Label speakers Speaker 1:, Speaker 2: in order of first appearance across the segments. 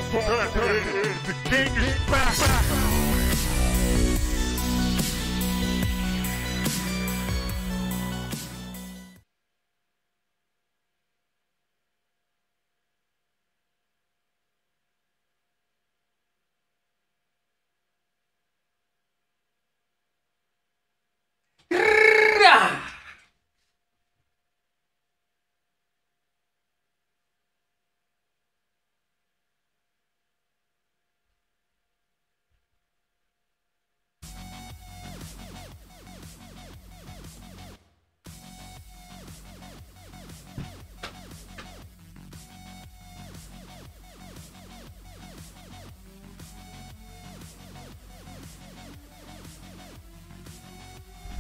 Speaker 1: The king is back.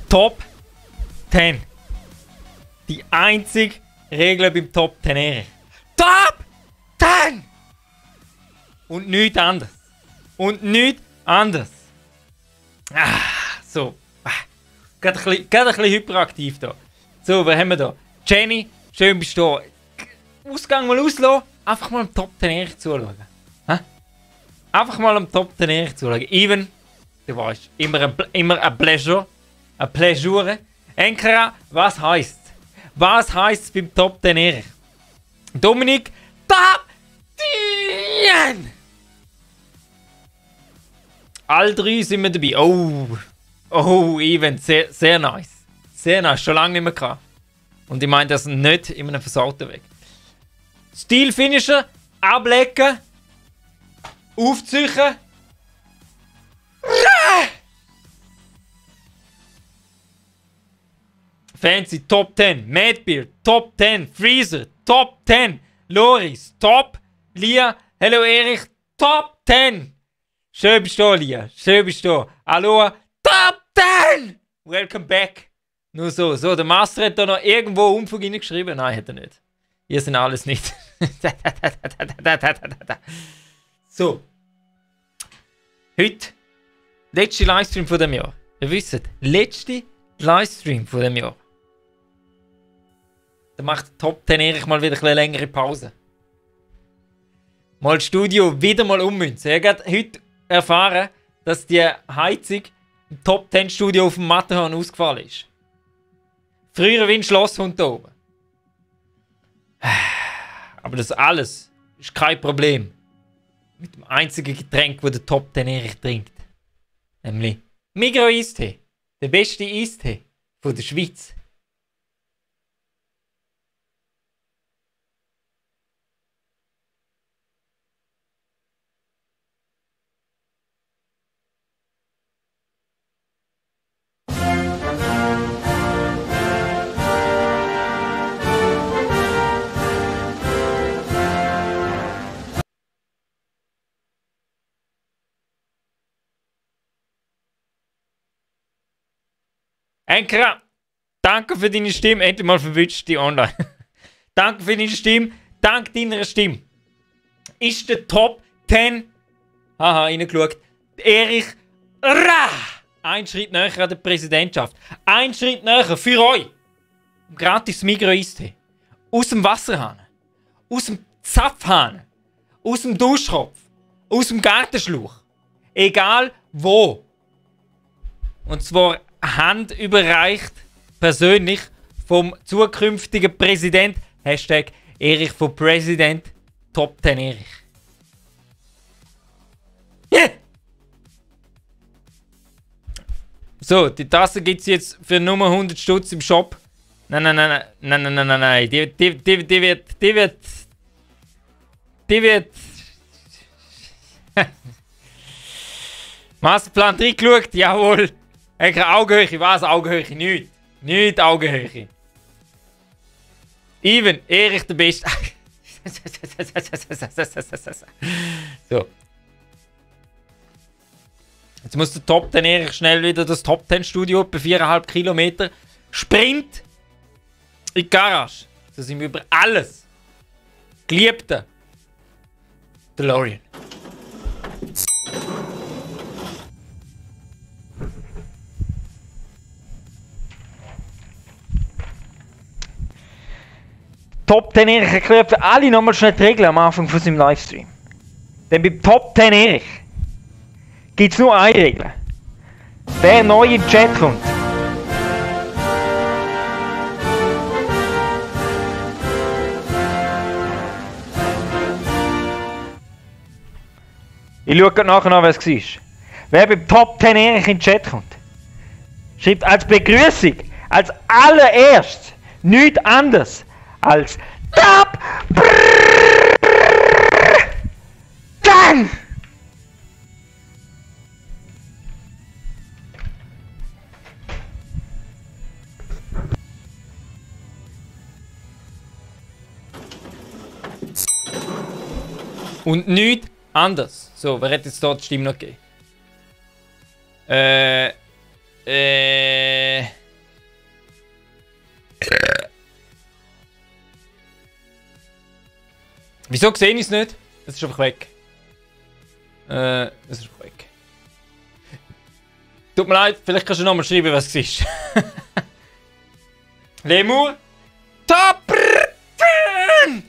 Speaker 2: Top 10. Die einzige Regel beim Top 10 Erich. Top 10! Und nichts anderes. Und nichts anderes. So. Gerade ein bisschen hyperaktiv da. So, was haben wir da? Jenny, schön bist du da. Ausgang mal auslassen. Einfach mal am Top 10 Erich zuschauen. Einfach mal am Top 10 Erich zuschauen. Even, du weißt, immer ein Pleasure. Eine Pleasure. Enkera, was heisst? Was heisst es beim Top 10 Erich? Dominik, Top 10! All drei sind wir dabei. Oh, Event, sehr, sehr nice. Sehr nice, schon lange nicht mehr gehabt. Und ich meine das nicht in einem versauten Weg. Stil-Finisher, ablecken, aufziehen. Fancy, Top 10. Madbeard, Top 10. Freezer, Top 10. Loris, Top. Lia, hello Erich, Top 10. Schön bist du, Lia. Schön bist du. Aloha, Top 10. Welcome back. Nur so. So, der Master hat da noch irgendwo Umfug reingeschrieben. Nein, hat er nicht. Ihr sind alles nicht. So. Heute, letzte Livestream von dem Jahr. Ihr wisst, letzte Livestream von dem Jahr. Dann macht Top 10 Erich mal wieder eine längere Pause. Mal das Studio wieder mal ummünzen. Ich habe heute erfahren, dass die Heizung im Top 10 Studio auf dem Matterhorn ausgefallen ist. Früher wie ein Schlosshund da oben. Aber das alles ist kein Problem. Mit dem einzigen Getränk, das der Top 10 Erich trinkt. Nämlich Migros Eistee. Der beste Eistee von der Schweiz. Enkera, danke für deine Stimme. Endlich mal verwünscht die online. Danke für deine Stimme. Dank deiner Stimme. Ist der Top 10. Haha, reingeschaut. Erich Ra. Ein Schritt näher an der Präsidentschaft. Ein Schritt näher für euch. Gratis Migros Eistee. Aus dem Wasserhahn. Aus dem Zapfhahn. Aus dem Duschkopf. Aus dem Gartenschlauch. Egal wo. Und zwar Hand überreicht, persönlich, vom zukünftigen Präsident, Hashtag Erich von Präsident, Top 10 Erich. Yeah. So, die Tasse gibt es jetzt für nur 100 Stutz im Shop. Nein. Die wird... Masterplan 3 geschaut, jawohl. Augenhöhe, was? Augenhöhe? Nicht. Nicht Augenhöhe. Even, Erich der Beste. So. Jetzt muss der Top 10 Erich schnell wieder das Top 10 Studio, etwa 4,5 Kilometer. Sprint in die Garage. Da sind wir über alles. Geliebter DeLorean. Top 10 Erich erklärt für alle nochmal schnell die Regeln am Anfang von seinem Livestream. Denn beim Top 10 Erich gibt es nur eine Regel. Wer neu im Chat kommt. Ich schaue gerade nachher an, wer es war. Wer beim Top 10 Erich in den Chat kommt, schreibt als Begrüßung, als allererst, nichts anderes als Top 10! Und nichts anders. So, wer hat jetzt dort die Stimme noch gegeben? Wieso sehe ich es nicht? Es ist einfach weg. Es ist einfach weg. Tut mir leid, vielleicht kannst du nochmal schreiben, was es ist. Lemur. Top 10!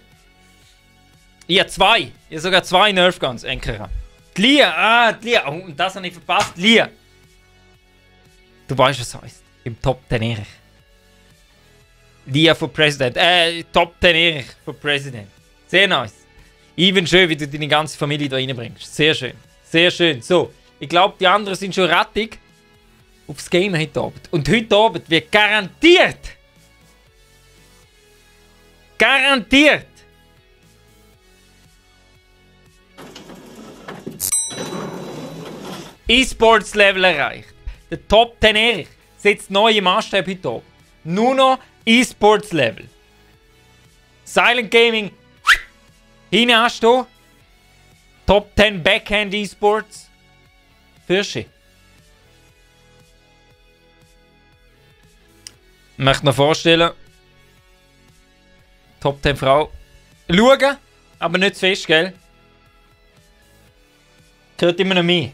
Speaker 2: Ich habe zwei. Ich habe sogar zwei Nerfguns, Enkerer. Die Lia, die Lia. Oh, und das habe ich verpasst. Lia. Du weißt, was es heisst. Im Top 10 Erich. Lia for President. Top 10 Erich for President. Sehr nice. Even schön, wie du deine ganze Familie da reinbringst. Sehr schön. Sehr schön. So, ich glaube, die anderen sind schon rattig aufs Game heute Abend. Und heute Abend wird garantiert E-Sports Level erreicht. Der Top 10 Erich setzt neue Maßstäbe heute Abend. Nur noch E-Sports Level. Silent Gaming hinten anstehen. Top 10 Backhand E-Sports. Fürschi. Ich möchte mir vorstellen. Top 10 Frau. Schauen, aber nicht zu fest, gell? Gehört immer noch mir.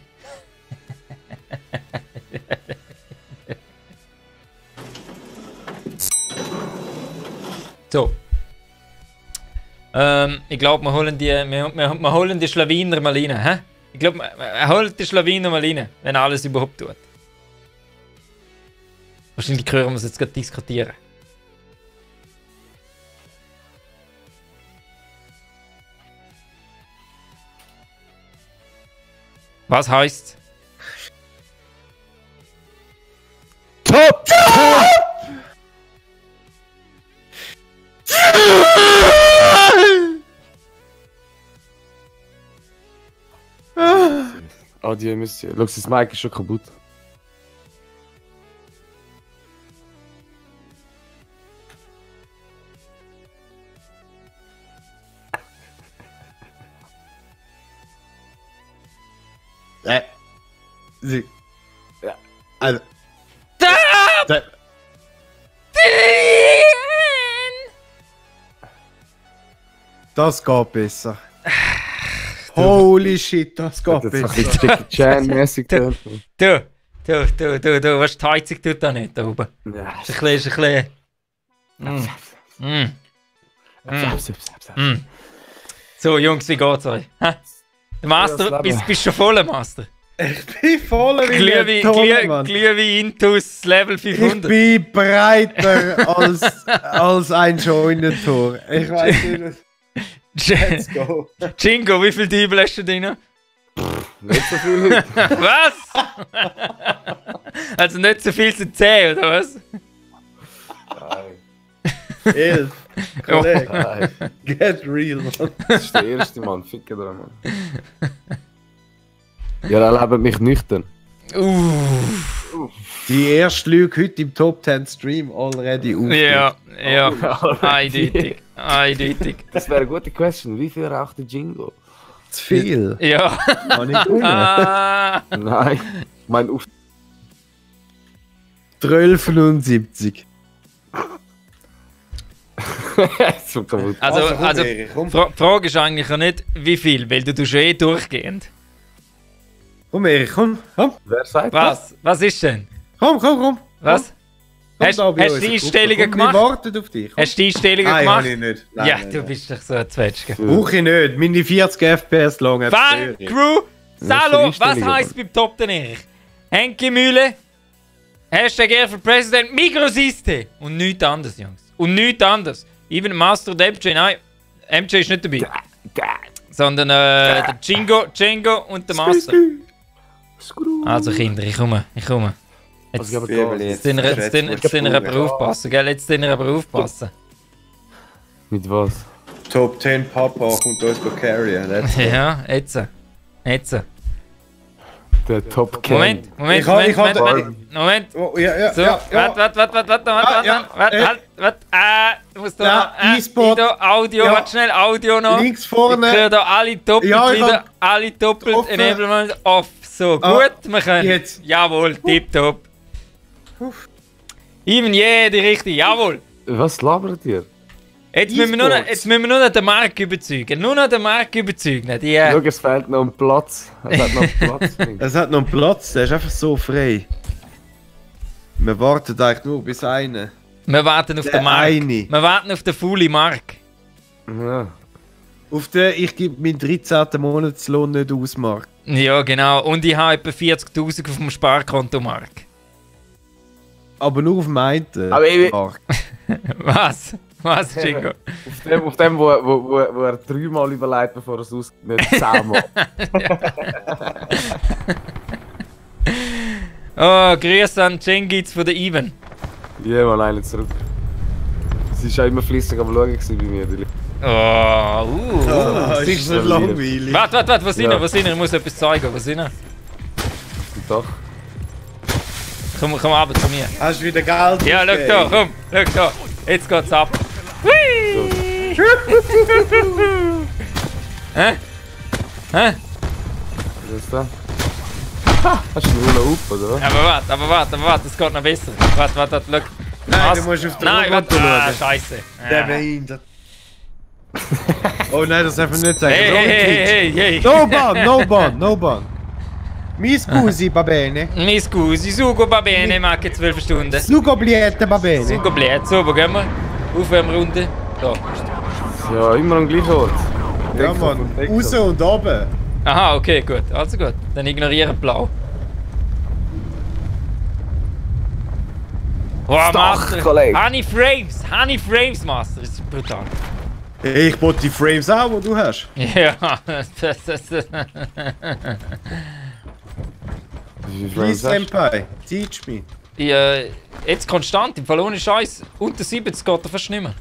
Speaker 2: So. Ich glaube, wir holen die Schlawiner mal rein. Hä? Ich glaube, wir holen die Schlawiner mal rein, wenn alles überhaupt tut. Wahrscheinlich können wir es jetzt gerade diskutieren. Was heißt?
Speaker 1: Top!
Speaker 3: Adieu, Monsieur. Schau, das Mic ist schon kaputt.
Speaker 1: Sie. Ja. Also.
Speaker 2: Top!
Speaker 1: Das geht besser. Holy shit, das geht
Speaker 3: Das ist ein
Speaker 1: besser.
Speaker 3: bisschen Jackie Chan-mäßig.
Speaker 2: Du, was die Heizung tut da nicht da oben.
Speaker 3: Ja,
Speaker 2: Ist ein bisschen. So, Jungs, wie geht's euch? Hä? Der Master,
Speaker 3: Ja,
Speaker 2: bist du schon voll, Master?
Speaker 1: Ich bin voller
Speaker 2: Glühwein Intus Level
Speaker 1: Ich
Speaker 2: 500.
Speaker 1: bin breiter als ein Scheunentor. Ich weiß nicht. Let's go.
Speaker 2: Jingo, wie viel Dübel hast du drin?
Speaker 3: nicht so viel heute.
Speaker 2: Was? Also nicht so viel zu 10, oder was?
Speaker 3: Nein,
Speaker 1: 11. Kollege,
Speaker 3: nein.
Speaker 1: get real, man.
Speaker 3: Das ist der erste Mann. Ficken da, Mann. Ihr erlebt mich nüchtern.
Speaker 1: Die erste Lüge heute im Top 10 Stream already auf.
Speaker 2: Ja, eindeutig. Eindeutig.
Speaker 3: Das wäre eine gute Question. Wie viel raucht der Jingo?
Speaker 1: Zu viel.
Speaker 2: Ja.
Speaker 1: Kann ich tun.
Speaker 2: Ah.
Speaker 3: Nein. Ich meine, auf
Speaker 1: 12,75.
Speaker 3: so kaputt.
Speaker 2: Also,
Speaker 1: komm, Erich, komm.
Speaker 2: die Frage ist eigentlich ja nicht, wie viel, weil du tust eh durchgehend.
Speaker 1: Komm, Erich, komm.
Speaker 3: Wer sagt
Speaker 2: Was? Was ist denn?
Speaker 1: Komm.
Speaker 2: Was? Hast du die Einstellungen gemacht?
Speaker 1: Wir warten auf dich.
Speaker 2: Hast du die Einstellungen
Speaker 1: Nein,
Speaker 2: gemacht?
Speaker 1: habe ich nicht. Nein,
Speaker 2: Ja,
Speaker 1: nein,
Speaker 2: du
Speaker 1: nein.
Speaker 2: bist doch so ein Zwetschge.
Speaker 1: Brauche ich nicht. Meine 40 FPS lang hat
Speaker 2: Fan,
Speaker 1: es
Speaker 2: Crew, Salo, was
Speaker 3: Einstellungen,
Speaker 2: heisst beim Top den Erich? Henke Mühle, Hashtag R für President, Mikrosiste und nichts anderes, Jungs. Und nichts anderes. Even Master und MJ, nein, MJ ist nicht dabei. Sondern der Django und der Master. Also Kinder, ich komme. Jetzt
Speaker 3: Also, ich
Speaker 1: Übel
Speaker 3: habe
Speaker 1: jetzt.
Speaker 2: jetzt sind wir aber aufpassen, gell? Jetzt sind wir aber aufpassen.
Speaker 3: Mit was?
Speaker 1: Top 10 Papa kommt uns carryen.
Speaker 2: Ja, jetzt.
Speaker 3: Der Top Ken.
Speaker 2: Moment.
Speaker 1: Oh, ja.
Speaker 2: So, warte. Du musst
Speaker 1: Ja,
Speaker 2: da
Speaker 1: E-Sport.
Speaker 2: Audio,
Speaker 1: Ja.
Speaker 2: warte schnell, Audio noch.
Speaker 1: Links
Speaker 2: Ich
Speaker 1: vorne.
Speaker 2: höre da alle doppelt
Speaker 1: Ja, ich
Speaker 2: wieder,
Speaker 1: hab
Speaker 2: alle doppelt
Speaker 1: offen.
Speaker 2: Enablement off. So,
Speaker 1: Ah,
Speaker 2: gut, wir können.
Speaker 1: jetzt.
Speaker 2: Jawohl, tipptopp. Even die richtige, jawohl.
Speaker 3: Was labert ihr?
Speaker 2: Jetzt müssen wir nur noch den Markt überzeugen. Die,
Speaker 3: Schau, es fehlt noch ein Platz. Es hat noch einen Platz.
Speaker 1: Es hat noch einen Platz, der ist einfach so frei. Wir warten eigentlich nur bis eine.
Speaker 2: wir warten auf
Speaker 1: Der
Speaker 2: den Markt.
Speaker 1: eine.
Speaker 2: Wir warten auf den Fully Mark.
Speaker 3: Ja.
Speaker 1: Auf den, ich gebe meinen 13. Monatslohn nicht aus, Mark.
Speaker 2: Ja, genau. Und ich habe etwa 40.000 auf dem Sparkonto, Mark.
Speaker 1: Aber nur auf dem einen.
Speaker 3: Aber ich-
Speaker 1: Mark.
Speaker 2: Was, Jingo?
Speaker 3: Auf dem, wo er 3-mal überlegt, bevor er es ausgibt, nicht 10-mal.
Speaker 2: Oh, Grüße an Cengiz von der Even.
Speaker 3: Ja, mal einen zurück. Sie war auch immer flüssig am Schauen gewesen bei mir. Die
Speaker 1: Ah, ist
Speaker 3: ist
Speaker 1: nicht
Speaker 3: so
Speaker 1: langweilig.
Speaker 2: Warte, was sind
Speaker 3: Ja.
Speaker 2: wir? Ich muss etwas zeigen. Was sind wir?
Speaker 3: Doch.
Speaker 2: Komm runter zu mir.
Speaker 1: Hast du wieder Geld?
Speaker 2: Ja, schau da, komm, schau da. Jetzt geht's ab. Hui! Hä?
Speaker 3: Was ist das? Hast du einen Hula Hoop, oder was?
Speaker 2: Aber warte, es geht noch besser. Warte, schau.
Speaker 1: Nein,
Speaker 2: Was?
Speaker 1: du musst auf den
Speaker 2: Nein,
Speaker 1: Roboter
Speaker 2: warte.
Speaker 1: schauen.
Speaker 2: Scheiße.
Speaker 1: Der behindert. Oh nein, das darf man nicht sagen.
Speaker 2: Hey.
Speaker 1: No ban. Mi scusi, va bene.
Speaker 2: Mi scusi, sugo va bene, macche 12 Stunden.
Speaker 1: Sugobliette, va bene.
Speaker 2: Sugo bläht, so, wo gehen wir? Aufwärmrunde. Da.
Speaker 3: Ja, immer am gleichen Ort.
Speaker 1: Ja, Mann. Raus und oben.
Speaker 2: Aha, okay, gut. Also gut. Dann ignorieren blau. Wow, Master.
Speaker 3: Kollege.
Speaker 2: Honey Frames, Master. Das ist brutal.
Speaker 1: Ich wollte die Frames auch, die du hast.
Speaker 2: Ja,
Speaker 1: Please, Senpai, teach me.
Speaker 2: ja, jetzt konstant, im Fall ohne Scheiß. Unter 70 geht er fast nicht mehr.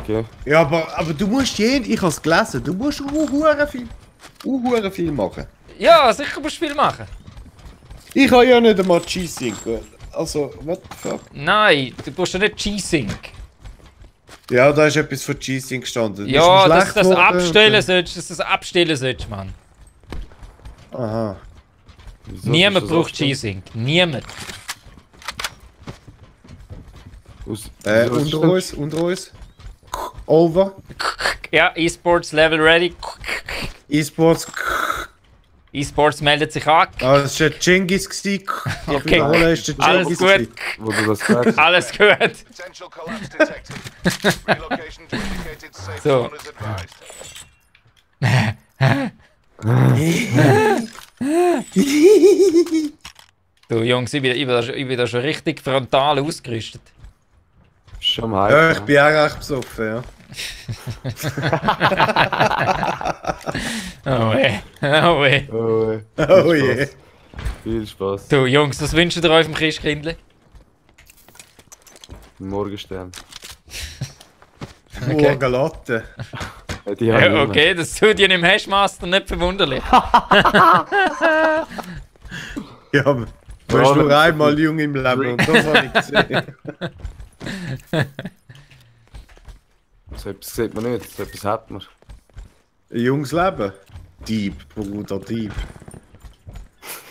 Speaker 3: Okay.
Speaker 1: Ja, aber du musst ich habe es gelesen, du musst hure viel machen.
Speaker 2: Ja, sicher musst du viel machen.
Speaker 1: Ich habe ja nicht einmal G-Sync. Also, what the fuck?
Speaker 2: Nein, du brauchst ja nicht G-Sync.
Speaker 1: Ja, da ist etwas von G-Sync gestanden.
Speaker 2: Ja,
Speaker 1: Ist mir
Speaker 2: dass
Speaker 1: schlecht
Speaker 2: du das
Speaker 1: geworden,
Speaker 2: abstellen sollst, Mann.
Speaker 1: Aha.
Speaker 3: Wieso
Speaker 2: Niemand
Speaker 3: bist du
Speaker 2: braucht
Speaker 3: so
Speaker 2: G-Sync. Niemand.
Speaker 3: aus- wieso ist das
Speaker 1: Unter uns. Over.
Speaker 2: Ja, E-Sports Level ready.
Speaker 1: E-Sports.
Speaker 2: E-Sports meldet sich an.
Speaker 1: Ah, das war der Genghis.
Speaker 2: Okay.
Speaker 1: Okay. Ist der
Speaker 2: Alles
Speaker 1: Genghis
Speaker 2: gut.
Speaker 1: gewesen.
Speaker 3: Wo du das sagst?
Speaker 2: Alles gut.
Speaker 4: Potential collapse detected. Relocation to indicated safe
Speaker 2: So.
Speaker 4: zone is advised.
Speaker 2: Du Jungs, ich bin da schon richtig frontal ausgerüstet.
Speaker 3: Schon am Hype.
Speaker 1: Ja, ich bin auch recht besoffen, ja.
Speaker 2: Oh weh. Oh weh.
Speaker 3: Oh,
Speaker 1: Oh je.
Speaker 3: Viel Spaß.
Speaker 2: Du Jungs, was wünscht ihr euch vom Christkindli?
Speaker 3: Morgenstern.
Speaker 1: Morgenlatte.
Speaker 3: Die haben
Speaker 2: Ja, okay, das tut dir im Hashmaster nicht verwunderlich.
Speaker 1: Ja, aber du bist nur einmal jung im Leben und das habe ich gesehen.
Speaker 3: So etwas sieht man nicht, so etwas hat man.
Speaker 1: Ein junges Leben. Dieb, Bruder, Dieb.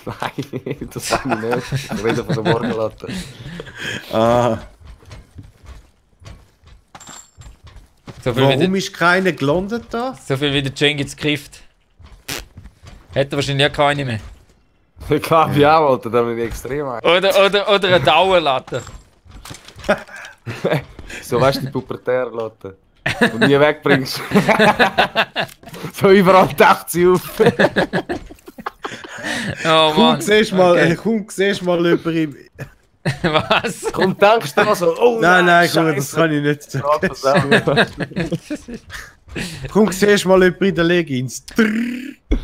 Speaker 3: Nein, das sage ich nicht. Ich rede von der Morgenlatte.
Speaker 1: Ah, warum
Speaker 2: So
Speaker 1: ist keiner gelandet da?
Speaker 2: viel wie der Cengiz grifft. Hätte wahrscheinlich ja keine mehr.
Speaker 3: Ich glaube ja, Alter, da bin ich extrem ein.
Speaker 2: Oder eine Dauerlatte.
Speaker 3: So weißt du, die pubertäre Latte. Und nie wegbringst. So überall taucht sie auf.
Speaker 2: Oh
Speaker 1: Komm,
Speaker 2: Mann.
Speaker 1: siehst mal,
Speaker 2: Okay.
Speaker 1: siehst mal über ihm.
Speaker 2: Was?
Speaker 3: Komm, denkst du so, oh
Speaker 1: Nein, komm, das kann ich nicht sagen. Komm, siehst mal über in den Leggings.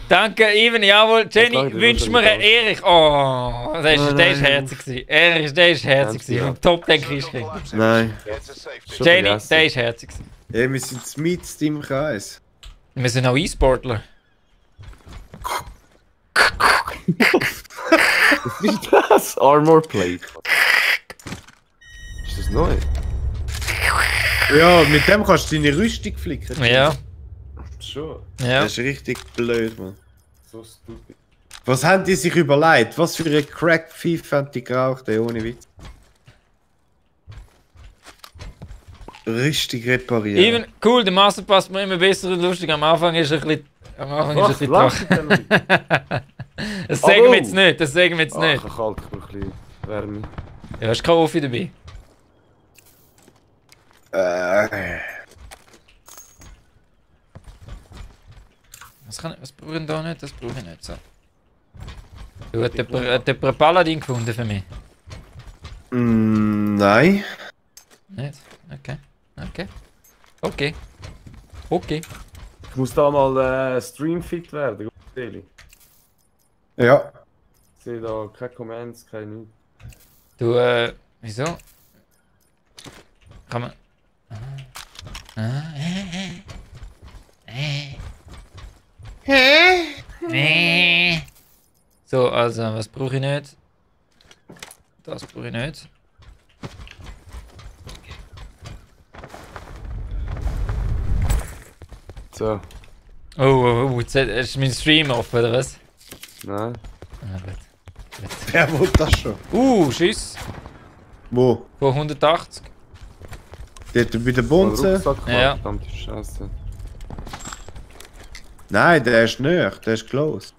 Speaker 2: Danke, Ivan. Jawohl, Jenny,
Speaker 3: Danke,
Speaker 2: wünsch mir einen Erich. Oh, der ist herzig gewesen. Erich, der ist herzig gewesen. Vom Top, den kriegst du.
Speaker 1: Nein.
Speaker 4: Get to safety.
Speaker 3: Schon
Speaker 2: Jenny,
Speaker 3: vergessen.
Speaker 2: der ist herzig gewesen.
Speaker 1: Ey, wir sind mit im Kreis.
Speaker 2: Wir sind auch E-Sportler.
Speaker 3: Was ist das? Armor Plate. Ist das neu?
Speaker 1: Ja, mit dem kannst du deine Rüstung flicken.
Speaker 2: Ja,
Speaker 3: Schon.
Speaker 2: ja.
Speaker 1: Das ist richtig blöd, Mann.
Speaker 3: So stupid.
Speaker 1: Was haben die sich überlegt? Was für ein Crack-Pfiff haben die geraucht, ey, ohne Witz? Richtig reparieren.
Speaker 2: Ivan, cool, der Master passt mir immer besser und lustig. Am Anfang ist er ein bisschen... Am Anfang ist er ein bisschen trocken. Das sagen wir jetzt nicht, das sagen wir jetzt nicht.
Speaker 3: Ach, kalt, ich brauche ein bisschen Wärme.
Speaker 2: Ja, hast du keinen Offi dabei? Was brauche ich da nicht? Das brauche ich nicht so. Du hast jemand einen Paladin gefunden für mich?
Speaker 1: Nein.
Speaker 2: Nicht? Okay. Okay. Okay. Okay.
Speaker 3: Ich muss da mal streamfit werden, Eli.
Speaker 1: Ja.
Speaker 3: Ich sehe da keine Commands, keine nichts.
Speaker 2: Du, wieso? Kann man... So, also, was brauche ich nicht? Das brauche ich nicht.
Speaker 3: So.
Speaker 2: Oh, jetzt ist mein Stream offen, oder was?
Speaker 3: Nein.
Speaker 2: Ah, gut.
Speaker 1: Wer will das schon?
Speaker 2: Schiss.
Speaker 1: Wo?
Speaker 2: Von 180.
Speaker 1: Dort bei der Bunze?
Speaker 2: Ja.
Speaker 3: Verdammte Scheiße.
Speaker 1: Nein, der ist nicht. Der ist close.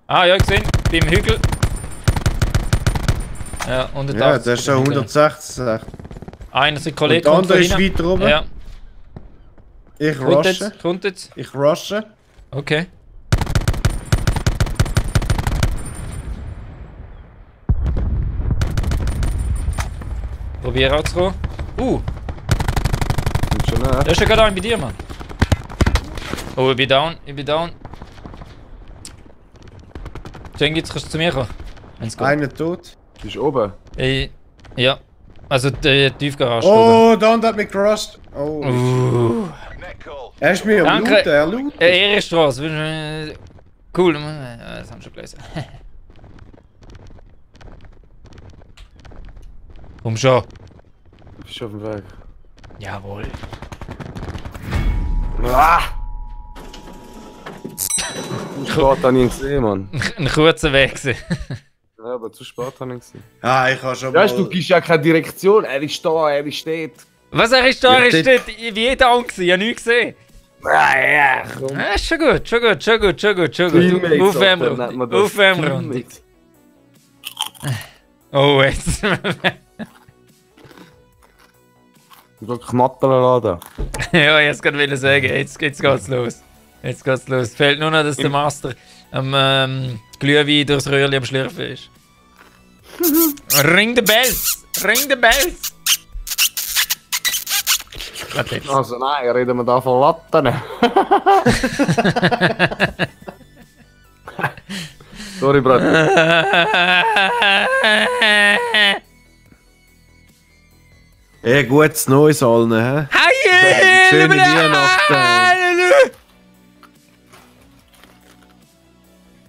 Speaker 2: Ah, ja, gesehen. Beim Hügel. Ja, 180.
Speaker 1: Ja, der ist schon 160.
Speaker 2: Einer sind
Speaker 1: Und
Speaker 2: Kollegen.
Speaker 1: der andere ist weiter oben.
Speaker 2: Ja,
Speaker 1: Ich
Speaker 2: kommt
Speaker 1: rushe.
Speaker 2: jetzt, kommt jetzt.
Speaker 1: Ich rushe.
Speaker 2: Okay. Probier rauszukommen.
Speaker 3: Kommt schon näher.
Speaker 2: Der ist ja gerade ein bei dir, Mann. Oh, ich bin down, ich bin down. Cengiz, kannst du zu mir kommen? Wenn's geht.
Speaker 1: Einer tot.
Speaker 3: Bist du oben?
Speaker 2: Ja. Also die Tiefgarage.
Speaker 1: Oh, der andere hat mich gerusht. Oh.
Speaker 4: Net call.
Speaker 1: Er ist mir am
Speaker 2: Danke.
Speaker 1: Looten, er lootet.
Speaker 2: Ehrenstraße. Cool, das haben wir schon gelesen. Komm schon.
Speaker 3: Du bist auf dem Weg.
Speaker 2: Jawohl.
Speaker 3: Ah! Zu spät habe ich ihn gesehen, Mann.
Speaker 2: Ein kurzer Weg. gewesen.
Speaker 3: Ja, aber zu spät habe ich ihn gesehen.
Speaker 1: Ah, ich habe schon
Speaker 3: Weißt du,
Speaker 1: mal...
Speaker 3: du gibst ja keine Direktion. Er ist da, er ist dort.
Speaker 2: Was, er ist da? Er
Speaker 1: Ja,
Speaker 2: ist dort wie jeder gewesen. Ich habe nichts gesehen.
Speaker 3: Ja, komm.
Speaker 2: Ja, ist schon gut, schon gut, schon gut, schon gut, schon
Speaker 3: Teammates,
Speaker 2: gut.
Speaker 3: Alter,
Speaker 2: Aufwärmrunde.
Speaker 3: nennt man das.
Speaker 2: Aufwärmrunde.
Speaker 3: Teammates.
Speaker 2: Oh, jetzt.
Speaker 3: Du kannst knatteln laden.
Speaker 2: Ja, jetzt kann ich sagen, jetzt geht's los. Jetzt geht's los. Fehlt nur noch, dass der Master am Glühwein durchs Röhrli am Schlürfen ist. Ring the bells! Ring the bells! Warte jetzt.
Speaker 3: Also nein, reden wir da von Latten. Sorry, Bruder.
Speaker 1: Ey, gutes Neues allen, hä?
Speaker 2: Hi!
Speaker 1: Schöne Weihnachten.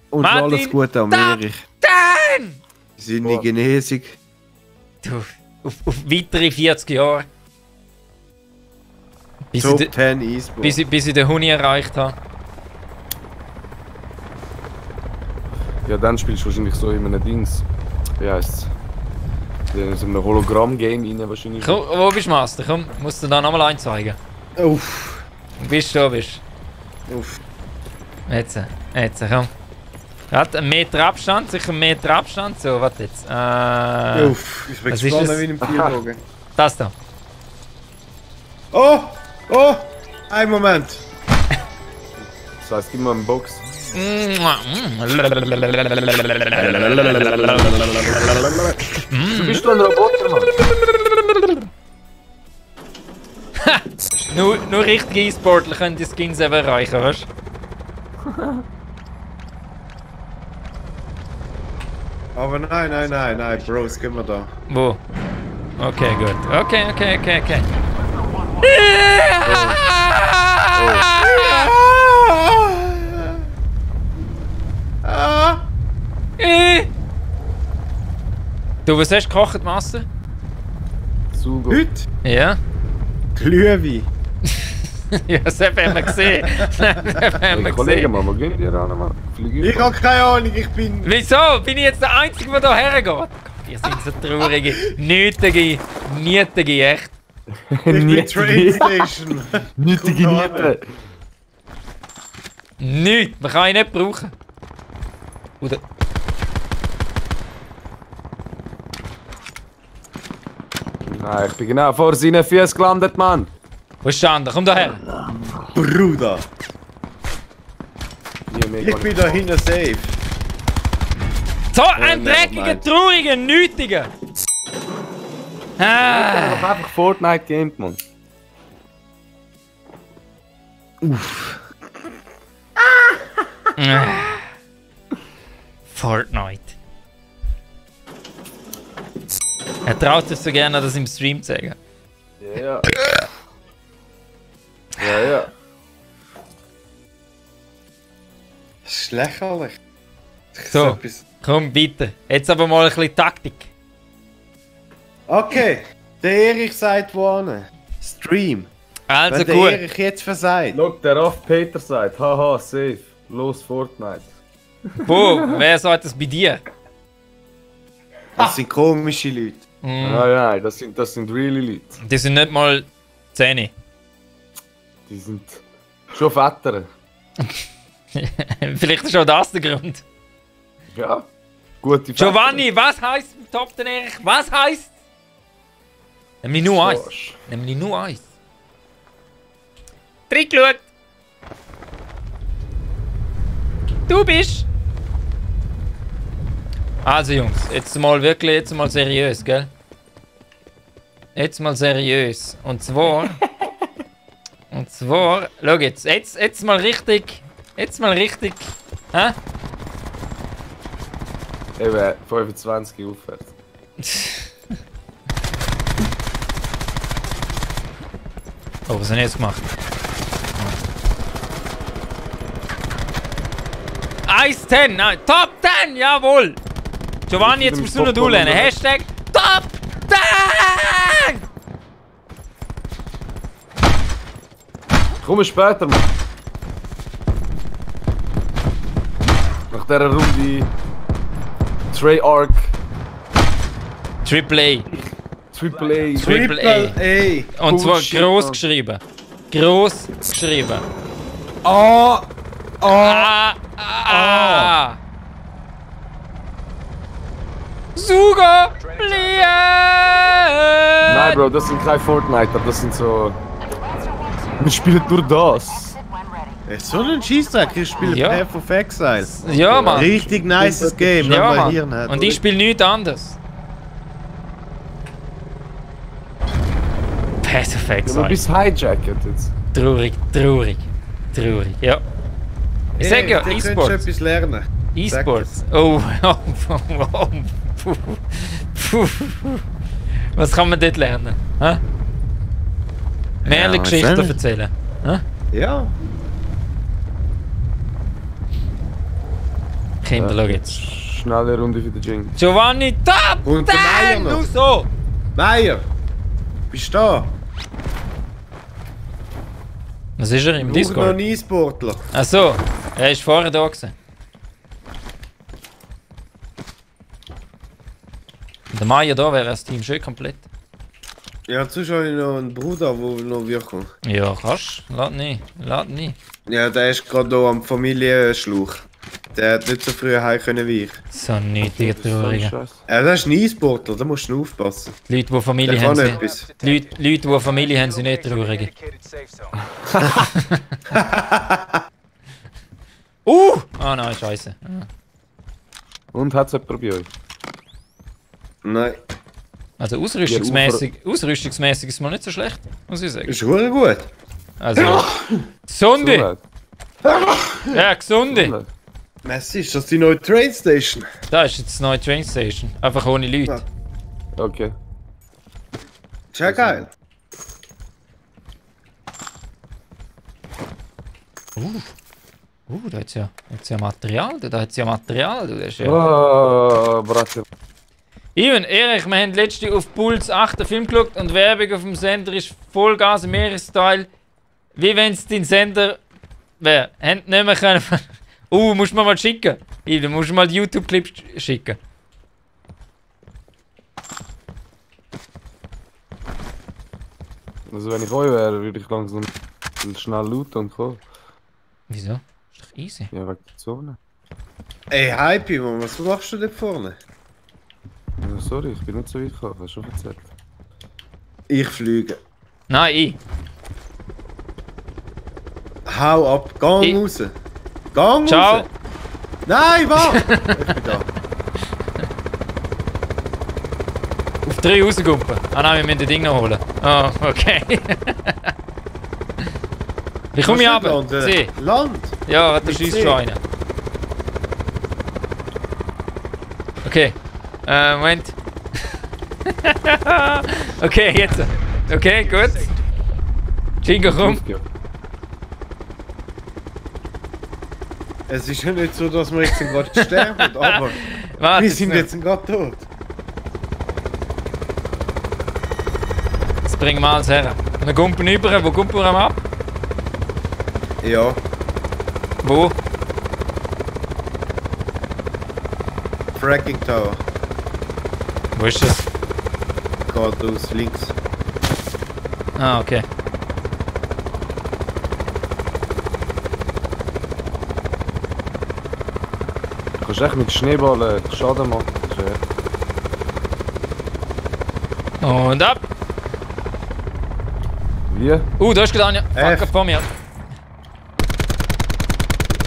Speaker 1: Und
Speaker 2: Martin,
Speaker 1: alles Gute am
Speaker 2: da-
Speaker 1: Erich.
Speaker 2: Dan!
Speaker 1: Seine Genesung.
Speaker 2: Du, auf weitere 40 Jahre. Bis
Speaker 1: Top
Speaker 2: ich,
Speaker 1: 10 E-Sport.
Speaker 2: bis ich den Huni erreicht habe.
Speaker 3: Ja, dann spielst du wahrscheinlich so in einem Dings. Wie heisst's? In so einem Hologramm-Game rein wahrscheinlich.
Speaker 2: Komm, wo bist du, Master? Komm, musst du da nochmal einzeigen.
Speaker 1: Uff.
Speaker 2: Bist du, bist
Speaker 1: Uff.
Speaker 2: Jetzt, komm. Hat einen Meter Abstand, sicher einen Meter Abstand. So, warte jetzt.
Speaker 1: Uff, ich bin
Speaker 2: was ist
Speaker 1: gespannt
Speaker 2: das?
Speaker 1: wie im Bierbogen.
Speaker 2: Das da.
Speaker 1: Oh! Oh! Ein Moment!
Speaker 3: Das heisst, gib mir eine Box. Du bist doch ein Roboter, Mann.
Speaker 2: Nur richtige E-Sportler können die Skins eben erreichen, weißt du?
Speaker 1: Aber nein, Bros, gib mir da.
Speaker 2: Wo? Okay, gut. Okay. Du, was hast du gekocht, Master?
Speaker 3: Sugo.
Speaker 1: Heute?
Speaker 2: Ja?
Speaker 1: Glühwein.
Speaker 2: Ja, das haben wir gesehen.
Speaker 3: Hey, Kollege, Mann, wo gehen die ran, Mann?
Speaker 1: Ich hab keine Ahnung, ich bin...
Speaker 2: Wieso? Bin ich jetzt der Einzige, der da hergeht? Gott, ihr seid so traurige, nietige, echt.
Speaker 1: Ich bin Train Station.
Speaker 3: Nötige Niete.
Speaker 2: Nichts, man kann ihn nicht brauchen. Oder...
Speaker 3: Nein, ich bin genau vor seinen Füßen gelandet, Mann.
Speaker 2: Wo ist der andere? Komm da her.
Speaker 1: Bruder.
Speaker 3: Ich
Speaker 1: Ich bin da hinten safe.
Speaker 2: So ein
Speaker 1: never
Speaker 2: dreckiger,
Speaker 1: mind.
Speaker 2: trauriger, nötiger.
Speaker 3: Ich hab einfach Fortnite gamed, Mann.
Speaker 2: Fortnite. Er traut sich so gerne, das im Stream zu sagen.
Speaker 3: Ja. Ja.
Speaker 1: Das ist lächerlich.
Speaker 2: So.
Speaker 1: Etwas-
Speaker 2: Komm, bitte. Jetzt aber mal ein bisschen Taktik.
Speaker 1: Okay, der Erich sagt wohin? Stream.
Speaker 2: Also
Speaker 1: Wenn der
Speaker 2: gut.
Speaker 1: Erich jetzt versagt.
Speaker 3: Look, der Raff Peter sagt, haha, safe. Los Fortnite.
Speaker 2: Wo? Wer sagt das bei dir?
Speaker 1: Das sind komische Leute.
Speaker 3: Nein, das sind really Leute.
Speaker 2: Die sind nicht mal 10.
Speaker 3: Die sind schon Väter.
Speaker 2: Vielleicht ist auch das der Grund.
Speaker 3: Ja. Gute Väter.
Speaker 2: Giovanni, was heisst im Top den Erich? Was heisst? Nämlich nur eins.
Speaker 3: Arsch.
Speaker 2: Nämlich nur eins. Reingeschaut. Du bist. Also Jungs, jetzt mal wirklich, jetzt mal seriös, gell? Jetzt mal seriös. Und zwar... schau jetzt mal richtig... Hä?
Speaker 3: Eben, 25 aufwärts.
Speaker 2: Oh, was haben wir jetzt gemacht? 1-10, nein, Top 10, jawohl! Giovanni, jetzt musst du noch lernen. Hashtag Top 10!
Speaker 3: Komm später, Mann. Nach dieser Runde Treyarch
Speaker 2: Triple
Speaker 3: Triple A.
Speaker 2: Triple A. Und zwar
Speaker 3: Bullshit,
Speaker 2: groß
Speaker 3: Mann.
Speaker 2: geschrieben. Groß geschrieben.
Speaker 1: Ah!
Speaker 2: Sugar Fliehen!
Speaker 3: Nein, Bro, das sind keine Fortniter, das sind so... Wir spielen nur das.
Speaker 1: Es ist so ein Scheissdreck, ich spiele
Speaker 2: Ja.
Speaker 1: Path of Exile.
Speaker 2: Ja, Mann.
Speaker 1: Richtig nices Game, wenn
Speaker 2: Ja,
Speaker 1: man Hirn
Speaker 2: Mann.
Speaker 1: hat.
Speaker 2: Und ich spiele nichts anderes. Path of
Speaker 3: Ja,
Speaker 2: Exile.
Speaker 3: man bist hijacket jetzt.
Speaker 2: Traurig. Ja. Ich sag ja,
Speaker 1: Da könntest du
Speaker 2: E-Sports.
Speaker 1: etwas lernen.
Speaker 2: E-Sports. Oh. Puh. Was kann man dort lernen? Hä? Mehrere
Speaker 1: was
Speaker 2: Geschichten
Speaker 1: denn?
Speaker 2: erzählen. Hä?
Speaker 1: Ja.
Speaker 2: Kinder, schau jetzt.
Speaker 3: Schnelle Runde für den Jing.
Speaker 2: Giovanni, top!
Speaker 1: Und der Meier
Speaker 2: 10!
Speaker 1: noch.
Speaker 2: Nur so!
Speaker 1: Meier! Bist du da?
Speaker 2: Was ist er? Im
Speaker 1: Schau noch
Speaker 2: Discord?
Speaker 1: einen E-Sportler.
Speaker 2: Achso, er ist vorher da gewesen. Der Maya da wäre das Team schön komplett.
Speaker 1: Ja, sonst habe ich noch einen Bruder, der noch wirkt.
Speaker 2: Ja, kannst. Lad nie.
Speaker 1: Ja, der ist gerade hier am Familienschluch. Der hat nicht so früh heim können wie ich.
Speaker 2: So ein nötiger Trauriger.
Speaker 1: Das ist ein Eissportler, da musst du aufpassen.
Speaker 2: Die Leute, die Familie
Speaker 1: Der
Speaker 2: haben,
Speaker 1: kann
Speaker 2: sind,
Speaker 1: etwas.
Speaker 2: die Leute, die Familie haben, sind nicht Traurige.
Speaker 4: Indicated safe zone.
Speaker 2: Ah nein, scheiße.
Speaker 3: Und hat's jemand bei euch?
Speaker 1: Nein,
Speaker 2: Also ausrüstungsmäßig ist es mal nicht so schlecht, muss ich sagen.
Speaker 1: ist schon gut.
Speaker 2: Also, gesunde! Ja, gesunde!
Speaker 1: Messi, ist das die neue Train Station?
Speaker 2: Da ist jetzt die neue Train Station. Einfach ohne Leute.
Speaker 3: Okay.
Speaker 1: Ist ja geil.
Speaker 2: Da hat's ja Material, da hat's ja Material, du, das ist ja...
Speaker 3: Oh, Bratte.
Speaker 2: Ivan, Erich, wir haben letztens auf Puls 8 den Film geschaut und Werbung auf dem Sender ist Vollgas im Meeresteil. Wie wenn es dein Sender wäre. Hätten nicht mehr können... musst du mir mal schicken. Ivan, musst du mal die YouTube-Clips schicken.
Speaker 3: Also wenn ich euch wäre, würde ich langsam schnell looten und kommen.
Speaker 2: Wieso? Ist doch easy.
Speaker 3: Ja, wegen der Zone.
Speaker 1: Ey, Hype, was machst du da vorne?
Speaker 3: Ja, sorry, ich bin nicht so weit gekommen, hast du schon erzählt.
Speaker 1: Ich fliege.
Speaker 2: Nein, ich.
Speaker 1: Hau ab, gang
Speaker 2: Ich-
Speaker 1: raus. Gang
Speaker 2: Ciao.
Speaker 1: raus. Nein, warte! Ich bin da.
Speaker 2: Auf 3 rausgumpen. Ah nein, wir müssen das Ding noch holen. Oh, okay. Wie komme ich
Speaker 1: Kannst du
Speaker 2: runter?
Speaker 1: nicht
Speaker 2: Sieh.
Speaker 1: landen? Land!
Speaker 2: Ja, da
Speaker 1: Mit
Speaker 2: schießt
Speaker 1: C.
Speaker 2: schon einer. Okay. Moment. Okay, jetzt. Okay, gut. Jingo, komm.
Speaker 1: Es ist ja nicht so, dass wir jetzt gerade sterben, aber
Speaker 2: Warte,
Speaker 1: wir sind jetzt gerade tot.
Speaker 2: Jetzt bringen wir alles her. Wir gumpen über. Wo gumpen wir ab?
Speaker 1: Ja,
Speaker 2: Wo?
Speaker 1: Fracking Tower.
Speaker 2: Wo ist das?
Speaker 1: Geradeaus, links.
Speaker 2: Ah, okay.
Speaker 3: Du kannst echt mit Schneeballen Schaden machen.
Speaker 2: Und ab.
Speaker 3: Wie?
Speaker 2: Da ist gerade einer.
Speaker 1: F.
Speaker 2: Fuck, vor mir.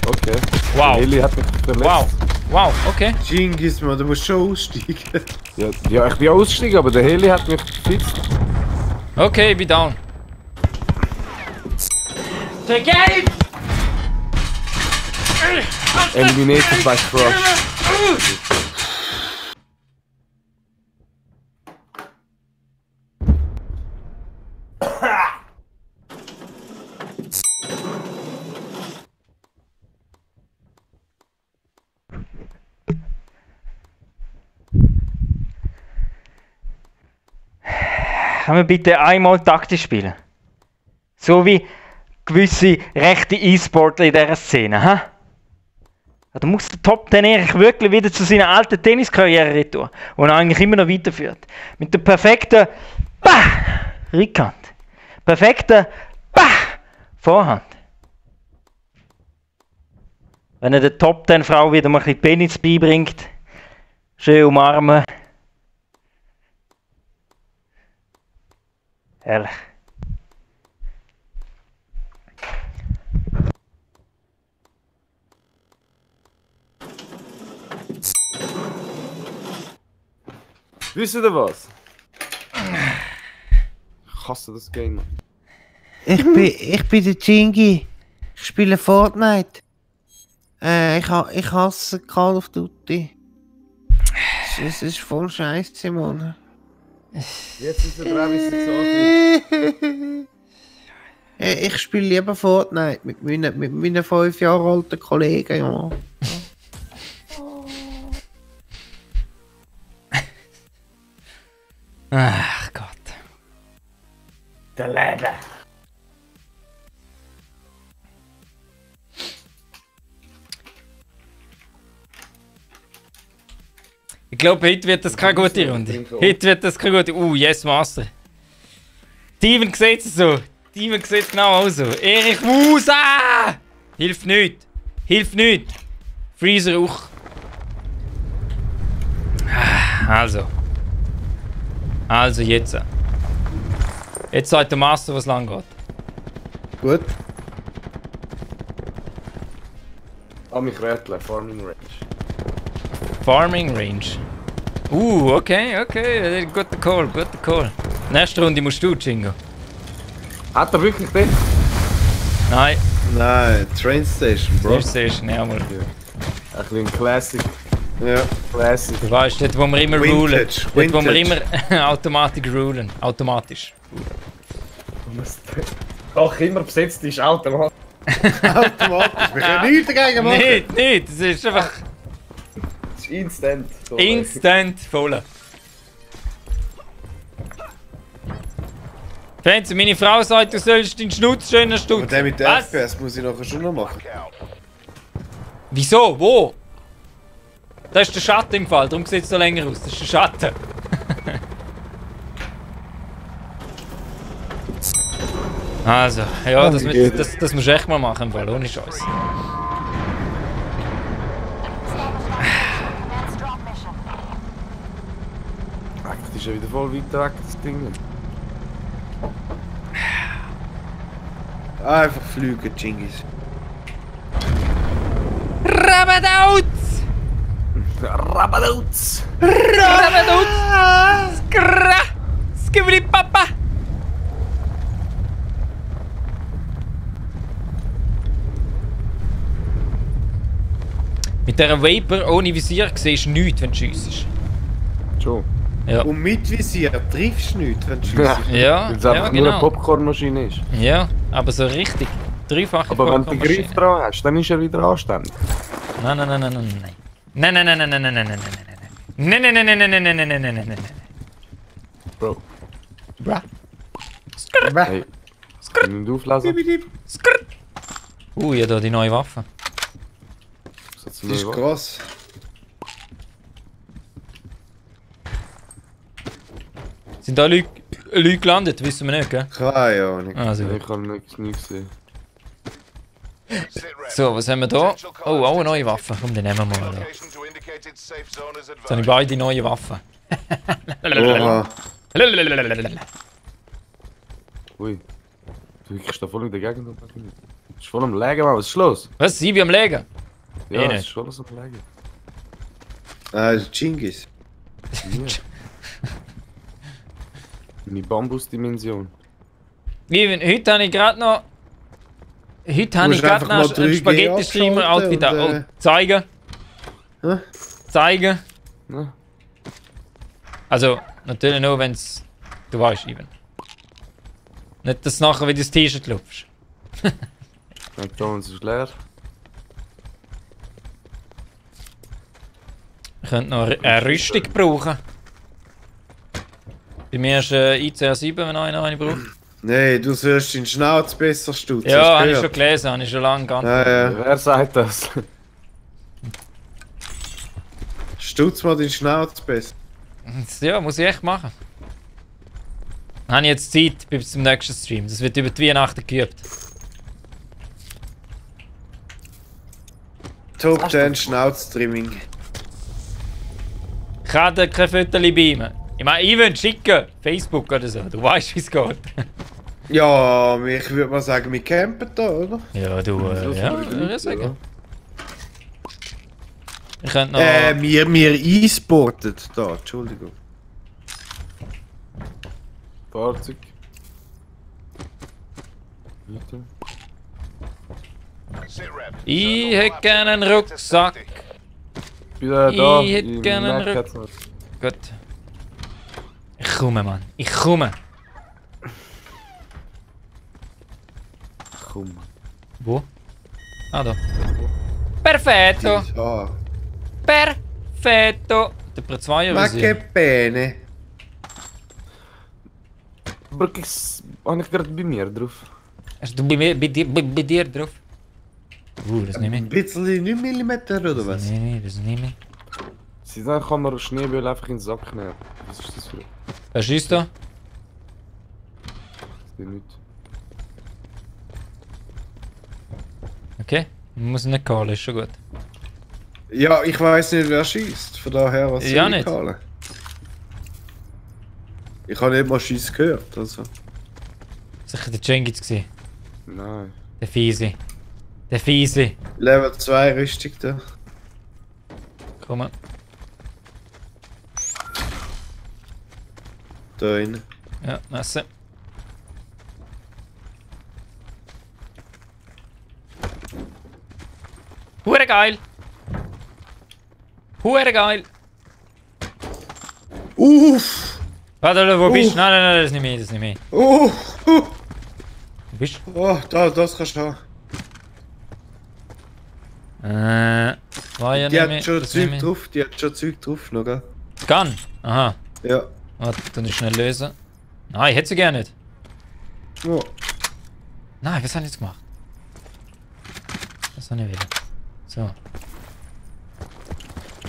Speaker 3: Okay.
Speaker 2: Wow.
Speaker 3: Heli hat mich verletzt.
Speaker 2: Wow. Wow, okay.
Speaker 1: Genghis, man, du musst schon aussteigen.
Speaker 3: Ja, ich bin ausgestiegen, aber der Heli hat mich gefixt.
Speaker 2: Okay, ich bin down. Vergeht!
Speaker 3: Eliminated by Crush.
Speaker 2: Können wir bitte einmal taktisch spielen? So wie gewisse rechte E-Sportler in dieser Szene, hä? Ja, da muss der Top den Erich wirklich wieder zu seiner alten Tenniskarriere retour, die er eigentlich immer noch weiterführt. Mit der perfekten Rückhand. Perfekten Vorhand. Wenn er der Top 10 Frau wieder mal ein bisschen Penis beibringt, schön umarmen. Ehrlich.
Speaker 3: Wisst ihr was? Ich hasse das Game.
Speaker 5: Ich bin der Chingy. Ich spiele Fortnite. Ich hasse Call of Duty. Es ist voll scheiße, Mann.
Speaker 3: Jetzt ist der Travis so.
Speaker 5: Ich spiele lieber Fortnite mit meinen 5 Jahre alten Kollegen, ja.
Speaker 2: Ach Gott.
Speaker 5: Der Leben.
Speaker 2: Ich glaube, heute wird das keine gute Runde. Heute wird das keine gute... yes, Master. Steven sieht es so. Steven sieht genau auch so. Erich Musa! Hilft nicht. Hilft nicht. Freezer auch. Also. Also jetzt. Jetzt sagt der Master, was lang geht.
Speaker 5: Gut.
Speaker 3: Mich rätseln, Farming Range.
Speaker 2: Farming Range. Okay. Guter Call, guter Call. Nächste Runde musst du, Jingo.
Speaker 3: Hat er wirklich den?
Speaker 2: Nein,
Speaker 1: Nein, Train Station, Bro.
Speaker 2: Station, ja mal.
Speaker 3: Ein bisschen Classic.
Speaker 1: Ja.
Speaker 3: Classic.
Speaker 2: Du weißt, dort wo wir immer
Speaker 1: Vintage,
Speaker 2: rulen. Dort wo wir
Speaker 1: Vintage.
Speaker 2: immer automatisch rulen. Automatisch.
Speaker 3: Doch immer besetzt ist, Auto.
Speaker 1: Automatisch, wir können nichts dagegen machen.
Speaker 2: Nicht, das ist einfach
Speaker 3: Das ist instant. So.
Speaker 2: instant voll. Fancy, meine Frau sagt, du sollst den Schnutz schöner
Speaker 1: Aber
Speaker 2: stutzen.
Speaker 1: der mit der
Speaker 2: Was?
Speaker 1: FPS muss ich nachher schon noch machen.
Speaker 2: Wieso? Wo? Da ist der Schatten im Fall, darum sieht es so länger aus. Das ist der Schatten. Also, ja, das musst du echt mal machen im Fall, ohne Scheiß.
Speaker 6: Next drop mission.
Speaker 3: Das ist ja wieder voll weit weg, das Ding.
Speaker 1: Einfach fliegen, Jingis.
Speaker 2: Rabadaut!
Speaker 3: Rabadouts!
Speaker 2: Rabadaut! Skra! Skibidi Papa! Mit dieser Vapor ohne Visier siehst du nichts, wenn du schiessest.
Speaker 3: Schon.
Speaker 2: Ja.
Speaker 1: Und mit Visier triffst du nichts, wenn du schiessest.
Speaker 2: Ja,
Speaker 3: Weil es einfach nur eine
Speaker 2: genau.
Speaker 3: Popcornmaschine ist.
Speaker 2: Ja, aber so richtig. Dreifache
Speaker 3: Aber wenn du den
Speaker 2: Popcornmaschine.
Speaker 3: Griff dran hast, dann ist er wieder anständig.
Speaker 2: Nein. Nein.
Speaker 3: Bro.
Speaker 2: Bra.
Speaker 3: Hey. Kann ich nicht auflesen?
Speaker 2: Ja, da die neue Waffe.
Speaker 3: Das
Speaker 1: Das ist krass.
Speaker 2: Sind da Leute gelandet? Wissen wir nicht, gell?
Speaker 1: Keine Ahnung.
Speaker 2: Also,
Speaker 3: Ich habe nichts gesehen.
Speaker 2: so, was haben wir da? Oh, auch eine neue Waffe. Komm, die nehmen wir mal. Da. Jetzt habe ich beide neue Waffen.
Speaker 1: Oha.
Speaker 3: Ui. Du ich da voll in der Gegend. Das ist voll am Legen, Mann. Was ist los?
Speaker 2: Was? Sie wie am Legen?
Speaker 3: Ja,
Speaker 2: Eh
Speaker 3: das
Speaker 2: nicht.
Speaker 3: ist voll am Legen.
Speaker 1: Ah, das ist Jingis.
Speaker 3: Meine Bambusdimension.
Speaker 2: Ivan, heute habe ich gerade noch. Heute habe ich
Speaker 1: musst
Speaker 2: gerade
Speaker 1: einfach mal
Speaker 2: noch einen
Speaker 1: 3G
Speaker 2: Spaghetti-Streamer
Speaker 1: abschalten
Speaker 2: Outfit.
Speaker 1: und,
Speaker 2: Oh, zeigen.
Speaker 1: Hä?
Speaker 2: Zeigen.
Speaker 3: Ja.
Speaker 2: Also, natürlich nur, wenn es. Du weißt, Ivan. Nicht, dass du nachher wieder das T-Shirt lupfst.
Speaker 3: McDonalds ist leer.
Speaker 2: Ich könnte noch eine Rüstung brauchen. Bei mir ist ICR7, wenn einer eine braucht.
Speaker 1: Nee, du sollst den Schnauz besser stutzen.
Speaker 2: Ja,
Speaker 1: hast
Speaker 2: habe
Speaker 1: du
Speaker 2: ich schon
Speaker 1: gehört?
Speaker 2: gelesen, habe ich schon lange geantwortet.
Speaker 1: Ja, ja.
Speaker 3: Wer sagt das?
Speaker 1: Stutz mal den Schnauz besser.
Speaker 2: Ja, muss ich echt machen. Dann habe ich jetzt Zeit bis zum nächsten Stream. Das wird über die Weihnachten geübt.
Speaker 1: Top 10 Schnauz-Trimming.
Speaker 2: Ich kann dir kein Foto beamen. Ich meine, Ivan, schicken. Facebook oder so. Du weißt, wie es geht.
Speaker 1: Ja, ich würde mal sagen, wir campen da, oder?
Speaker 2: Ja, du, ja, würde ich sagen. Ich könnte noch...
Speaker 1: Wir e-sporten da, Entschuldigung.
Speaker 3: Fahrzeug. Weiter.
Speaker 2: Ich hätte gerne einen Rucksack.
Speaker 3: Wieder da.
Speaker 2: Ich hätte
Speaker 3: im
Speaker 2: gerne einen
Speaker 3: Mac hat's
Speaker 2: Gut. Ich komme, Mann. Ich komme.
Speaker 3: Komm.
Speaker 2: Wo? Ah, da. Perfetto.
Speaker 1: Ah,
Speaker 2: Perfetto. Der Pro 2
Speaker 1: ma
Speaker 2: Version.
Speaker 1: che bene.
Speaker 3: Aber das habe ich gerade bei mir drauf.
Speaker 2: Hast du bei dir drauf? Das nehme ich.
Speaker 1: Ein bisschen 9 mm oder was?
Speaker 2: Nee, das nehme ich.
Speaker 3: Sie sagen, kann man Schneeböll einfach in den Sack nehmen. Was ist das für ein...
Speaker 2: Was ist da?
Speaker 3: Das ist nicht.
Speaker 2: Okay. Man muss nicht callen, ist schon gut.
Speaker 1: Ja, ich weiß nicht, wer schießt. Von daher, was
Speaker 2: Ja,
Speaker 1: soll ich
Speaker 2: nicht.
Speaker 1: holen? Ich habe nicht mal Schieß gehört. Also.
Speaker 2: Sicher der Cengiz gesehen.
Speaker 3: Nein.
Speaker 2: Der Fiese. Der Fiese.
Speaker 1: Level 2 richtig da.
Speaker 2: Komm mal.
Speaker 1: Da rein.
Speaker 2: Ja, Messer. Hure geil! Hure geil!
Speaker 1: Uff!
Speaker 2: Warte, wo bist du? Nein, nein, nein, das ist nicht mehr, das ist nicht mehr.
Speaker 1: Wo
Speaker 2: bist du?
Speaker 1: Oh, das kannst du haben.
Speaker 2: War ja
Speaker 1: Die
Speaker 2: nicht mehr.
Speaker 1: hat schon
Speaker 2: das
Speaker 1: Zeug
Speaker 2: nicht mehr.
Speaker 1: drauf, die hat schon Zeug drauf noch, gell?
Speaker 2: Gun? Aha.
Speaker 1: Ja.
Speaker 2: Warte, dann ich schnell lösen. Nein, ich hätte sie gerne nicht.
Speaker 1: Oh.
Speaker 2: Nein, was habe ich jetzt gemacht? Das habe ich wieder. So.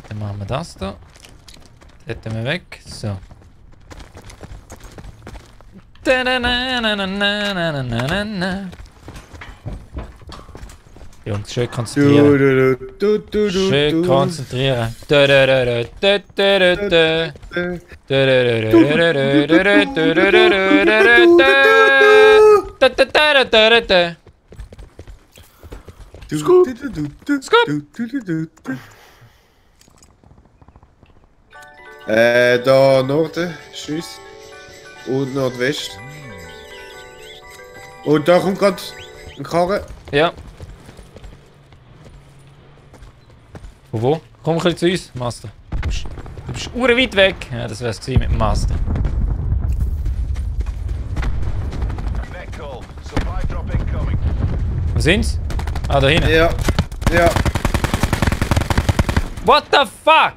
Speaker 2: Dann machen wir das da. Das hätten wir weg. So. Jungs, schön konzentrieren. Schön konzentrieren.
Speaker 1: Da Norden, Schüss. Und Nordwest. Und da kommt gerade ein Karren.
Speaker 2: Ja. Wo? Komm ein bisschen zu uns, Master. Du bist weit weg. Ja, das wär's gewesen mit dem Master.
Speaker 4: Net call. Supply drop incoming.
Speaker 2: Wo sind's? Ah, da hinten.
Speaker 1: Ja. Ja.
Speaker 2: What the fuck?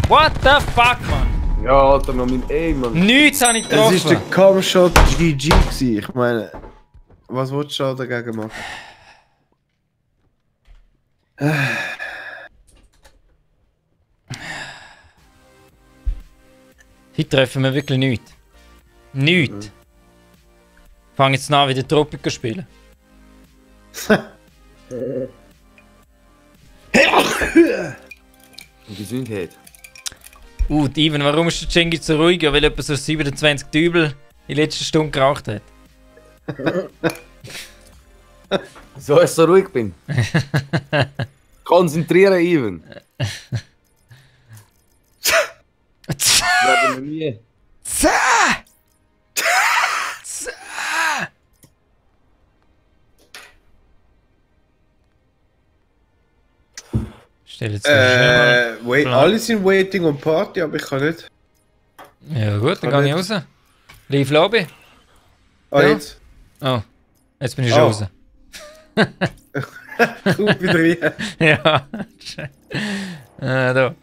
Speaker 2: What the fuck, Mann?
Speaker 3: Ja, Alter, noch mein Aim, Mann.
Speaker 2: Nichts habe ich
Speaker 1: Es ist der
Speaker 2: getroffen.
Speaker 1: Comshot GG gewesen. Ich meine, was willst du da dagegen machen?
Speaker 2: Heute treffen wir wirklich nichts. Nichts. Fangen jetzt an, wieder Tropico spielen.
Speaker 3: Gesundheit.
Speaker 2: Ivan, warum ist der Cengiz so ruhig? Ja, weil er etwa so 27 Dübel in letzter Stunde geraucht hat.
Speaker 3: So, ich so ruhig bin. Konzentrieren, Ivan. Werden wir nie.
Speaker 2: Stell jetzt schnell
Speaker 1: Wait,
Speaker 2: Klar.
Speaker 1: alle sind waiting on Party, aber ich kann nicht.
Speaker 2: mal. Ja gut, dann
Speaker 1: Kann
Speaker 2: gehe ich raus. Live Lobby.
Speaker 1: Ah,
Speaker 2: Ja.
Speaker 1: jetzt.
Speaker 2: Oh, jetzt bin ich schon
Speaker 1: Oh.
Speaker 2: raus.
Speaker 1: Komm wieder rein.
Speaker 2: Ja. Da.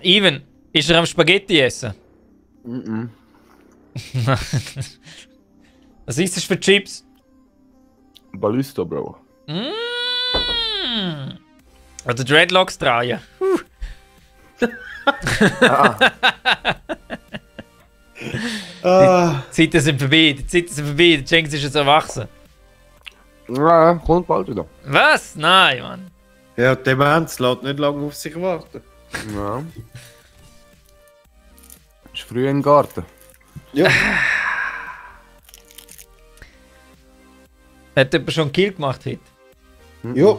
Speaker 2: Ivan, ist er am Spaghetti essen? Was ist das für Chips?
Speaker 3: Ballista, Bro.
Speaker 2: Oder Dreadlocks drehen.
Speaker 1: Ah,
Speaker 2: Die Zeiten sind vorbei, die Zeiten sind vorbei, der Cengiz ist jetzt erwachsen.
Speaker 3: Ja, kommt bald wieder.
Speaker 2: Was? Nein, Mann.
Speaker 1: ja, Demenz lässt nicht lange auf sich warten.
Speaker 3: Ja. Ist früh im Garten.
Speaker 1: Ja.
Speaker 2: Hat jemand schon einen Kill gemacht heute?
Speaker 1: Ja.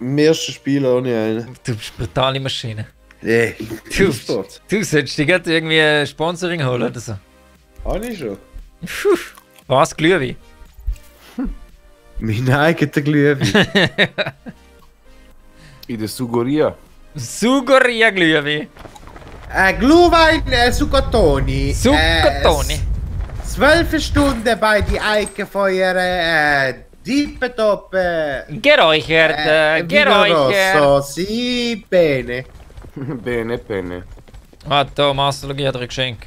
Speaker 1: Im ersten Spiel auch nicht einen.
Speaker 2: Du bist eine brutale Maschine.
Speaker 1: Nee,
Speaker 2: Du,
Speaker 1: Sport.
Speaker 2: du solltest dir gerade irgendwie ein Sponsoring holen oder so.
Speaker 1: Habe ich schon.
Speaker 2: Puh. Was, Glühwein?
Speaker 1: Mein eigener Glühwein.
Speaker 3: In der Sugoria.
Speaker 2: Sugoria Glühwein.
Speaker 1: Glühwein, Sucatoni.
Speaker 2: Sucatoni.
Speaker 1: 12 Stunden bei die Eichenfeuer, Tippetopp.
Speaker 2: Geräuchert, geräuchert.
Speaker 1: Rosso, sì, bene.
Speaker 3: Bene, bene.
Speaker 2: Ah, da, Master, schau, ich habe dir ein Geschenk.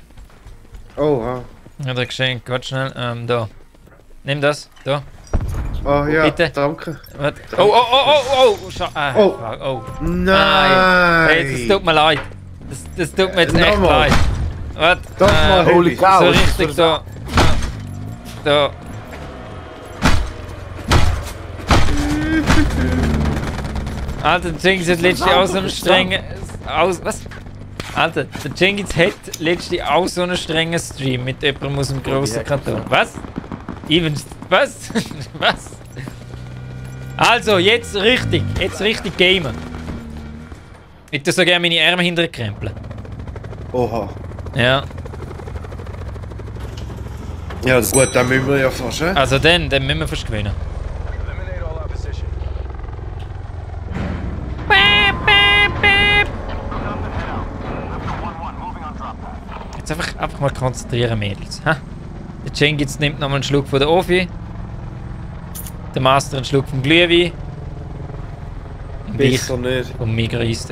Speaker 1: Oh, ah.
Speaker 2: Ich habe dir ein Geschenk, warte schnell, da. Nimm das, da.
Speaker 1: Oh ja,
Speaker 2: Bitte.
Speaker 1: danke.
Speaker 2: Warte. Oh,
Speaker 1: Oh.
Speaker 2: oh.
Speaker 1: Nein.
Speaker 2: Hey, das tut mir leid. Das tut mir jetzt echt
Speaker 1: Nochmal.
Speaker 2: leid. Warte.
Speaker 1: Doch mal,
Speaker 3: Holy cow.
Speaker 2: So
Speaker 3: was ist
Speaker 2: richtig
Speaker 3: das?
Speaker 2: da. Da. Alter, der Cengiz hat letztens auch so einen strengen... Was? Alter, der Cengiz hat letztens auch so einen strengen Stream mit jemandem aus dem grossen Kanton. Was? Even... Was? Was? Also, jetzt richtig gamen. Ich tue so gerne meine Arme hinterher krempeln.
Speaker 1: Oha.
Speaker 2: Ja.
Speaker 1: Ja, das ist gut, dann müssen wir ja fast, hä?
Speaker 2: Also dann müssen wir fast gewinnen.
Speaker 4: Eliminate all opposition.
Speaker 2: Jetzt einfach mal konzentrieren, Mädels. Ha? Der Cengiz nimmt nochmal einen Schluck von der Ofi. Der Master einen Schluck vom Glühwein. Und ich
Speaker 1: Besser nicht.
Speaker 2: vom Migros.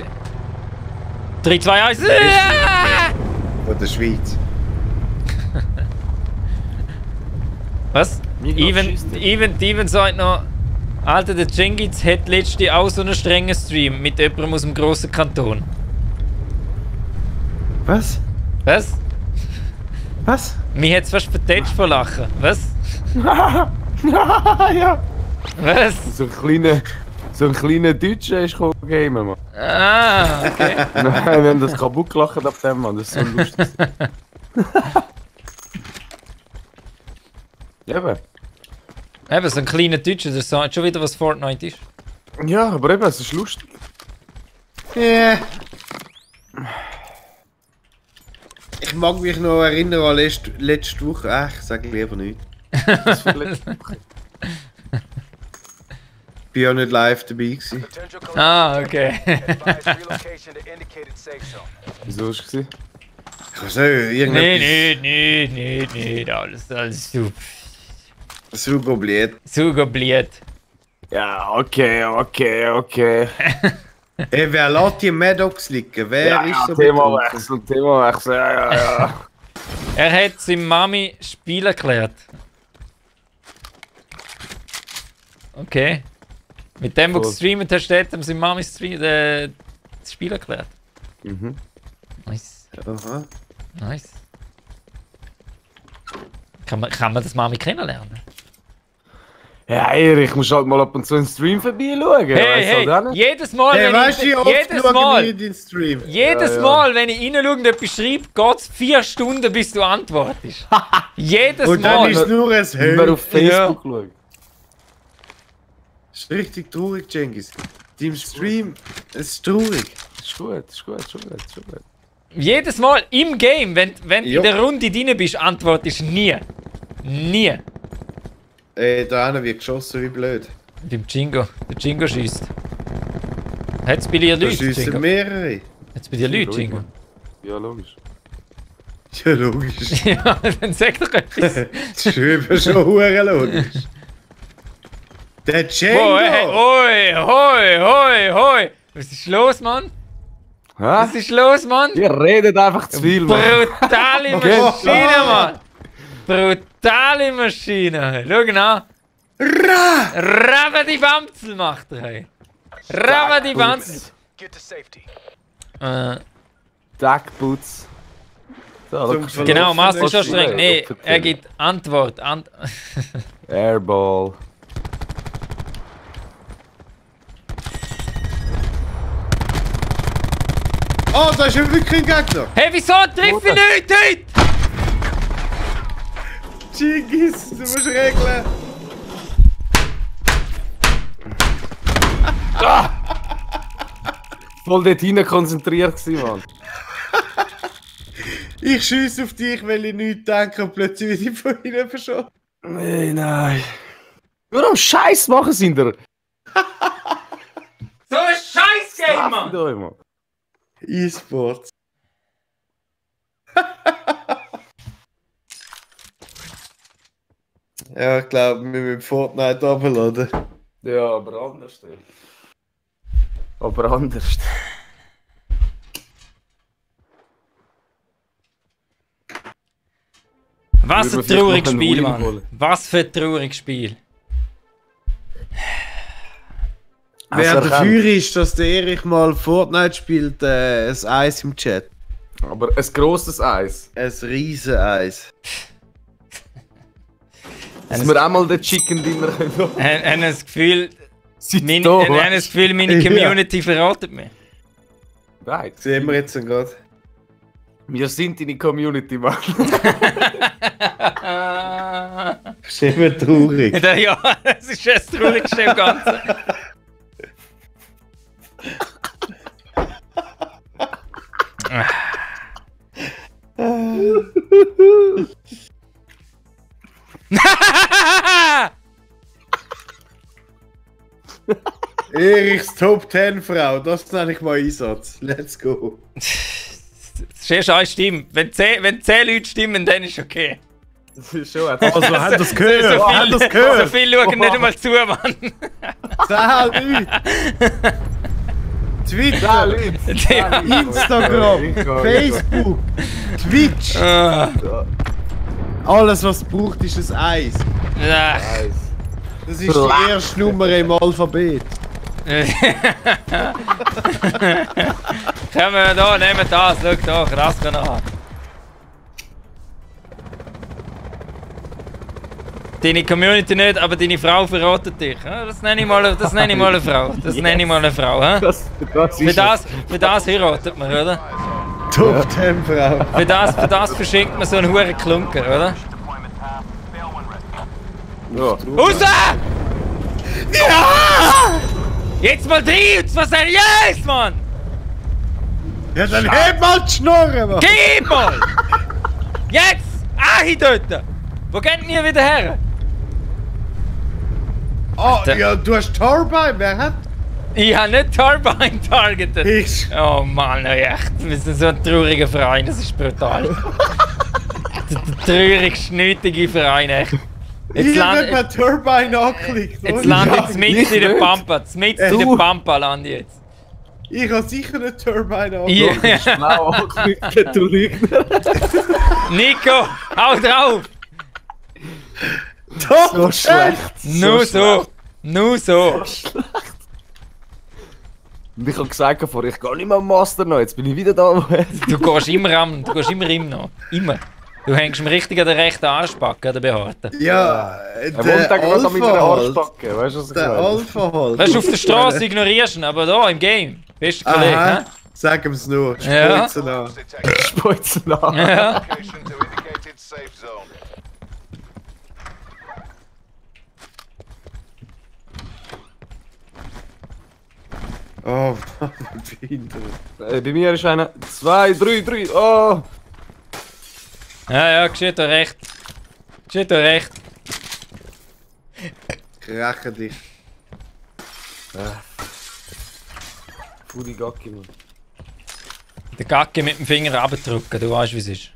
Speaker 2: 3, 2, 1.
Speaker 1: Von der Schweiz.
Speaker 2: Was? Even sagt noch, Alter, der Cengiz hat letztens auch so einen strengen Stream mit jemandem aus dem grossen Kanton.
Speaker 1: Was?
Speaker 2: Was?
Speaker 1: Was?
Speaker 2: Mich hat's fast vertätscht vor Lachen. Was?
Speaker 1: Ja.
Speaker 2: Was?
Speaker 3: So ein kleiner Deutscher ist gekommen gamen, Mann.
Speaker 2: Ah, okay.
Speaker 3: Nein, wir haben das kaputt gelacht ab dem, Mann. Das ist so lustig. Eben.
Speaker 2: Eben, so ein kleiner Deutscher, der sagt schon wieder, was Fortnite ist.
Speaker 3: Ja, aber eben, es ist lustig.
Speaker 1: Yeah. Ich mag mich noch erinnern an letzte Woche. Ach, ich sage lieber nicht.
Speaker 3: Das vielleicht-
Speaker 1: Ich war ja nicht live dabei gewesen.
Speaker 4: Potential
Speaker 2: Ah, okay.
Speaker 4: advise relocation to indicated safe zone.
Speaker 3: Wieso ist es gewesen?
Speaker 1: Ich weiß nicht, irgendetwas.
Speaker 2: Nicht. Alles super.
Speaker 1: Super obliert.
Speaker 2: Super blied.
Speaker 3: Ja, okay.
Speaker 1: Ey, wer lässt die Maddox liegen? Wer ist so betrunken?
Speaker 3: Themawechsel, ja.
Speaker 2: Er hat seine Mami Spiel erklärt. Okay. Mit dem, wo du
Speaker 3: Cool.
Speaker 2: gestreamt hast, hat ihm seine Mami das Spiel erklärt.
Speaker 3: Mhm.
Speaker 2: Nice.
Speaker 1: Aha.
Speaker 2: Nice. Kann man das Mami kennenlernen?
Speaker 3: Ja, Erich, musst halt mal ab und zu einen Stream vorbeischauen.
Speaker 2: Hey,
Speaker 3: Halt auch nicht.
Speaker 2: jedes Mal,
Speaker 1: Hey, weißt du, wie oft
Speaker 2: jedes
Speaker 1: schauen wir
Speaker 2: Mal,
Speaker 1: in den Stream?
Speaker 2: jedes
Speaker 3: Ja.
Speaker 2: Mal, wenn ich reinschaue und etwas schreibe, geht es 4 Stunden, bis du antwortest. Jedes
Speaker 1: Und dann
Speaker 2: Mal.
Speaker 1: ist nur ein
Speaker 3: Wenn wir
Speaker 1: Höhe.
Speaker 3: auf Facebook schauen.
Speaker 1: Das ist richtig traurig, Cengiz. Dein Stream, es ist traurig.
Speaker 3: Ist gut.
Speaker 2: Jedes Mal im Game, wenn du
Speaker 1: Jo.
Speaker 2: in der Runde drin bist, antwortest du nie. Nie.
Speaker 1: Da einer wird geschossen wie blöd.
Speaker 2: Beim Jingo. Der Jingo schießt. Hat es bei dir
Speaker 1: Da
Speaker 2: Leute,
Speaker 1: schiessen
Speaker 2: Jingo?
Speaker 1: mehrere.
Speaker 2: Hat es bei dir Leute, Jingo?
Speaker 3: Ja, logisch.
Speaker 1: Ja, logisch.
Speaker 2: Ja, dann sag doch etwas.
Speaker 1: Das ist eben schon hure logisch. Der
Speaker 2: Oh,
Speaker 1: Django!
Speaker 2: hey, hoi. Was ist los, Mann?
Speaker 3: Hä?
Speaker 2: Was ist los, Mann?
Speaker 3: Ihr redet einfach zu viel, Mann.
Speaker 2: Brutale Maschine, Mann! Brutale Maschine! Schau an! Rabba die Bamzel macht er, hey! Rabba die Bamzel!
Speaker 4: Get to safety.
Speaker 3: Duckboots. So,
Speaker 1: Zum
Speaker 3: look.
Speaker 1: Verlauf
Speaker 2: Genau,
Speaker 1: von
Speaker 2: Master
Speaker 1: der
Speaker 2: ist schon
Speaker 1: Maschine.
Speaker 2: streng. Nee, er gibt Antwort.
Speaker 3: Airball.
Speaker 1: Oh, da ist ja wirklich ein Gegner!
Speaker 2: Hey, wieso treffe ich nicht heute?
Speaker 1: Cengiz, du musst regeln!
Speaker 3: Voll dort hinein konzentriert gewesen, Mann.
Speaker 1: Ich schiesse auf dich, weil ich nichts denke und plötzlich wieder von hinten verschossen.
Speaker 3: Nein. Nur am Scheiß machen sind ihr.
Speaker 2: So ein Scheiß-Game, Mann!
Speaker 3: Mann.
Speaker 1: E-Sports. Ja, ich glaube, wir müssen Fortnite runterladen.
Speaker 3: Ja, aber anders. Aber anders.
Speaker 2: Was ein
Speaker 3: Würden wir
Speaker 2: trauriges
Speaker 3: vielleicht noch einen
Speaker 2: Spiel,
Speaker 3: Win
Speaker 2: Mann.
Speaker 3: holen?
Speaker 2: Was für ein trauriges Spiel.
Speaker 1: Wer
Speaker 3: Also,
Speaker 1: dafür ist, dass der Erich mal Fortnite spielt, ein Eis im Chat.
Speaker 3: Aber ein grosses Eis.
Speaker 1: Ein riesen Eis.
Speaker 3: Dass wir auch mal den Chicken Dinner können.
Speaker 2: Haben das Gefühl, Ich habe das Gefühl, meine Community verratet mich.
Speaker 3: Nein,
Speaker 1: Sehen wir jetzt gerade.
Speaker 3: wir sind deine Community, Mann.
Speaker 1: Das ist immer traurig.
Speaker 2: Ja, das ist das Traurigste im Ganzen.
Speaker 1: Erichs Top 10 Frau, das nenne ich mal Einsatz. Let's go.
Speaker 2: Das ist eine Stimme. Wenn 10 Leute stimmen, dann ist okay.
Speaker 3: Das ist schon
Speaker 1: Also, hat das gehört? Hat das
Speaker 2: So
Speaker 1: gehört?
Speaker 2: viele schauen nicht einmal zu, Mann.
Speaker 1: 10 Leute. Twitter,
Speaker 2: Ja.
Speaker 1: Instagram, Facebook, Twitch. Alles, was es braucht, ist ein Eis.
Speaker 2: Ach.
Speaker 1: Das ist die erste Nummer im Alphabet.
Speaker 2: Kommen wir da, nehmen das, schau da, krass kann an. Deine Community nicht, aber deine Frau verratet dich. Ja, das nenne ich mal eine Frau. Das nenne ich mal eine Frau. Ja? Für das heiratet man, oder?
Speaker 1: Top 10 Frau.
Speaker 2: Für das verschenkt man so einen hohen Klunker, oder?
Speaker 3: Ja.
Speaker 2: Raus! Ja! Jetzt mal drin, und zwar seriös, Mann!
Speaker 1: Ja, dann heb mal die Schnorren, Mann.
Speaker 2: Gib mal! Jetzt! Hier dort! Wo geht denn ihr wieder her?
Speaker 1: Oh, ja, du hast Turbine, wer hat?
Speaker 2: Ich habe nicht Turbine targeted.
Speaker 1: Ich.
Speaker 2: Oh Mann, echt. Wir sind so ein trauriger Verein, das ist brutal. der traurigste, nötige Verein, echt.
Speaker 1: Ich hab nicht mal Turbine angeklickt.
Speaker 2: Jetzt landet es mit in der Pampa. Mit in der Pampa landet jetzt.
Speaker 1: Ich hab sicher nicht Turbine angeklickt.
Speaker 2: Ja.
Speaker 3: Schlau angeklickt, du Lügner.
Speaker 2: Nico, hau drauf!
Speaker 1: Top
Speaker 3: So schlecht.
Speaker 2: Nur so! Nur so!
Speaker 3: Und ich hab gesagt vorher, ich gehe nicht mehr am Master noch, jetzt bin ich wieder da.
Speaker 2: Du gehst immer noch. Immer. Du hängst mir richtig an der rechten Arschbacke, an der Behaarte.
Speaker 1: Ja,
Speaker 3: Er wohnt da gerade mit einer Arschbacke, weißt du was ich
Speaker 1: Der
Speaker 3: meine?
Speaker 1: Alpha halt.
Speaker 2: Weißt du, auf der Straße ignorierst du ihn, aber da im Game. Bester Kollege,
Speaker 1: Aha,
Speaker 2: ne?
Speaker 1: sag ihm's nur.
Speaker 2: Ja.
Speaker 1: Spitze nach.
Speaker 3: Speuzen an.
Speaker 2: Ja.
Speaker 4: Location to indicated safe zone.
Speaker 1: Oh, Mann, wie behindert.
Speaker 3: Bei mir ist einer. 2, 3. Oh!
Speaker 2: Ja, geschieht dir recht. Geschieht dir recht.
Speaker 1: Ich räche dich.
Speaker 3: Fudi Gacki, Mann.
Speaker 2: Den Gacke mit dem Finger abdrücken, du weißt wie es ist.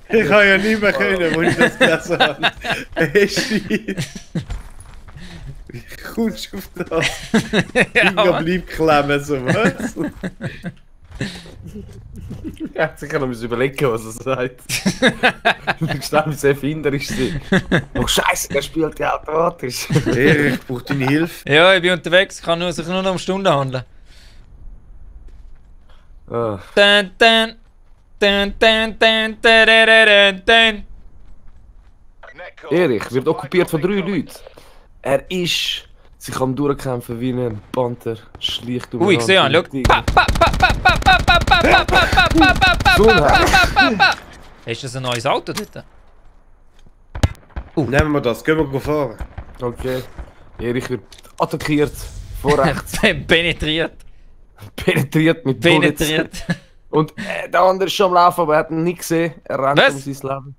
Speaker 1: Ich kann ja nicht mehr können, wo ich das gelesen habe. Hey, shit. Wie kommst du auf das? Finger bleibt klemmen, so was?
Speaker 3: Er hat sicher noch überlegen, was er sagt. Ich glaube, wie erfinderisch ist. Oh Scheiße, der spielt ja automatisch.
Speaker 1: Erich, ich brauche deine Hilfe.
Speaker 2: Ja, ich bin unterwegs, kann sich nur noch um Stunden handeln.
Speaker 3: Ah.
Speaker 2: Dun, dun, dun, dun, dun, dun, dun, dun.
Speaker 3: Erich wird okkupiert von 3 Leuten. Er ist sich am durchkämpfen wie ein Panther. Schlicht um.
Speaker 2: Ich sehe ihn, schau. Ist das ein neues Auto dort?
Speaker 1: Nehmen wir das, gehen wir fahren.
Speaker 3: Okay. Erich wird attackiert. Von rechts.
Speaker 2: Penetriert.
Speaker 3: Penetriert mit Bullets.
Speaker 2: Penetriert.
Speaker 3: Und der andere ist schon am Laufen, aber er hat ihn nicht gesehen. Er rennt
Speaker 2: Was?
Speaker 3: um sein Leben.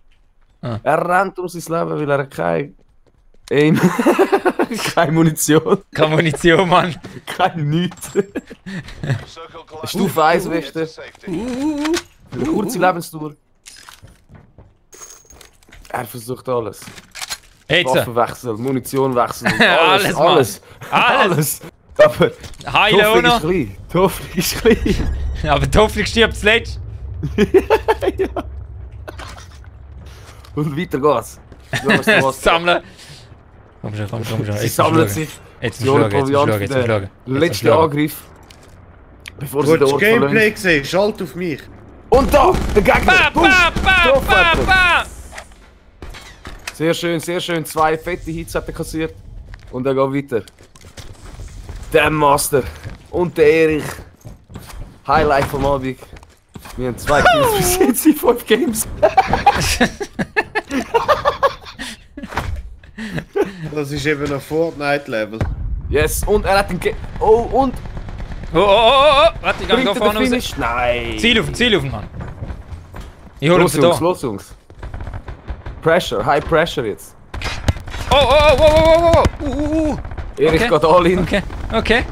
Speaker 2: Ah.
Speaker 3: Er rennt um sein Leben, weil er kein Aim. Keine Munition.
Speaker 2: Keine Munition, Mann.
Speaker 3: Kein nichts. Stufe 1 Weste. Eine kurze Lebenstour. Er versucht alles.
Speaker 2: Jetzt.
Speaker 3: Waffen wechseln, Munition wechseln.
Speaker 2: Alles, Mann.
Speaker 3: Alles.
Speaker 2: Alles.
Speaker 3: Aber die
Speaker 2: Heilen auch
Speaker 3: Hoffnung ist
Speaker 2: noch.
Speaker 3: klein. Die Hoffnung ist klein.
Speaker 2: Aber die Hoffnung stirbt zuletzt.
Speaker 3: Und weiter geht's. Schauen wir was.
Speaker 2: Sammeln. Komm schon.
Speaker 3: Sie sammeln sich.
Speaker 2: Jetzt
Speaker 3: Sie
Speaker 2: musst
Speaker 3: holen
Speaker 2: du schauen,
Speaker 3: Proviant
Speaker 2: jetzt
Speaker 3: für
Speaker 2: musst du
Speaker 3: den
Speaker 2: schauen.
Speaker 3: letzten Angriff. Bevor sie
Speaker 1: Du
Speaker 3: den
Speaker 1: hast
Speaker 3: Ort
Speaker 1: Gameplay
Speaker 3: verlassen.
Speaker 1: gesehen, schalt auf mich.
Speaker 3: Und da! Der Gegner!
Speaker 2: Pa, pa, pa,
Speaker 3: Getroffen.
Speaker 2: pa, pa.
Speaker 3: Sehr schön, sehr schön. 2 fette Hits hat er kassiert. Und er geht weiter. Der Master und der Erich. Highlight vom Abend. Wir haben 2 Kills bis jetzt in 5 Games.
Speaker 1: Das ist eben ein Fortnite-Level.
Speaker 3: Yes, und er hat den Oh, und...
Speaker 2: Oh. Warte, ich gehe da vorne raus.
Speaker 3: Finish? Nein.
Speaker 2: Ziel auf, Mann. Ich hole ihn
Speaker 3: Los
Speaker 2: von
Speaker 3: Jungs,
Speaker 2: da.
Speaker 3: los Jungs. Pressure, High Pressure jetzt.
Speaker 2: Oh.
Speaker 3: Erich
Speaker 2: Okay.
Speaker 3: geht all in.
Speaker 2: Okay.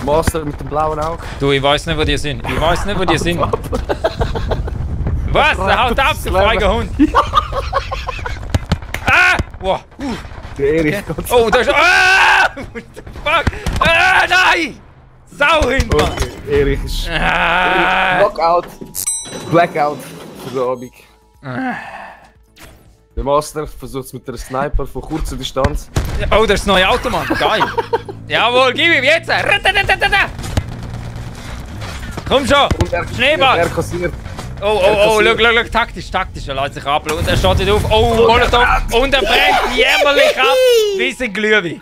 Speaker 3: Master mit dem blauen Auge.
Speaker 2: Du, ich weiß nicht, wo die sind. Was? Der haut ab, der feige Hund. Ah! Wow.
Speaker 3: Der Erich geht
Speaker 2: Oh, da ist... Ah! What the fuck? Ah, nein! Sauhund, Mann!
Speaker 3: Okay, Erich ist...
Speaker 2: Ah!
Speaker 3: Knockout. Blackout für den Abend. Der Master versucht es mit einer Sniper von kurzer Distanz.
Speaker 2: Oh, das ist das neue Auto, Mann. Geil. Jawohl, gib ihm jetzt. Komm schon.
Speaker 3: Und er
Speaker 2: Schneeball.
Speaker 3: kassiert.
Speaker 2: Oh, schau, taktisch. Er lässt sich ab und er steht nicht auf. Oh, Molotov. Und er brennt jämmerlich ab. Wie ein Glühwein.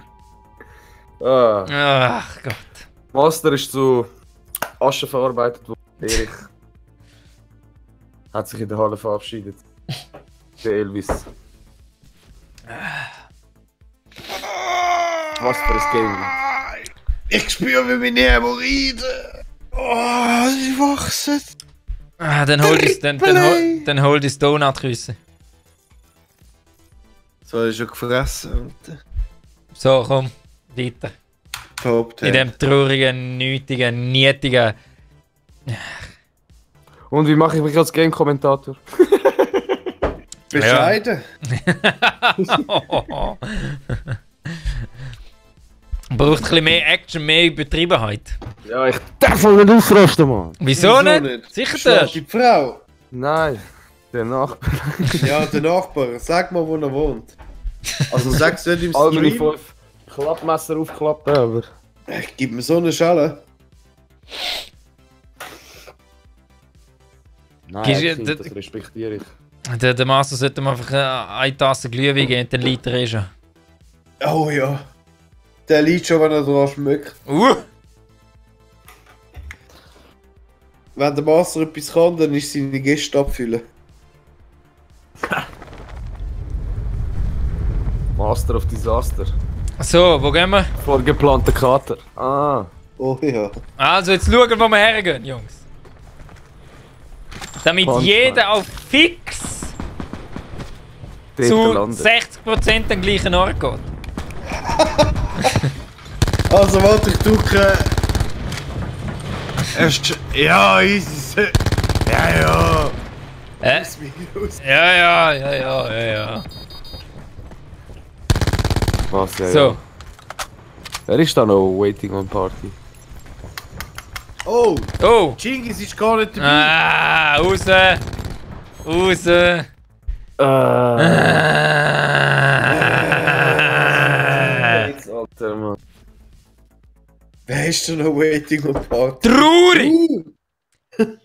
Speaker 2: Ach Gott.
Speaker 3: Master ist zu Asche verarbeitet worden. Erich hat sich in der Halle verabschiedet. Der Elvis. Was für ein Game.
Speaker 1: Ich spüre, wie meine Hämorrhoiden. Oh, sie wachsen.
Speaker 2: Ah, dann hol das Donutküsse.
Speaker 1: So, ist schon gefressen.
Speaker 2: So, komm, weiter. In dem traurigen, nötigen, nietigen...
Speaker 3: Und wie mache ich mich als Game-Kommentator?
Speaker 1: Bescheiden.
Speaker 2: Braucht ein bisschen mehr Action, mehr Übertriebenheit.
Speaker 3: Ja, ich darf mal nicht ausrasten, Mann.
Speaker 2: Wieso nicht? Sicher
Speaker 1: Schlägt
Speaker 2: das?
Speaker 1: die Frau.
Speaker 3: Nein, der Nachbar.
Speaker 1: Ja, der Nachbar. Sag mal, wo er wohnt. Also sag's nicht im
Speaker 3: All meine
Speaker 1: Stream.
Speaker 3: 5 Klappmesser aufklappen, aber...
Speaker 1: Gib mir so eine Schale.
Speaker 3: Nein,
Speaker 2: Gehst
Speaker 3: ich
Speaker 2: du-
Speaker 3: finde, das respektiere ich.
Speaker 2: Der Master sollte mir einfach eine Tasse Glühwein geben, den Liter ist er.
Speaker 1: Oh ja. Der liegt schon, wenn er dran schmeckt. Wenn der Master etwas kann, dann ist seine Gäste abfüllen.
Speaker 3: Master of Disaster.
Speaker 2: So, wo gehen wir?
Speaker 3: Vorgeplanter Kater. Ah.
Speaker 1: Oh ja.
Speaker 2: Also, jetzt schauen, wo wir hergehen, Jungs. Damit
Speaker 3: Punchline.
Speaker 2: jeder auf fix
Speaker 3: Dort
Speaker 2: zu
Speaker 3: landet.
Speaker 2: 60% den gleichen Ort geht.
Speaker 1: Also, warte, ich drücke. Ja, easy. Ja. Lass mich los.
Speaker 2: Ja.
Speaker 3: Was, ja,
Speaker 2: So,
Speaker 3: ja. Er ist da noch waiting on party.
Speaker 1: Oh,
Speaker 2: oh.
Speaker 1: Chingis ist gar nicht dabei.
Speaker 2: Ah, raus.
Speaker 3: Jetzt, Alter, Mann.
Speaker 1: Wer ist denn noch waiting on party?
Speaker 2: Traurig!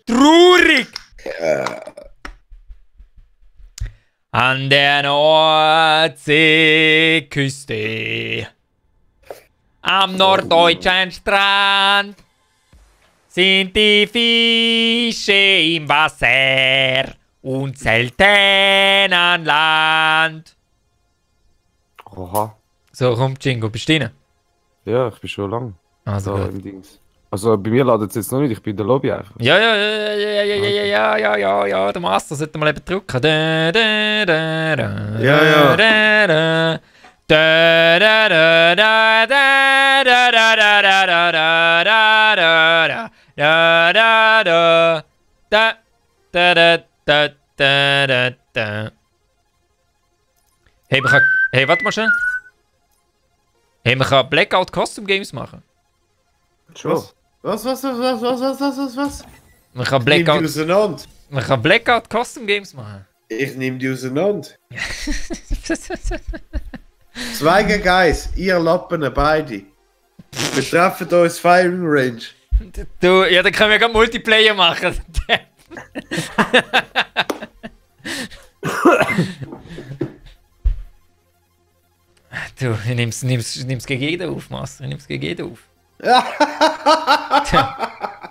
Speaker 2: Traurig! An der Nordseeküste, am norddeutschen Strand, sind die Fische im Wasser und selten an Land.
Speaker 3: Oha.
Speaker 2: So, komm, Jingo, bist du rein?
Speaker 3: Ja, ich bin schon lang
Speaker 2: Also
Speaker 3: da
Speaker 2: gut.
Speaker 3: im Dings. Also bei mir ladet es jetzt noch nicht, ich bin in der Lobby einfach.
Speaker 2: Ja, der Master sollte mal eben drücken. Da, da, da, da,
Speaker 1: Ja.
Speaker 2: da, da, da, da, da, da, da, da, da, da, da, da, da, da, da, da, da, da. Hey, warte mal schnell. Hey, man kann Blackout Custom Games machen.
Speaker 3: Schon.
Speaker 1: Was?
Speaker 2: Man kann
Speaker 1: Ich nehme die
Speaker 2: Blackout,
Speaker 1: auseinander.
Speaker 2: man kann Blackout Custom Games machen.
Speaker 1: Ich nehme die auseinander. 2 gegen 1, ihr Lappen beide. Wir treffen uns Firing Range.
Speaker 2: Du, ja, dann können wir gerade Multiplayer machen. Du, nimm's gegen jeden auf, Master. Nimm's gegen jeden auf.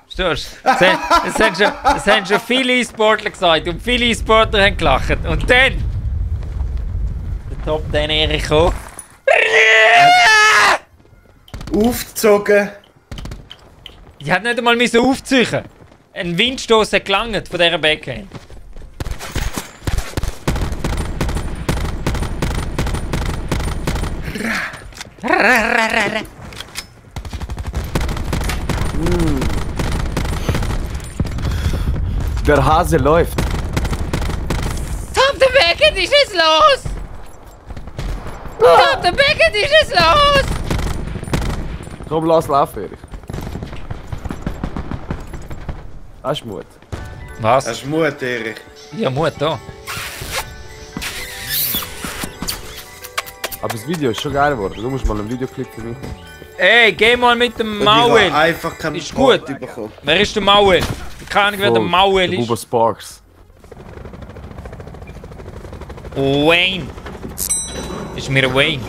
Speaker 2: Verstehst du? Es haben schon viele E-Sportler gesagt und viele E-Sportler haben gelacht. Und dann... Der Top 10 Erich gekommen.
Speaker 1: Aufgezogen.
Speaker 2: Die hat nicht einmal aufziehen. Ein Windstoß hat gelangt von dieser Backhand.
Speaker 3: Der Hase läuft.
Speaker 2: Top der Backhand ist es los! Top der Backhand ist es los!
Speaker 3: Komm, lass laufen, Erich. Hast du Mut?
Speaker 2: Was?
Speaker 1: Hast du Mut, Erich?
Speaker 2: Ja, Mut da.
Speaker 3: Aber das Video ist schon geil geworden. Du musst mal einen Videoclip für mich machen.
Speaker 2: Ey, geh mal mit dem
Speaker 1: Ich habe
Speaker 2: Mauel.
Speaker 1: einfach keinen
Speaker 2: Ist
Speaker 1: Sport
Speaker 2: gut.
Speaker 1: bekommen.
Speaker 2: Wer ist der Mauel? Keine Ahnung, wer der Mauel
Speaker 3: Der Bubba
Speaker 2: ist.
Speaker 3: Sparks.
Speaker 2: Wayne. Ist mir ein Wayne.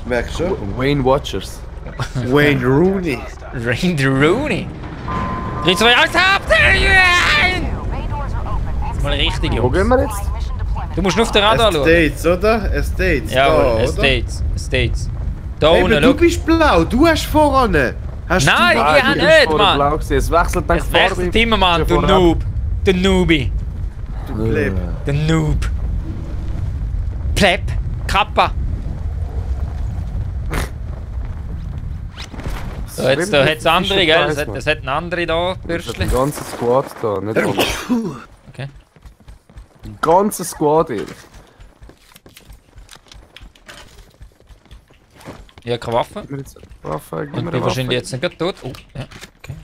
Speaker 1: Merkst du?
Speaker 3: Wayne Watchers.
Speaker 1: Wayne Rooney.
Speaker 2: Rain the Rooney. 3, 2, 1, Top Mal richtig,
Speaker 3: Wo
Speaker 2: Jungs.
Speaker 3: gehen wir jetzt?
Speaker 2: Du musst nur auf den Radar schauen.
Speaker 1: Estates, oder? Estates,
Speaker 2: Jawohl,
Speaker 1: da, oder?
Speaker 2: Estates. Da
Speaker 1: Eben,
Speaker 2: unten,
Speaker 1: du
Speaker 2: schau.
Speaker 1: bist blau, du hast voran. Hast
Speaker 2: Nein,
Speaker 1: du...
Speaker 2: ich habe nicht, Mann.
Speaker 3: Blau gewesen. Es wechselt dann
Speaker 2: Es wechselt immer, Mann, du
Speaker 3: vorab.
Speaker 2: Noob. Der Noobi.
Speaker 1: Pleb.
Speaker 2: Der Noob. Pleb. Kappa. So, jetzt da hat es andere, gell? Es hat eine andere da,
Speaker 3: Das hat
Speaker 2: Bürstchen.
Speaker 3: ein ganzes Squad da, nicht alle.
Speaker 2: Okay.
Speaker 3: Ein ganzes Squad, Erich.
Speaker 2: Ich habe keine Waffe.
Speaker 3: Gib mir jetzt eine Waffe, gib
Speaker 2: Und
Speaker 3: mir
Speaker 2: bin
Speaker 3: eine
Speaker 2: wahrscheinlich
Speaker 3: Waffe.
Speaker 2: jetzt nicht gerade tot. Oh, ja. Okay.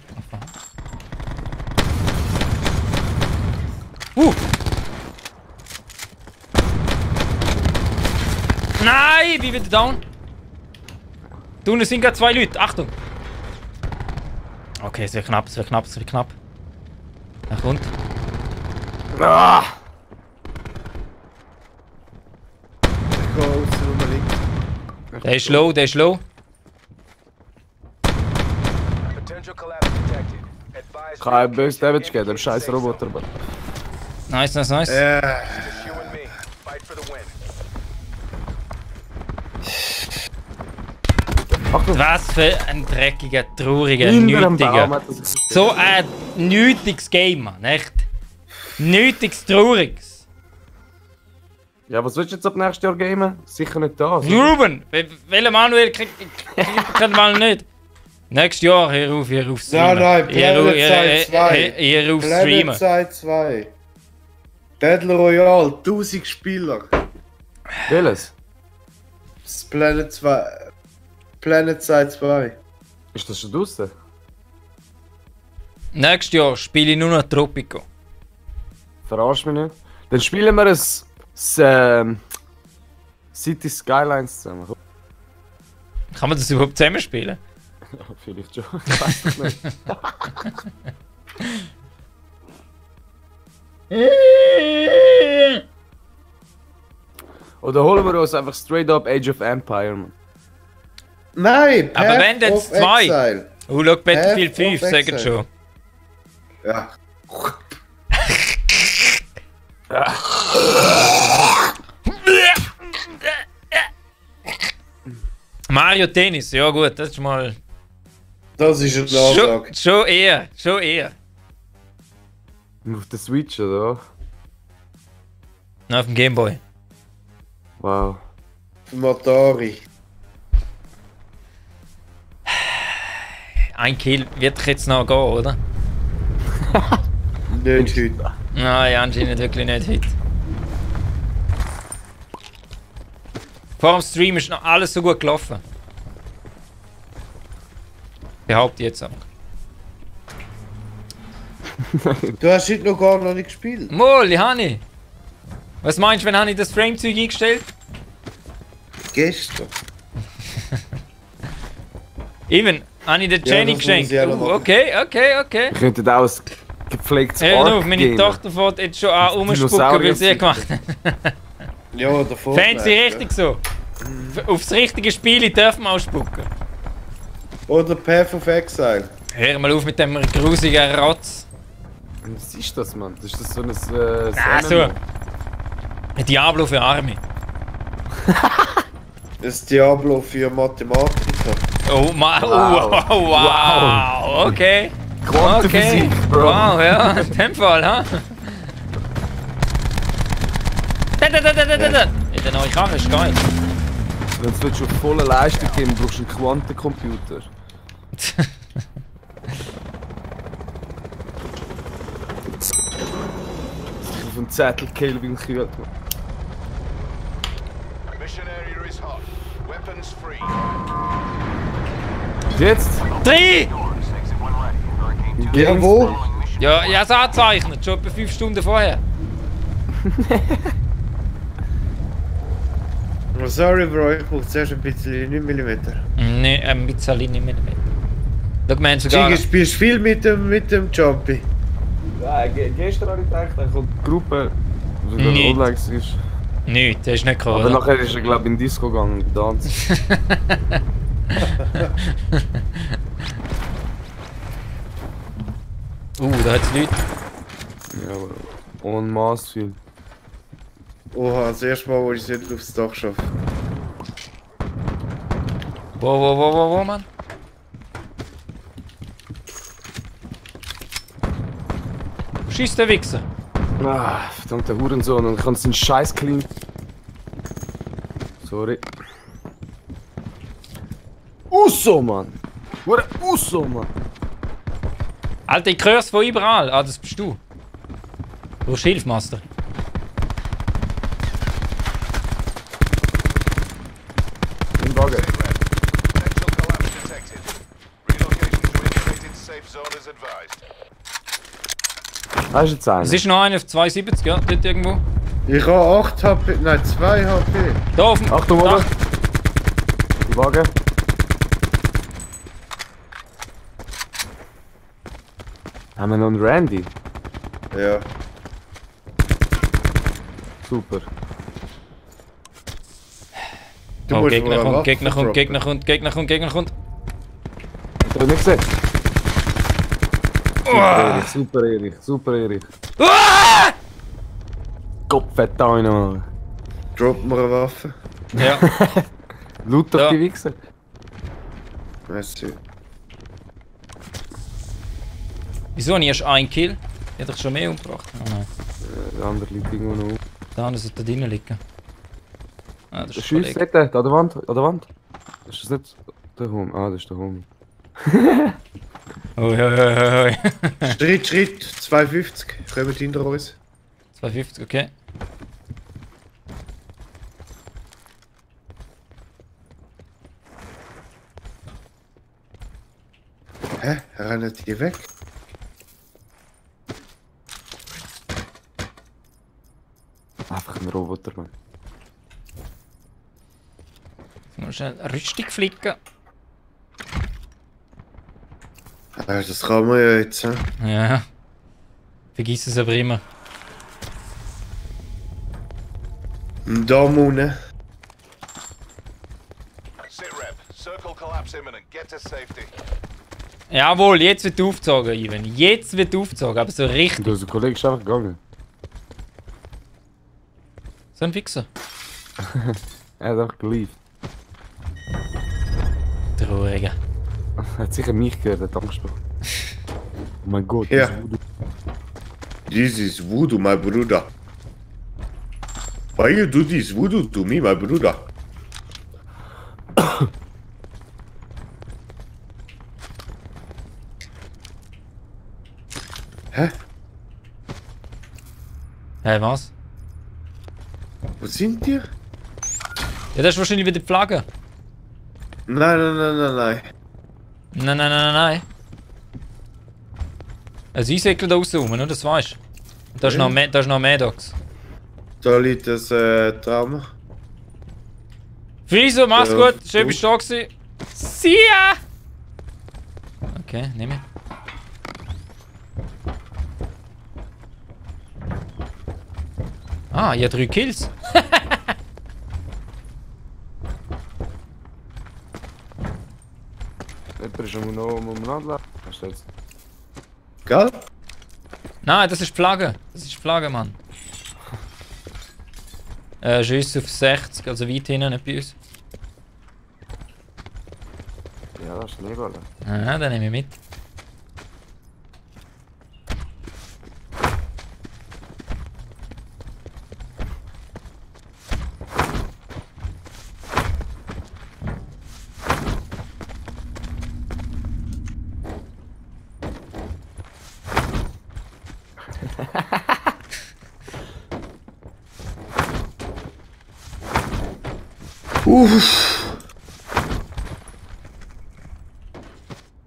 Speaker 2: Nein, ich bin wieder down. Da unten sind gerade 2 Leute. Achtung. Okay, es wird knapp, es wird knapp, es wird knapp. Er kommt.
Speaker 3: Ah!
Speaker 1: Ich gehe außen Nummer links.
Speaker 2: Der ist low, der ist low.
Speaker 4: Potential collapse detected. Advise
Speaker 3: Ich habe böse Damage gegeben, dem scheiß Roboter.
Speaker 2: Nice, nice, nice.
Speaker 4: Just you and me. Fight for the win.
Speaker 2: Was für ein dreckiger, trauriger,
Speaker 3: Hinter dem Baum
Speaker 2: nötiger.
Speaker 3: hat er sich
Speaker 2: So ein nötiges Game, Mann, echt. Nötiges, trauriges.
Speaker 3: Ja, was willst du jetzt ab nächstes Jahr gamen? Sicher nicht das.
Speaker 2: Ruben, welcher Manuel kriegt mal nicht? Nächstes Jahr, hör auf streamen.
Speaker 1: Nein, Planet Side 2.
Speaker 2: Hör auf streamen.
Speaker 1: Planet Side 2. Battle Royale, 1000 Spieler.
Speaker 3: Welches?
Speaker 1: Das Planet 2. Planet Side 2.
Speaker 3: Ist das schon draußen?
Speaker 2: Nächstes Jahr spiele ich nur noch Tropico.
Speaker 3: Verarsch mich nicht. Dann spielen wir City Skylines zusammen.
Speaker 2: Kann man das überhaupt zusammen spielen?
Speaker 3: Vielleicht schon. Ich weiß es nicht. Oder holen wir uns einfach straight up Age of Empire, man.
Speaker 1: Nein,
Speaker 2: Aber
Speaker 1: Path
Speaker 2: wenn dann
Speaker 1: of
Speaker 2: zwei.
Speaker 1: Exile.
Speaker 2: Oh, schau, Battlefield
Speaker 1: Path of
Speaker 2: 5, sagt
Speaker 1: Exile.
Speaker 2: schon.
Speaker 1: Ja.
Speaker 2: Mario Tennis, ja gut, das ist mal...
Speaker 1: Das ist ein Ansage.
Speaker 2: Schon eher, schon eher.
Speaker 3: Auf der Switch, oder?
Speaker 2: Auf dem Gameboy.
Speaker 3: Wow.
Speaker 1: Matari.
Speaker 2: Ein Kill wird jetzt noch gehen, oder?
Speaker 1: Nicht heute.
Speaker 2: Nein, anscheinend wirklich nicht heute. Vor dem Stream ist noch alles so gut gelaufen. Behaupte ich jetzt aber.
Speaker 1: Du hast heute noch gar noch nicht gespielt.
Speaker 2: Molly, Hani! Was meinst du, wenn ich das Framezeug eingestellt?
Speaker 1: Gestern.
Speaker 2: Even, habe ich den
Speaker 1: Ja,
Speaker 2: Jenny
Speaker 1: das muss ich
Speaker 2: geschenkt.
Speaker 1: auch noch
Speaker 2: Okay.
Speaker 3: Ich könnte da aus gepflegtes
Speaker 2: Hör auf,
Speaker 3: Arc
Speaker 2: meine
Speaker 3: gamen.
Speaker 2: Tochter fährt jetzt schon an rumspucken, weil sie
Speaker 3: Dinosaurier-
Speaker 2: gemacht hat.
Speaker 1: Ja, oder Fortnite.
Speaker 2: Fancy richtig so. Aufs richtige Spiel dürfen wir ausspucken.
Speaker 1: Oder Path of Exile.
Speaker 2: Hör mal auf mit dem grusigen Rotz.
Speaker 3: Was ist das, Mann? Ist das so ein
Speaker 2: So. Ein Diablo für Arme.
Speaker 1: Das Diablo für Mathematiker.
Speaker 2: Oh,
Speaker 3: Wow.
Speaker 2: wow. Okay.
Speaker 3: Quantenphysik, Bro.
Speaker 2: Wow, ja, in dem Fall, ha? Da. In der neuen Karre ist geil.
Speaker 3: Wenn du auf volle Leistung gehen brauchst du einen Quantencomputer. Auf einen Zettel Kelvin kühlt.
Speaker 4: Mission area is hot. Weapons free.
Speaker 3: Jetzt?
Speaker 2: 3!
Speaker 1: Ja, wo?
Speaker 2: Ja, ich habe es angezeichnet, schon etwa 5 Stunden vorher.
Speaker 1: Oh, sorry, Bro, ich brauche zuerst ein bisschen 9 mm.
Speaker 2: Nein, ein bisschen nicht mehr. Schau, wir haben sogar...
Speaker 1: Giga, spielst du viel mit dem Jumpy?
Speaker 3: Ja, gestern habe ich gedacht, dann kommt die Gruppe, die
Speaker 2: Nicht.
Speaker 3: online ist.
Speaker 2: Nichts, das ist nicht gekommen.
Speaker 3: Aber
Speaker 2: oder?
Speaker 3: nachher ist er, glaube ich, in die Disco gegangen und getanzt.
Speaker 2: Da hat es Leute.
Speaker 3: Ja, aber en masse viel.
Speaker 1: Oha, das erste Mal, wo ich es nicht aufs Dach schaffe.
Speaker 2: Wo, Mann? Schießt der Wichser.
Speaker 3: Ah, verdammter Hurensohn, und ich kann seinen Scheiß clean. Sorry. Uso, Mann! Hure Uso, Mann!
Speaker 2: Alter, ich hör's von überall. Ah, das bist du. Du brauchst Hilfe, Master.
Speaker 3: Im Wagen.
Speaker 4: Potential collapse detected. Relocation to indicated safe zone is advised.
Speaker 3: Da ist jetzt einer.
Speaker 2: Es ist noch einer auf 72, ja, dort irgendwo.
Speaker 1: Ich habe 8 HP, nein 2 HP.
Speaker 2: Da auf dem
Speaker 3: Achtung,
Speaker 2: Dach.
Speaker 3: oben! Im Wagen. Haben wir noch einen Randy?
Speaker 1: Ja.
Speaker 3: Super.
Speaker 1: Du
Speaker 2: Oh,
Speaker 1: musst
Speaker 2: Gegner
Speaker 1: wohl eine
Speaker 2: kommt,
Speaker 1: Waffe
Speaker 2: Gegner kommt,
Speaker 1: droppen.
Speaker 2: Gegner kommt, Gegner kommt, Gegner kommt.
Speaker 3: Hast du nicht gesehen? Super, Erich, super, Erich, super, Erich.
Speaker 2: Ah!
Speaker 3: Kopffett da rein, Mann.
Speaker 1: Drop mir eine Waffe.
Speaker 2: Ja,
Speaker 3: Loot doch
Speaker 2: Ja.
Speaker 3: die Wichser.
Speaker 1: Merci.
Speaker 2: wieso nicht erst ein Kill? Ich hätte doch schon mehr umgebracht. Oh nein,
Speaker 3: Der andere liegt irgendwo noch.
Speaker 2: da andere sollte da drinnen liegen. Ah, das ist
Speaker 3: Schieß,
Speaker 2: Kollege.
Speaker 3: dort, an der Wand, an der Wand. Ist das nicht der Homie? Ah, das ist der Homie.
Speaker 2: Ui.
Speaker 1: Schritt, 250. Kommt hinter uns.
Speaker 2: 250, okay.
Speaker 1: Hä? Rennen die weg?
Speaker 3: Einfach ein Roboter, Mann.
Speaker 2: Jetzt muss schnell Rüstung flicken.
Speaker 1: Das kann man ja jetzt. He?
Speaker 2: Ja. Vergiss es aber immer.
Speaker 1: Da unten.
Speaker 4: Sitrep, circle collapse imminent. Get to safety.
Speaker 2: Jawohl, jetzt wird aufgezogen, Ivan. Jetzt wird aufgezogen, aber so richtig.
Speaker 3: Und unser Kollege ist einfach gegangen.
Speaker 2: So ein Wichser.
Speaker 3: Er hat einfach geliebt.
Speaker 2: Trauriger.
Speaker 3: Er hat sicher mich gehört, er hat Angst bekommen. Oh mein Gott,
Speaker 1: Ja.
Speaker 3: das ist Voodoo.
Speaker 1: This is voodoo, my brother. Why you do this voodoo to me, my brother? Hä?
Speaker 2: Hey, was?
Speaker 1: Wo sind die?
Speaker 2: Ja, das ist wahrscheinlich wieder die Flagge.
Speaker 1: Nein.
Speaker 2: Nein. Ein Eisäckler da raus rum, oder? Das weißt du. Da ist noch Maddox.
Speaker 1: Da liegt das Drama.
Speaker 2: Friso, mach's
Speaker 1: Ja,
Speaker 2: gut. Schön bist du da gewesen. See ya! Okay, nimm ich. Ah, ich habe 3 Kills.
Speaker 3: Jemand ist noch umeinander. Was steht's?
Speaker 1: Gell?
Speaker 2: Nein, das ist die Flagge. Das ist die Flagge, Mann. Schuss auf 60, also weit hinten, nicht bei uns.
Speaker 3: Ja, das ist Schneeball.
Speaker 2: Ah, dann nehme ich mit.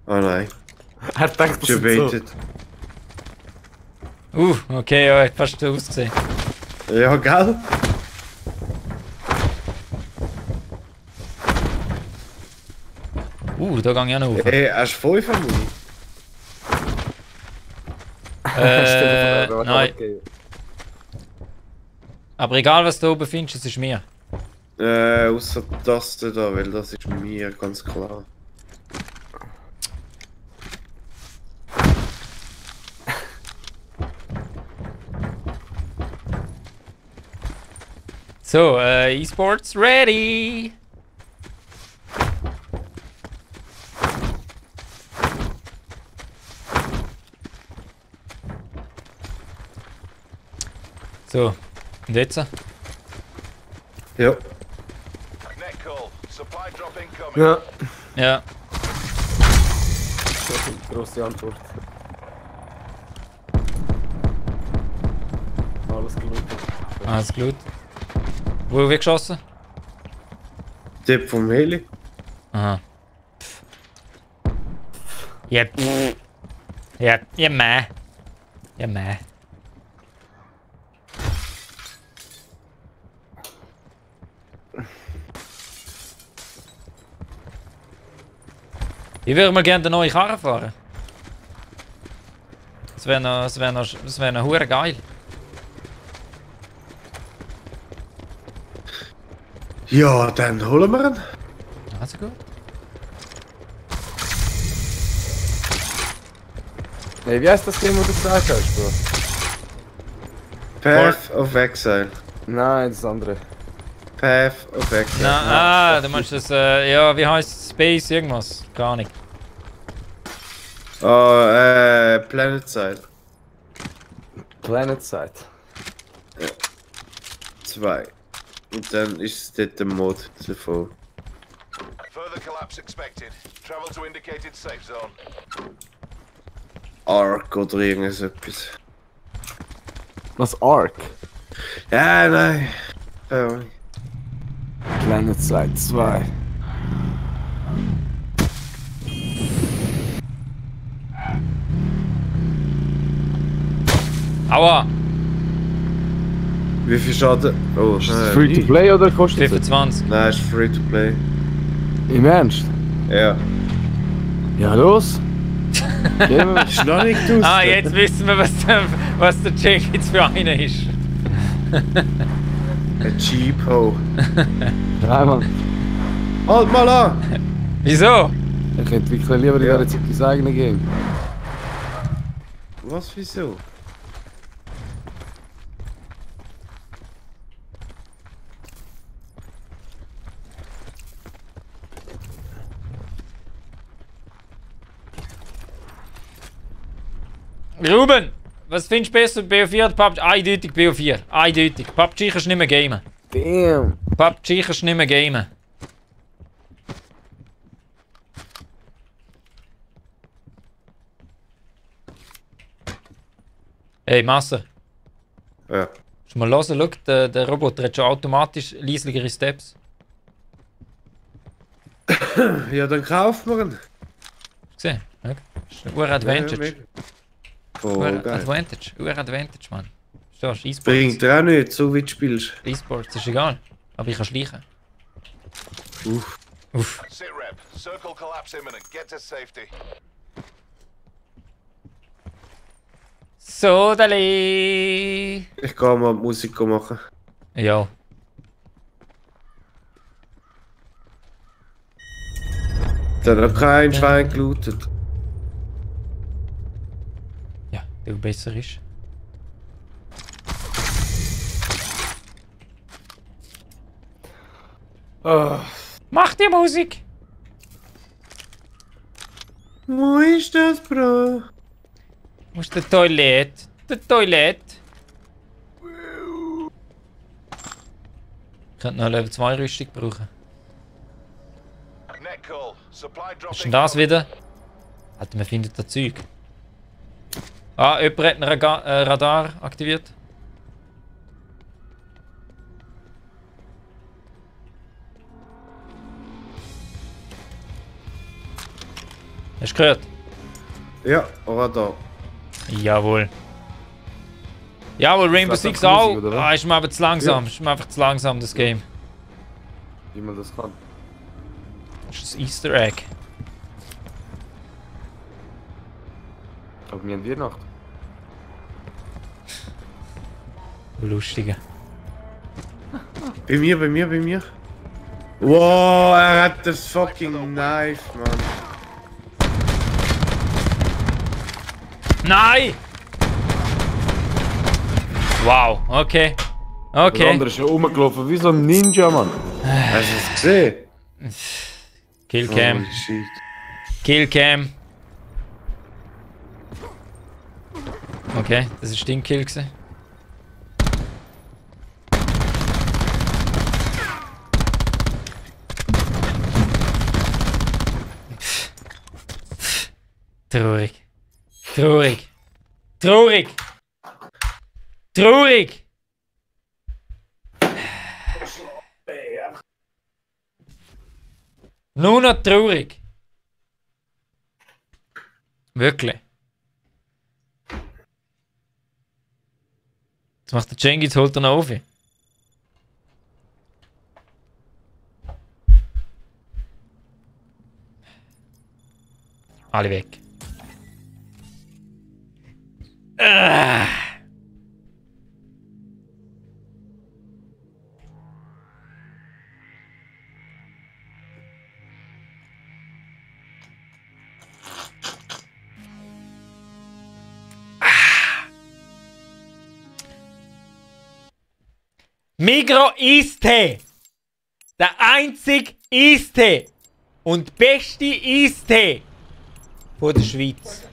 Speaker 1: Oh nein,
Speaker 3: Er denkt, das
Speaker 1: schon
Speaker 3: ist so.
Speaker 1: baitet.
Speaker 2: Okay, ja, hat fast so ausgesehen.
Speaker 1: Ja, gell?
Speaker 2: Da gehe ich auch noch hoch.
Speaker 1: Ey, hast du 5 am Muni?
Speaker 2: Nein. Aber egal was du oben findest, es ist mir.
Speaker 1: Außer das da, weil das ist mir ganz klar.
Speaker 2: So, E-Sports ready! So, und jetzt?
Speaker 1: Ja.
Speaker 4: Net call. Supply drop incoming.
Speaker 3: Ja.
Speaker 2: Ja.
Speaker 3: Grosse Antwort. Alles gelootet.
Speaker 2: Alles gut. Wo wird geschossen?
Speaker 1: Tipp vom Heli.
Speaker 2: Aha. Ja, ja, ja, meh. Ja, meh. Ich würde mal gerne eine neue Karre fahren. Das wäre noch hure geil.
Speaker 1: Ja, dann holen wir ihn.
Speaker 2: Also gut.
Speaker 3: Hey, wie heißt das Game, das du gesagt hast, Bro?
Speaker 1: Path of Exile.
Speaker 3: Nein, das andere.
Speaker 1: Path of Exile.
Speaker 2: Na, du meinst das, ja, wie heißt Space irgendwas? Gar nicht.
Speaker 1: Oh, Planet Side.
Speaker 3: Planet Side.
Speaker 1: 2. Und dann ist es dort der Mod davon.
Speaker 4: Further collapse expected. Travel to indicated safe zone.
Speaker 1: Ark oder irgendwas etwas.
Speaker 3: Was Ark?
Speaker 1: Ja, nein. Ja.
Speaker 3: Planet Side 2.
Speaker 2: Aua!
Speaker 1: Wie viel Schaden? Oh,
Speaker 3: Ist das free to play oder kostet es?
Speaker 2: 25.
Speaker 1: Nein, ist free to play.
Speaker 3: Im Ernst?
Speaker 1: Ja.
Speaker 3: Ja, los! Gehen wir.
Speaker 1: Ist noch nicht aus.
Speaker 2: Ah, jetzt wissen wir, was der Jack jetzt für einer ist.
Speaker 1: Ein Cheapo.
Speaker 3: Nein, Mann.
Speaker 1: Halt mal an!
Speaker 2: Wieso?
Speaker 3: Ich entwickle lieber in
Speaker 1: Ja.
Speaker 3: dieser Zeit mein eigenes Game.
Speaker 1: Was, wieso?
Speaker 2: Ruben, was findest du besser, BO4 oder PUBG? Eindeutig BO4. Eindeutig. PUBG kannst du nicht mehr gamen.
Speaker 3: Damn!
Speaker 2: PUBG kannst du nicht mehr gamen. Hey, Master.
Speaker 1: Ja.
Speaker 2: Musst du mal hören, schau, der Roboter hat schon automatisch leislichere Steps.
Speaker 1: Ja, dann kaufen wir ihn.
Speaker 2: Hast du gesehen? Schau. Das ist ein Advantage.
Speaker 1: Oh, geil.
Speaker 2: Advantage. Advantage, Mann. Verstehst du? E-Sports.
Speaker 1: Bringt dir auch nicht, so wie du spielst.
Speaker 2: E-Sports ist egal. Aber ich kann schleichen.
Speaker 1: Uff.
Speaker 2: Uff.
Speaker 4: Sit rep. Circle collapse imminent. Get to safety.
Speaker 2: Sodali!
Speaker 1: Ich kann mal Musik machen.
Speaker 2: Ja.
Speaker 1: Da hat noch kein Schwein gelootet.
Speaker 2: Ja, der besser ist. Mach die Musik!
Speaker 1: Wo ist das, Bro?
Speaker 2: Wo ist der Toilette? Der Toilette! Ich könnte noch eine Level 2 Rüstung brauchen.
Speaker 4: Net call. Supply
Speaker 2: Was ist
Speaker 4: dropping.
Speaker 2: denn das wieder? Alter, man findet das Zeug. Ah, jemand hat ein Radar aktiviert. Hast du gehört?
Speaker 1: Ja, Radar.
Speaker 2: Jawohl. Jawohl, Rainbow
Speaker 3: Das ist
Speaker 2: Six
Speaker 3: einfach
Speaker 2: auch.
Speaker 3: Musik, oder was?
Speaker 2: Ah, ist mir aber zu langsam.
Speaker 1: Ja.
Speaker 2: Ist mir einfach zu langsam, das Game.
Speaker 3: Wie man das kann.
Speaker 2: Das ist ein Easter Egg.
Speaker 3: Aber wir haben Weihnachten.
Speaker 2: Lustige.
Speaker 1: Bei mir. Wow, er hat das fucking Knife, Mann.
Speaker 2: Nein! Wow, okay.
Speaker 3: Der
Speaker 2: Okay.
Speaker 3: andere ist ja rumgelaufen wie so ein Ninja, Mann.
Speaker 1: Hast du es gesehen?
Speaker 2: Killcam.
Speaker 1: Holy shit.
Speaker 2: Killcam. Okay, das ist ein Kill gewesen. Traurig. Traurig. Traurig. Traurig. Nur noch traurig. Wirklich. Jetzt macht der Cengiz, holt er noch auf. Alle weg. Migros Eistee. Der einzige Eistee und beste Eistee von der Schweiz.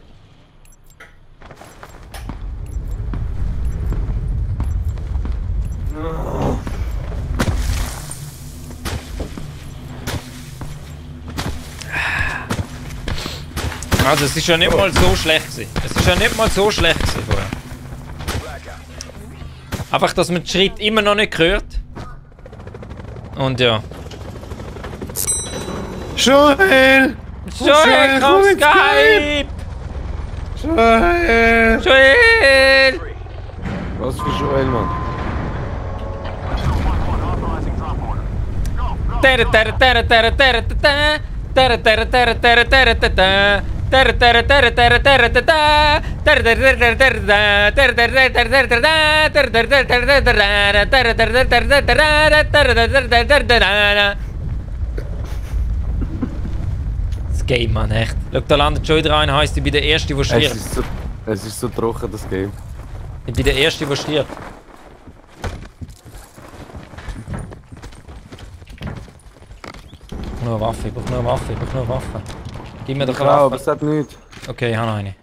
Speaker 2: Also es ist ja nicht mal so schlecht gewesen. Es ist ja nicht mal so schlecht gewesen vorher. Einfach, dass man den Schritt immer noch nicht hört. Und ja.
Speaker 1: Joel!
Speaker 2: Joel, komm
Speaker 1: komm ins
Speaker 2: Skype!
Speaker 1: Joel!
Speaker 2: Joel!
Speaker 3: Was für Joel, Mann?
Speaker 2: Das Game, Mann, echt. Schau, da landet schon wieder einer, heisst, ich bin der Erste, der stirbt.
Speaker 3: Es ist so trocken, das Game.
Speaker 2: Ich bin der Erste, der stirbt. Ich brauche nur eine Waffe, ich brauche nur eine Waffe, ich brauche nur eine Waffe. Gib mir doch eine
Speaker 3: Ja, aber
Speaker 2: Waffe.
Speaker 3: es hat nichts.
Speaker 2: Okay, ich habe noch eine.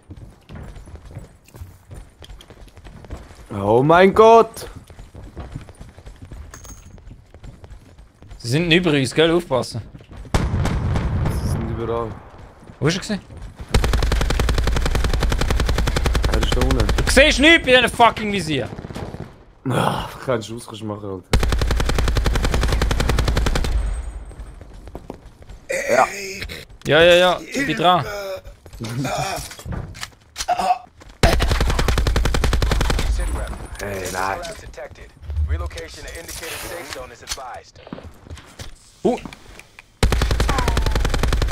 Speaker 3: Oh mein Gott!
Speaker 2: Sie sind über uns, gell? Aufpassen.
Speaker 3: Sie sind überall.
Speaker 2: Wo ist er gewesen?
Speaker 3: Er ist da unten.
Speaker 2: Du siehst nichts bei diesem fucking Visier.
Speaker 3: Ah, kannst du Ausgleich machen, Alter.
Speaker 2: Ja, ich bin dran.
Speaker 3: Hey, nein.
Speaker 4: Detected. Relocation to indicated safe zone is advised.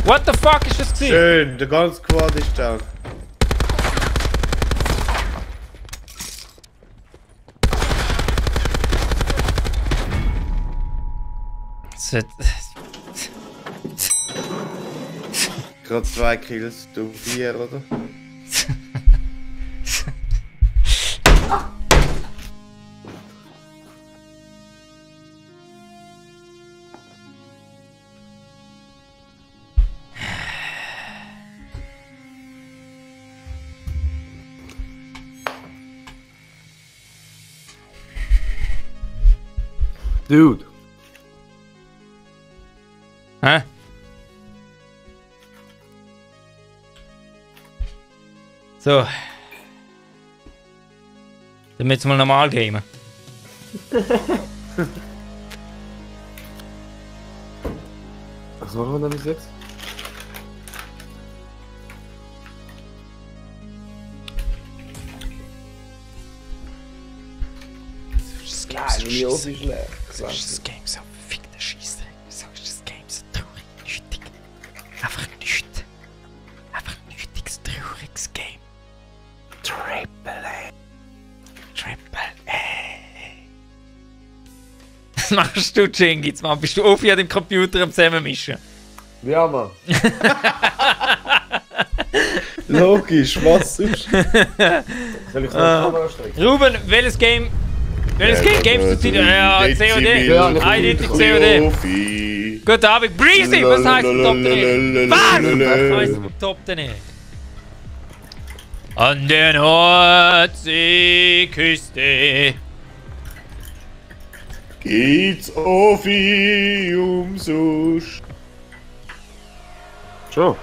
Speaker 2: What the fuck ist das gewesen?
Speaker 1: Schön, der ganze Quad ist da. gerade 2 Kills, du 4, oder?
Speaker 3: Dude.
Speaker 2: Hä? So. Dann müssen wir normal gamen.
Speaker 3: Was machen wir denn bis jetzt?
Speaker 2: Das
Speaker 3: Wie oft ist schlecht?
Speaker 2: das Game so verfickter Scheissdreck. So ist das Game so traurig, nötig. Einfach nichts. Einfach nötiges, trauriges Game. Triple A. Was machst du, Jengitz, Mann? Bist du auf dem Computer am Zusammenmischen?
Speaker 3: Ja, Mann.
Speaker 1: Logisch, was sonst?
Speaker 3: Soll ich so eine Kamera strecken?
Speaker 2: Ruben, welches Game gibst du dir? Ja, COD. Eindeutig COD.
Speaker 1: Profi.
Speaker 2: Guten Abend. Breezy, was heißt Top 10? Was heißt Top 10? An der Nordseeküste.
Speaker 1: Geht's Ofi umsonst?
Speaker 3: Schon.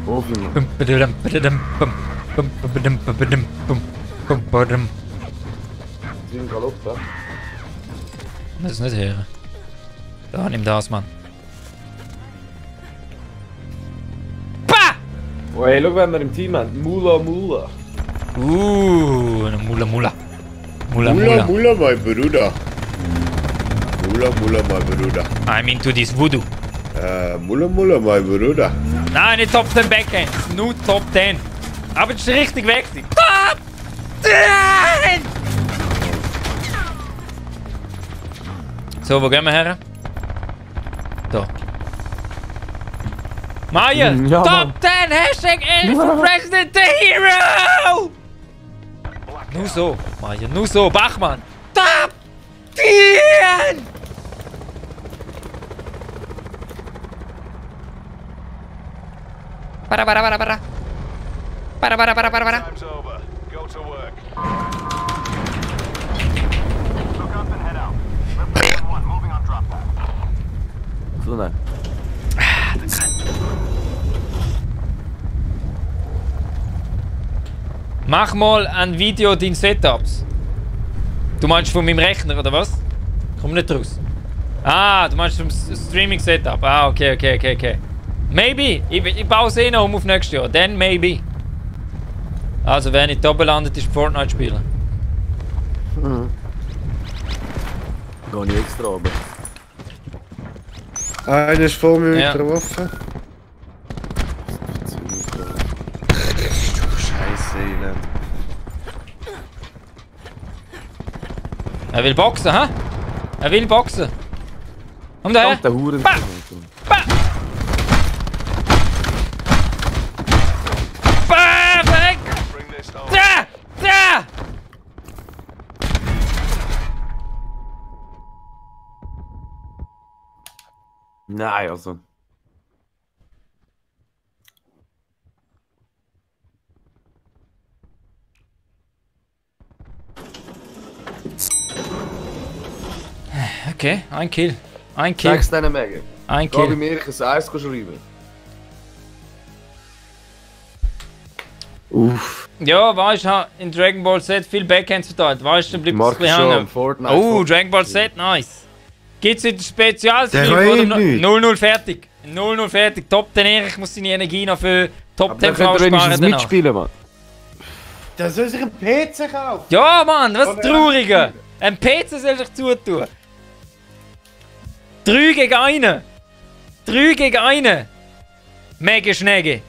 Speaker 3: Ofi, Mann. Wie ein Galopp, ja?
Speaker 2: Das ist nicht hören. Da, nimm das, Mann. Bah!
Speaker 3: Oh, hey, schau, wenn wir im Team haben. Mula Mula.
Speaker 2: Eine Mula Mula. Mula
Speaker 1: Mula,
Speaker 2: Mula.
Speaker 1: Mula, mein Bruder. Mula, Mula, mein Bruder.
Speaker 2: I'm into this voodoo.
Speaker 1: Mula, Mula, mein Bruder.
Speaker 2: Nein, nicht Top 10 Backhand. Nur Top 10. Aber das ist richtig weg. Top 10! So, wo gehen wir her? Da. Maya!
Speaker 3: Ja,
Speaker 2: Top
Speaker 3: Mann.
Speaker 2: 10! Hashtag Elf for President the Hero! Nur so, Maya, nur so. Bachmann! Top 10! Para.
Speaker 4: Time's over. Go to work. Look up and head out. Lift 1, moving on drop pad.
Speaker 3: So, nein.
Speaker 2: Mach mal ein Video deinen Setups. Du meinst von meinem Rechner, oder was? Komm nicht raus. Ah, du meinst vom Streaming-Setup. Ah, okay. Maybe. Ich baue es eh noch auf nächstes Jahr. Then maybe. Also, wer nicht doppelt landet, ist Fortnite spielen.
Speaker 3: Geh nicht extra runter.
Speaker 1: Einer ist vor mir
Speaker 2: Ja.
Speaker 1: mit der Waffe. Scheiße, Elend.
Speaker 2: Er will boxen, hä? Er will boxen. Und der?
Speaker 3: Der Huren.
Speaker 2: Bah! Perfekt!
Speaker 4: Bring this home.
Speaker 2: Da!
Speaker 3: Nein, also.
Speaker 2: Okay, ein Kill. Ein Kill.
Speaker 3: Sag's denen, Megan.
Speaker 2: Ein
Speaker 3: Geh bei
Speaker 2: Kill.
Speaker 3: mir ein Eis schreiben.
Speaker 5: Uff.
Speaker 2: Ja, weißt du, in Dragon Ball Z viel Backhand verteilt. Weißt du, dann bleibt es ein
Speaker 3: Mark
Speaker 2: bisschen
Speaker 3: schon,
Speaker 2: hängen.
Speaker 3: Fortnite.
Speaker 2: Oh, Dragon Ball Z, nice. Gibt's in Spezialstream
Speaker 5: Der
Speaker 2: oder
Speaker 5: redet
Speaker 2: noch?
Speaker 5: nicht.
Speaker 2: 0-0 fertig. 0-0 fertig. Top 10 Erich muss seine Energie noch für Top
Speaker 3: Aber
Speaker 2: 10
Speaker 3: dann könnt
Speaker 2: Frauen
Speaker 3: ihr wenigstens
Speaker 2: sparen danach.
Speaker 3: mitspielen, Mann.
Speaker 1: Der soll sich einen PC kaufen.
Speaker 2: Ja, Mann, was
Speaker 1: Oder-
Speaker 2: Trauriger. Ein PC soll sich zutun. 3 gegen 1. 3 gegen 1. Mega Schnäge.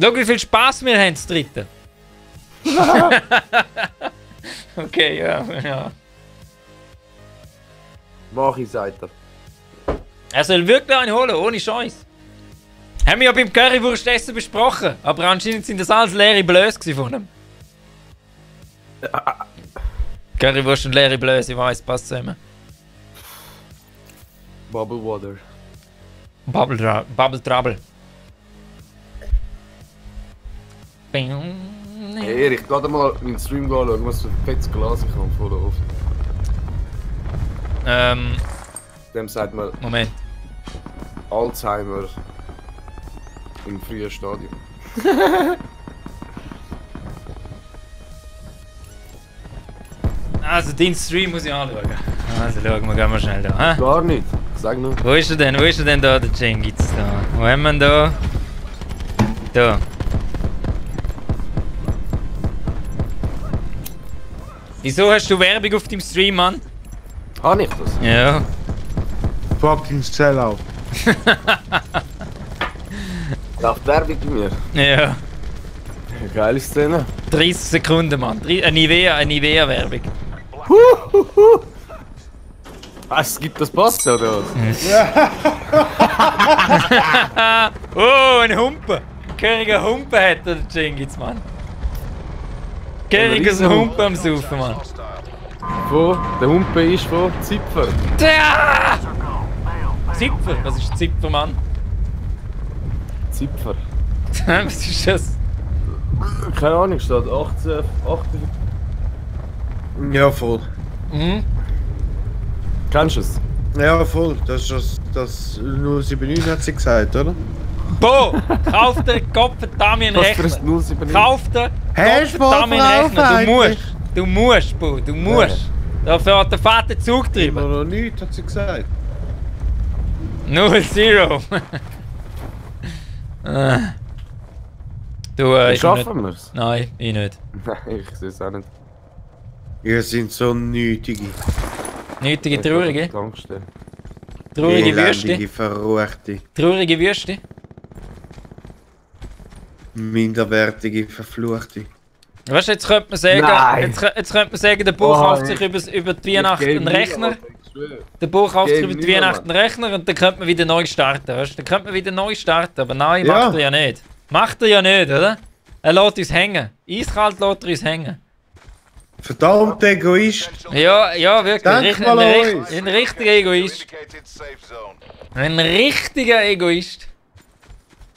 Speaker 2: Schau, wie viel Spaß wir haben, das dritte. Okay, ja.
Speaker 3: Mach ich, sagt er.
Speaker 2: Er soll wirklich einen holen, ohne Scheiß. Haben wir ja beim Currywurstessen besprochen, aber anscheinend sind das alles leere Blöße von ihm. Currywurst und leere Blöße, ich weiss, passt zusammen.
Speaker 3: Bubble Water.
Speaker 2: Bubble Trouble.
Speaker 3: Hey, Erich, geh mal in den Stream schauen, was für ein fettes Glas ich habe vor der Ofen. Dem sagt man
Speaker 2: Moment.
Speaker 3: Alzheimer im frühen Stadium.
Speaker 2: Also, deinen Stream muss ich anschauen. Also, schauen wir, gehen wir schnell da. Hä?
Speaker 3: Gar nicht, sag nur.
Speaker 2: Wo ist er denn? Wo ist er denn da, der Cengiz? Da. Wo haben wir ihn da? Da. Wieso hast du Werbung auf deinem Stream, Mann?
Speaker 3: Habe ich das?
Speaker 2: Ja.
Speaker 1: Fucking Sellout.
Speaker 3: Läuft Werbung bei mir?
Speaker 2: Ja.
Speaker 3: Geile Szene.
Speaker 2: 30 Sekunden, Mann. Eine Nivea-Werbung.
Speaker 3: Was, gibt das Pass oder was?
Speaker 2: Oh, ein Humpen. Königer Humpen hat der Cengiz, Mann. Königer Humpen am Saufen, Mann.
Speaker 3: Wo? Der Humpe ist von Zipfer.
Speaker 2: Ja! Zipfer? Was ist Zipfer, Mann?
Speaker 3: Zipfer.
Speaker 2: Was ist das?
Speaker 3: Keine Ahnung, steht 18.
Speaker 1: Ja, voll.
Speaker 2: Mhm.
Speaker 3: Kennst du es?
Speaker 1: Ja, voll. Das ist das 079 hat sie gesagt, oder?
Speaker 2: Bo! Kauf dir Gottverdammt einen
Speaker 3: Was für
Speaker 2: Rechner!
Speaker 3: ein 079?
Speaker 2: Kauf dir
Speaker 1: Hast du
Speaker 2: Gottverdammt einen Rechner! Du
Speaker 1: eigentlich?
Speaker 2: musst! Du musst, Bo! Du musst! Dafür hat der Vater Zug
Speaker 1: Immer
Speaker 2: getrieben!
Speaker 1: noch nichts, hat sie gesagt.
Speaker 2: 0-0! Du, ich bin nicht...
Speaker 3: Schaffen wir es?
Speaker 2: Nein, ich nicht.
Speaker 3: Nein, ich sehe es auch nicht.
Speaker 1: Ihr sind so nötige.
Speaker 2: Nötige, traurige.
Speaker 3: Tankstelle.
Speaker 2: Traurige Wüste.
Speaker 1: Elendige, verruchte,
Speaker 2: Traurige Wüste.
Speaker 1: minderwertige, verfluchte.
Speaker 2: Weißt du, jetzt könnte man sagen,
Speaker 3: Nein.
Speaker 2: jetzt könnte man sagen, der Bauch kauft sich über die Weihnachten einen Rechner. Der Bauch kauft sich über die Weihnachten einen Rechner und dann könnte man wieder neu starten, weißt du? Dann könnte man wieder neu starten, aber nein,
Speaker 1: Ja.
Speaker 2: macht er ja nicht. Macht er ja nicht, oder? Er lässt uns hängen. Eiskalt lässt er uns hängen.
Speaker 1: Verdammt Egoist!
Speaker 2: Ja, ja, wirklich.
Speaker 1: Denk mal an uns.
Speaker 2: Ein richtiger Egoist.
Speaker 4: Indicated safe zone.
Speaker 2: Ein richtiger Egoist.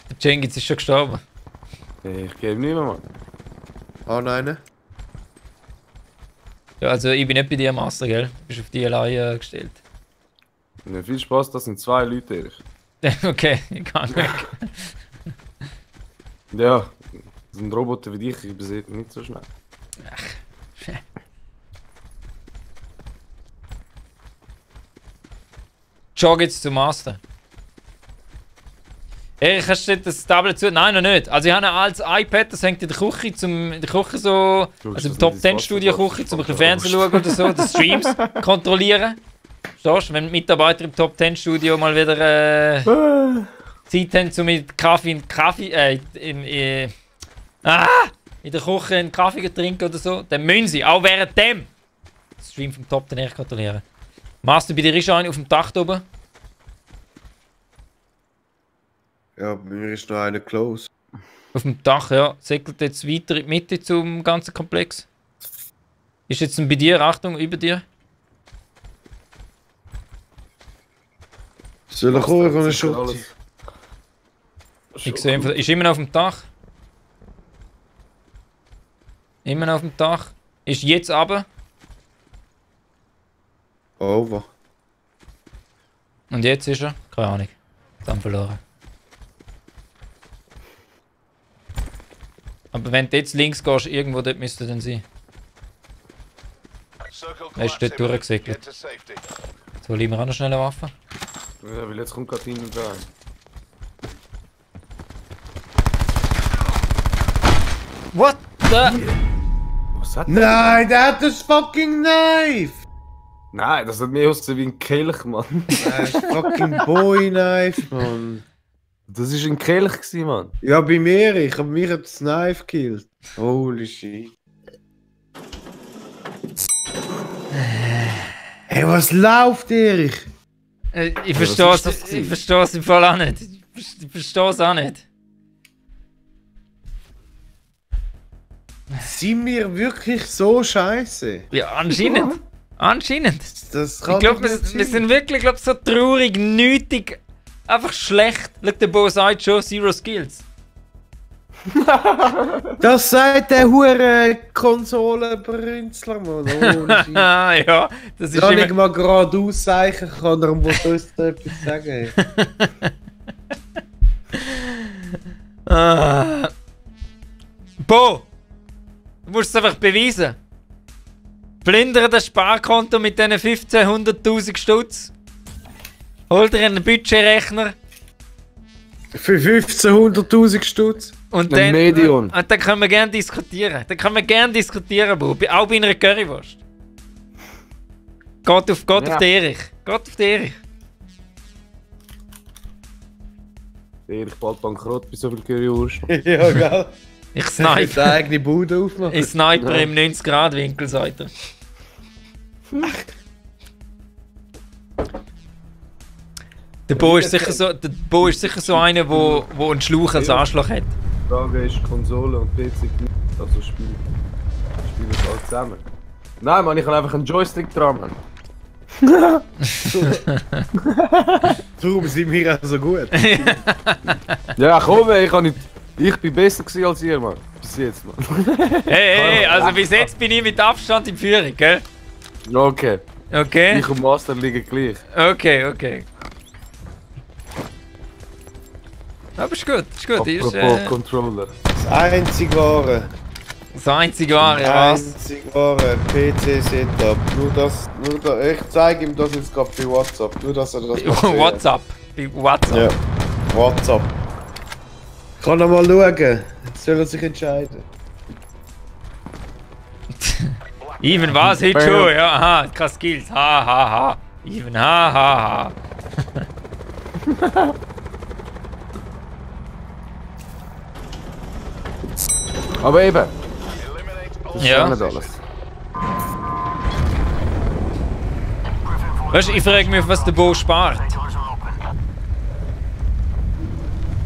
Speaker 2: Der Cengiz ist schon gestorben.
Speaker 3: Hey, ich gebe nicht mehr, Mann.
Speaker 1: Ah, nein.
Speaker 2: Ja, also ich bin nicht bei dir, Master, gell? Du bist auf die alleine gestellt.
Speaker 3: Ja, viel Spaß, das sind 2 Leute, Erich.
Speaker 2: Okay, ich kann weg.
Speaker 3: Ja, so ein Roboter wie dich, ich sehe nicht so schnell.
Speaker 2: Jog jetzt zum Master. Erich, hast du das Tablet zu? Nein, noch nicht. Also ich habe ein altes iPad, das hängt in der Küche, in der Küche so, also im Top 10 Studio Küche, zum ein bisschen Fernsehen schauen oder so, die Streams kontrollieren. Verstehst du? Wenn die Mitarbeiter im Top 10 Studio mal wieder Zeit haben, um mit Kaffee in der Küche einen Kaffee zu trinken oder so, dann müssen sie, auch während dem, den Stream vom Top 10 kontrollieren. Master, bei dir ist einer auf dem Dach oben.
Speaker 1: Ja, bei mir ist noch einer close.
Speaker 2: Auf dem Dach, ja. Segelt jetzt weiter in die Mitte zum ganzen Komplex. Ist jetzt bei dir, Achtung, über dir.
Speaker 1: Soll ich kommen, ich habe einen Schutz?
Speaker 2: Ich sehe ihn, ist immer noch auf dem Dach. Immer noch auf dem Dach. Ist jetzt runter.
Speaker 1: Over.
Speaker 2: Und jetzt ist er? Keine Ahnung. Dann verloren. Aber wenn du jetzt links gehst, irgendwo dort müsste dann sein.
Speaker 4: Circle
Speaker 2: Er ist dort
Speaker 4: collapse imminent.
Speaker 2: durchgesegelt.
Speaker 4: Get to safety.
Speaker 2: So, lieben wir auch noch schnell eine Waffe.
Speaker 3: Ja, weil jetzt kommt gerade hin und rein.
Speaker 2: What the?
Speaker 3: Was hat
Speaker 1: Nein, der hat das fucking Knife!
Speaker 3: Nein, das hat mehr ausgesehen wie ein Kelch, Mann.
Speaker 1: Das ist fucking Boy Knife, Mann.
Speaker 3: Das war ein Kelch, gewesen, Mann.
Speaker 1: Ja, bei mir. Ich hab mich das Knife gekillt. Holy shit. Hey, was läuft, Erich?
Speaker 2: Ich
Speaker 3: was
Speaker 2: verstehe
Speaker 3: ist das
Speaker 2: es
Speaker 3: gewesen?
Speaker 2: im Fall auch nicht. Ich verstehe es auch nicht.
Speaker 1: Sind wir wirklich so scheiße?
Speaker 2: Ja, anscheinend. Anscheinend.
Speaker 1: Das kann
Speaker 2: Ich glaube,
Speaker 1: doch nicht
Speaker 2: wir
Speaker 1: sein.
Speaker 2: sind wirklich so traurig, nötig, einfach schlecht. Schau, der Bo sagt schon, Zero Skills.
Speaker 1: Das sagt der hure Konsolenbrünzler, Mann. Ohne Scheiß.
Speaker 2: Ah, ja, das ist
Speaker 1: Soll ich
Speaker 2: immer...
Speaker 1: mal gerade auszeichnen kann, er muss uns da etwas sagen.
Speaker 2: Ah. Bo! Du musst es einfach beweisen. Plündere das Sparkonto mit diesen 1500.000 Stutz. Hol dir einen Budgetrechner.
Speaker 1: Für 1500.000 Stutz?
Speaker 2: Und
Speaker 3: Ein Medion.
Speaker 2: Und dann können wir gerne diskutieren. Dann können wir gerne diskutieren, Bo. Auch bei einer Currywurst. Geht auf den Erich. Geht auf den Erich.
Speaker 3: Erich bald bankrott bei so viel Currywurst.
Speaker 1: Ja, gell?
Speaker 2: Ich
Speaker 1: Ich
Speaker 2: snipe.
Speaker 1: eine eigene Bude aufmachen.
Speaker 2: Ich sniper im 90-Grad-Winkel, sagt er. Der Bo ist sicher so einer, wo einen Schlauch als Arschloch hat.
Speaker 3: Die Frage ist Konsole und PC nicht. Also spielen wir alle zusammen. Nein, Mann, ich habe einfach einen Joystick dran, Mann.
Speaker 1: Darum sind wir auch so gut.
Speaker 3: Ja, komm, ich bin besser gewesen als ihr, Mann. Bis jetzt, Mann.
Speaker 2: Hey, also bis jetzt bin ich mit Abstand in Führung, gell?
Speaker 3: Okay.
Speaker 2: Okay?
Speaker 3: Ich und Master liegen gleich.
Speaker 2: Okay. Aber ist gut, ist gut. Ist,
Speaker 3: Apropos Controller.
Speaker 1: Das einzig wahre.
Speaker 2: das einzige Wahre, was?
Speaker 1: Einzig wahre PC-Setup. Ich zeige ihm das jetzt gerade bei WhatsApp. Nur, dass er das mal sieht.
Speaker 2: WhatsApp. Bei WhatsApp.
Speaker 1: Ja, WhatsApp. Kann er mal schauen. Jetzt soll er sich entscheiden.
Speaker 2: Even was heute schon, ja, aha, keine Skills, ha. Even, ha.
Speaker 3: Aber eben,
Speaker 4: Eliminate all
Speaker 3: das ist
Speaker 2: Ja.
Speaker 3: auch nicht alles.
Speaker 2: Weißt du, ich frage mich, was der Bo spart.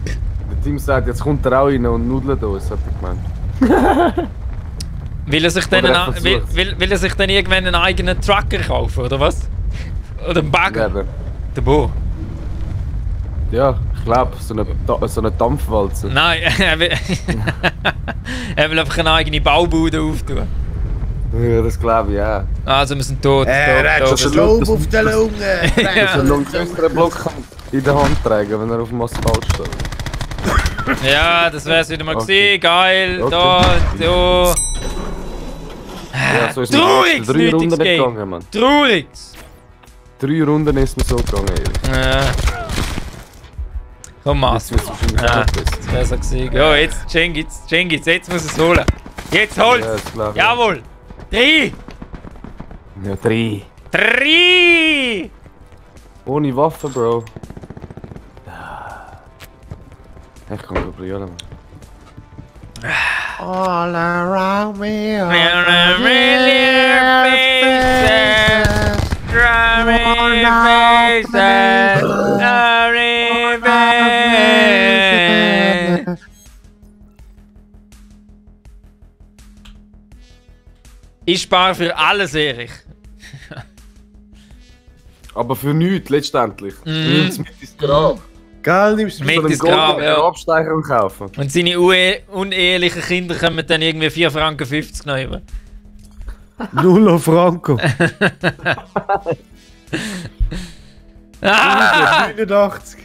Speaker 3: Der Team sagt, jetzt kommt er auch rein und nudelt uns, hat er gemeint.
Speaker 2: Will er sich dann,
Speaker 3: Oder er
Speaker 2: will er sich dann irgendwann einen eigenen Trucker kaufen, oder was? Oder einen Bagger?
Speaker 3: Eben.
Speaker 2: Der Bo.
Speaker 3: Ja, ich glaube, so eine Dampfwalze.
Speaker 2: Nein, er will einfach eine eigene Baubude auftun.
Speaker 3: Ja, das glaube ich, ja.
Speaker 2: Also wir sind tot.
Speaker 1: Er hat schon Lob auf der Lunge.
Speaker 3: Dass er noch einen größeren Block in der Hand tragen, wenn er auf dem Asphalt steht.
Speaker 2: Ja, das wär's wieder mal
Speaker 3: Okay.
Speaker 2: gewesen. Geil.
Speaker 3: Okay.
Speaker 2: Da.
Speaker 3: Ja, so ist
Speaker 2: Trauriges,
Speaker 3: es 3 Runden
Speaker 2: nötiges
Speaker 3: nicht
Speaker 2: Game.
Speaker 3: gegangen, Mann.
Speaker 2: Trauriges.
Speaker 3: 3 Runden ist mir so gegangen, Erik.
Speaker 2: Komm,
Speaker 3: Jetzt
Speaker 2: Maß.
Speaker 3: wird es wahrscheinlich
Speaker 2: Ja,
Speaker 3: auch besser.
Speaker 2: das wär's auch gewesen. Ja, jetzt Cengiz, jetzt muss es holen. Jetzt holt's.
Speaker 3: Ja, das glaube ich.
Speaker 2: Jawohl. 3.
Speaker 3: Ja, 3.
Speaker 2: 3.
Speaker 3: Ohne Waffe, Bro. Ich kann probieren, Mann.
Speaker 5: All around me. All
Speaker 2: Million
Speaker 5: around
Speaker 2: faces, drowning faces, drowning faces. Ich spare für alles, Erich.
Speaker 3: Aber für nichts, letztendlich. Nimm's mit ins Grab.
Speaker 1: Geil, nimmst du
Speaker 2: Mit
Speaker 1: mit.
Speaker 2: ins Grab, ja.
Speaker 3: Grabsteiger kaufen.
Speaker 2: Und seine unehelichen Kinder kommen dann irgendwie 4,50 Franken noch über.
Speaker 1: 0 Franco.
Speaker 2: Ah!
Speaker 1: 89.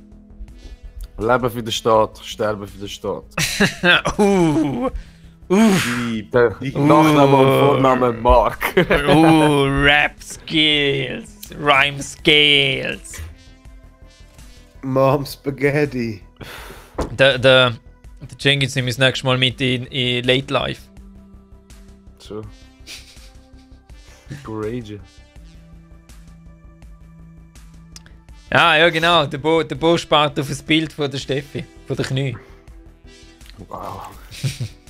Speaker 3: Leben für den Staat, sterben für den Staat.
Speaker 1: Lieb.
Speaker 3: Der Nachname und Vorname Mark.
Speaker 2: Rap Skills, Rhyme Skills.
Speaker 1: Mom Spaghetti.
Speaker 2: Der Cengiz nimmt uns nächstes Mal mit in Late Life.
Speaker 3: So. Courage.
Speaker 2: Ja, genau. Der Bo spart auf das Bild von der Steffi. Von der Knie.
Speaker 3: Wow.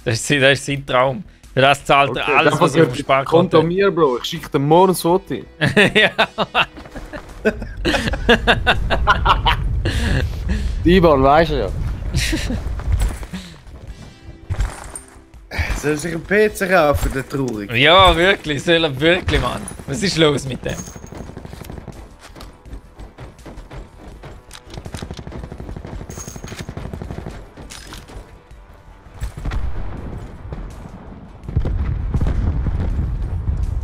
Speaker 2: Das ist sein Traum. Für das zahlt er alles, was er auf dem Sparkonto
Speaker 3: Konto
Speaker 2: hat.
Speaker 3: mir, Bro. Ich schicke dir morgen ein Foto.
Speaker 2: Ja.
Speaker 3: Die IBAN, weißt du ja.
Speaker 1: Soll sich einen PC kaufen, der traurig?
Speaker 2: Ja, wirklich. Soll er wirklich, Mann. Was ist los mit dem?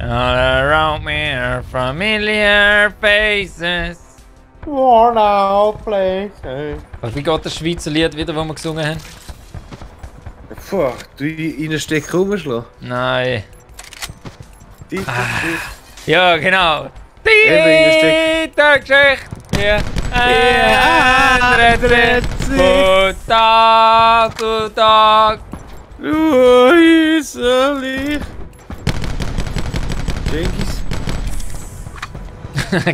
Speaker 2: All around me are familiar faces.
Speaker 1: Worn out places.
Speaker 2: Wie geht das Schweizer Lied wieder, das wir gesungen haben?
Speaker 1: Puh, du in einen Steck rumschlagen?
Speaker 2: Nein.
Speaker 1: Die,
Speaker 2: Ja, genau.
Speaker 1: Eben
Speaker 2: Die Geschichte. Ja. Ändert sich von Tag zu Tag.
Speaker 1: Äußerlich. Jenkins.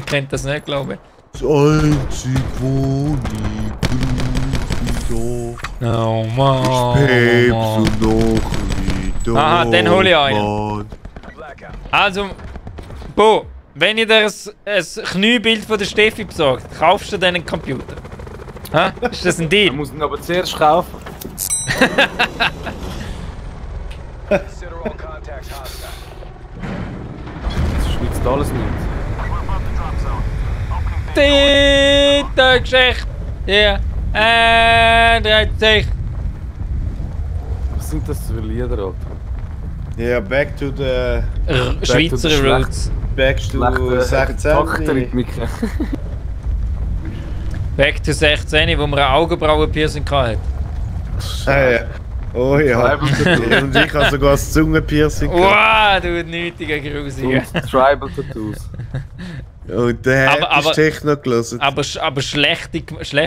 Speaker 2: Kennt das nicht, glaube ich.
Speaker 1: Das Einzige, wo ich grüße,
Speaker 2: Oh Mann.
Speaker 1: und noch nicht.
Speaker 2: Aha, den hole ich einen.
Speaker 4: Blackout.
Speaker 2: Also, Bo, wenn ich dir ein Kniebild von der Steffi besorgt, kaufst du dir einen Computer? Hä? Ist das ein
Speaker 3: Man
Speaker 2: Deal?
Speaker 3: muss ihn aber zuerst kaufen.
Speaker 4: Consider all contacts hostile.
Speaker 3: Das schwitzt alles nicht.
Speaker 4: We're above the drop zone. Opening
Speaker 2: Die Geschichte. Ja. Ändert sich.
Speaker 3: Was sind das für Lieder, Alter?
Speaker 1: Ja, back to the...
Speaker 2: Schweizer
Speaker 3: Schlecht.
Speaker 2: Roots.
Speaker 1: Back to 16.
Speaker 3: Taktrhythmik.
Speaker 2: Back to 16, wo man ein Augenbrauenpiercing hatte.
Speaker 1: Ja. Oh ja.
Speaker 3: Tribal
Speaker 1: Und ich habe sogar das Zungenpiercing gehabt.
Speaker 2: Wow, du nötiger Grusiger.
Speaker 3: Tribal Tattoos.
Speaker 1: Und der
Speaker 2: Aber-
Speaker 1: hat ist Techno gelassen.
Speaker 2: Aber schlecht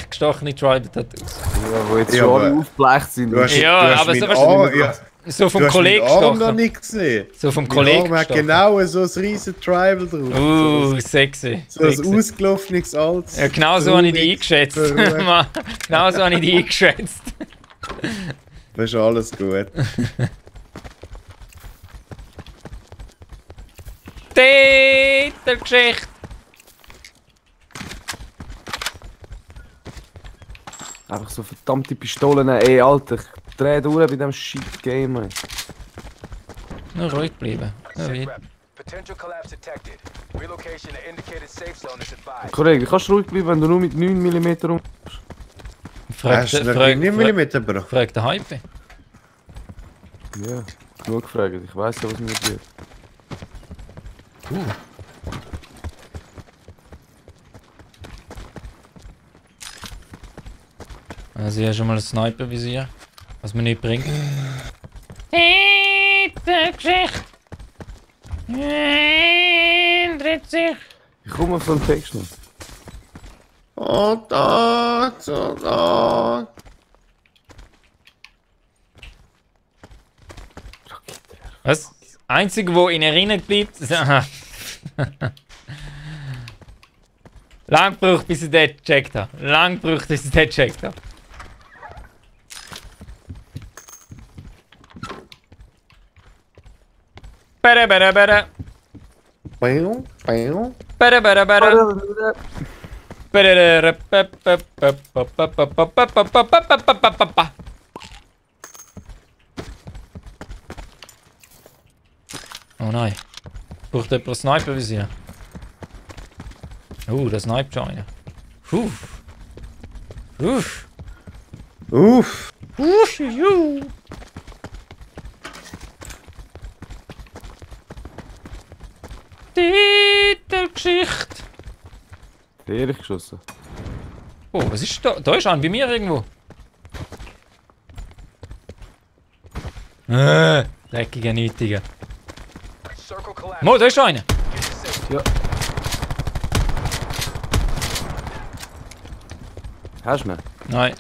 Speaker 2: gestochene Tribal Tattoos.
Speaker 3: Ja, wo jetzt
Speaker 1: Ja,
Speaker 3: schon alle
Speaker 1: aber-
Speaker 3: aufgebleicht sind.
Speaker 1: Du hast,
Speaker 2: Ja,
Speaker 1: du hast
Speaker 2: aber
Speaker 1: meinen
Speaker 2: so was-
Speaker 1: Arm, ja,
Speaker 2: So vom
Speaker 1: du hast meinen
Speaker 2: Kollegen
Speaker 1: Arm noch
Speaker 2: gestochen.
Speaker 1: nicht gesehen.
Speaker 2: So vom
Speaker 1: Mein
Speaker 2: Kollegen
Speaker 1: Arm hat
Speaker 2: gestochen.
Speaker 1: genau so ein riesen Tribal drauf.
Speaker 2: Sexy.
Speaker 1: So ein
Speaker 2: sexy.
Speaker 1: ausgelaufenes altes.
Speaker 2: Ja, genau so habe ich dich eingeschätzt.
Speaker 1: Verrückt.
Speaker 2: Mann, genau so habe ich dich eingeschätzt.
Speaker 1: Das ist alles gut.
Speaker 2: Geschichte.
Speaker 3: Einfach so verdammte Pistolen. Ey, Alter, ich dreh durch bei diesem Shit-Game. ey.
Speaker 2: Nur ruhig bleiben. Ja, wie?
Speaker 4: Sit rep. Potential collapse detected. Relocation to indicated safe zone is advised.
Speaker 3: Kollege, kannst du ruhig bleiben, wenn du nur mit 9 mm rum...
Speaker 1: Hast du noch 9 mm, Bro?
Speaker 2: Frag den Hype.
Speaker 3: Ja, nur gefragt. Ich weiss ja, was mir wird.
Speaker 2: Also hier schon mal ein Sniper-Visier. Was mir nicht bringt. Geschichte. Ändert sich.
Speaker 3: Ich komme auf so einen Text noch.
Speaker 1: Oh, da, so, da.
Speaker 2: Was? Das Einzige, wo in Erinnerung bleibt. Aha. Lang gebraucht, bis ich das gecheckt habe. Lang gebraucht, bis ich das gecheckt habe. Bada bada bada.
Speaker 1: Bam, bam.
Speaker 2: Bada bada bada. Oh nein. Braucht jemand ein Sniper-Visier? Der sniped schon einer. Uff. Uff.
Speaker 1: Uff.
Speaker 2: Uff, ju. Titelgeschichte.
Speaker 3: Ehrlich geschossen.
Speaker 2: Oh, was ist da? Da ist einer bei mir irgendwo. Dreckiger, nötiger.
Speaker 4: Circle collapse.
Speaker 2: Mo, da ist einer.
Speaker 4: Get to safety.
Speaker 3: Ja. Hast du ihn?
Speaker 2: Nein,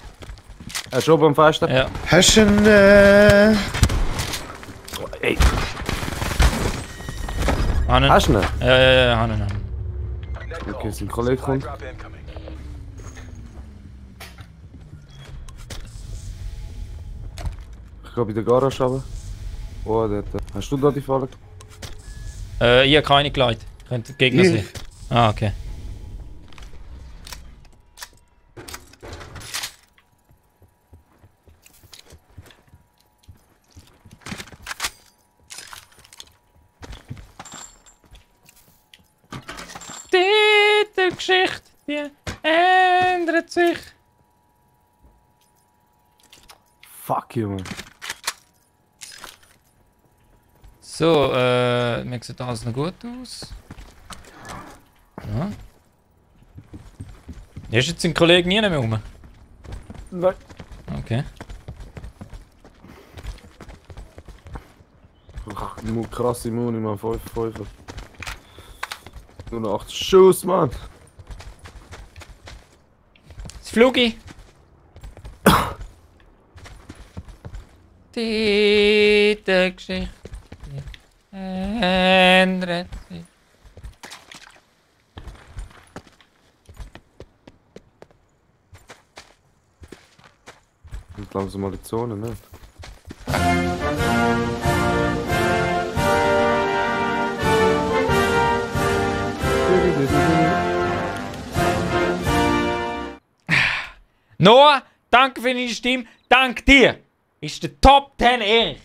Speaker 3: Er ist oben am Fenster?
Speaker 2: ja.
Speaker 1: Hast du einen,
Speaker 3: Ey,
Speaker 2: Hannen.
Speaker 3: hast du ihn?
Speaker 2: Ja, Hannen.
Speaker 4: Net
Speaker 3: Okay,
Speaker 4: call.
Speaker 3: sein Kollege
Speaker 4: Supply
Speaker 3: kommt.
Speaker 4: drop incoming.
Speaker 3: Ich gehe bei der Garage runter. Oh, dort. Hast du da die Falle?
Speaker 2: Ich habe keine geleitet. Könnte Gegner sein. Ah, okay. Die Geschichte, die ändert sich.
Speaker 3: Fuck you, man.
Speaker 2: So, mir sieht alles noch gut aus. Ja. Ist jetzt ein Kollege nie mehr rum?
Speaker 3: Nein.
Speaker 2: Okay.
Speaker 3: Nur krasse Muni, man. 5. Nur noch 8 Schuss, man.
Speaker 2: Das Flugi. Die Geschichte ändert sich.
Speaker 3: Und langsam mal die Zone, ne?
Speaker 2: Noah, danke für deine Stimme. Dank dir ist der Top 10 Erich.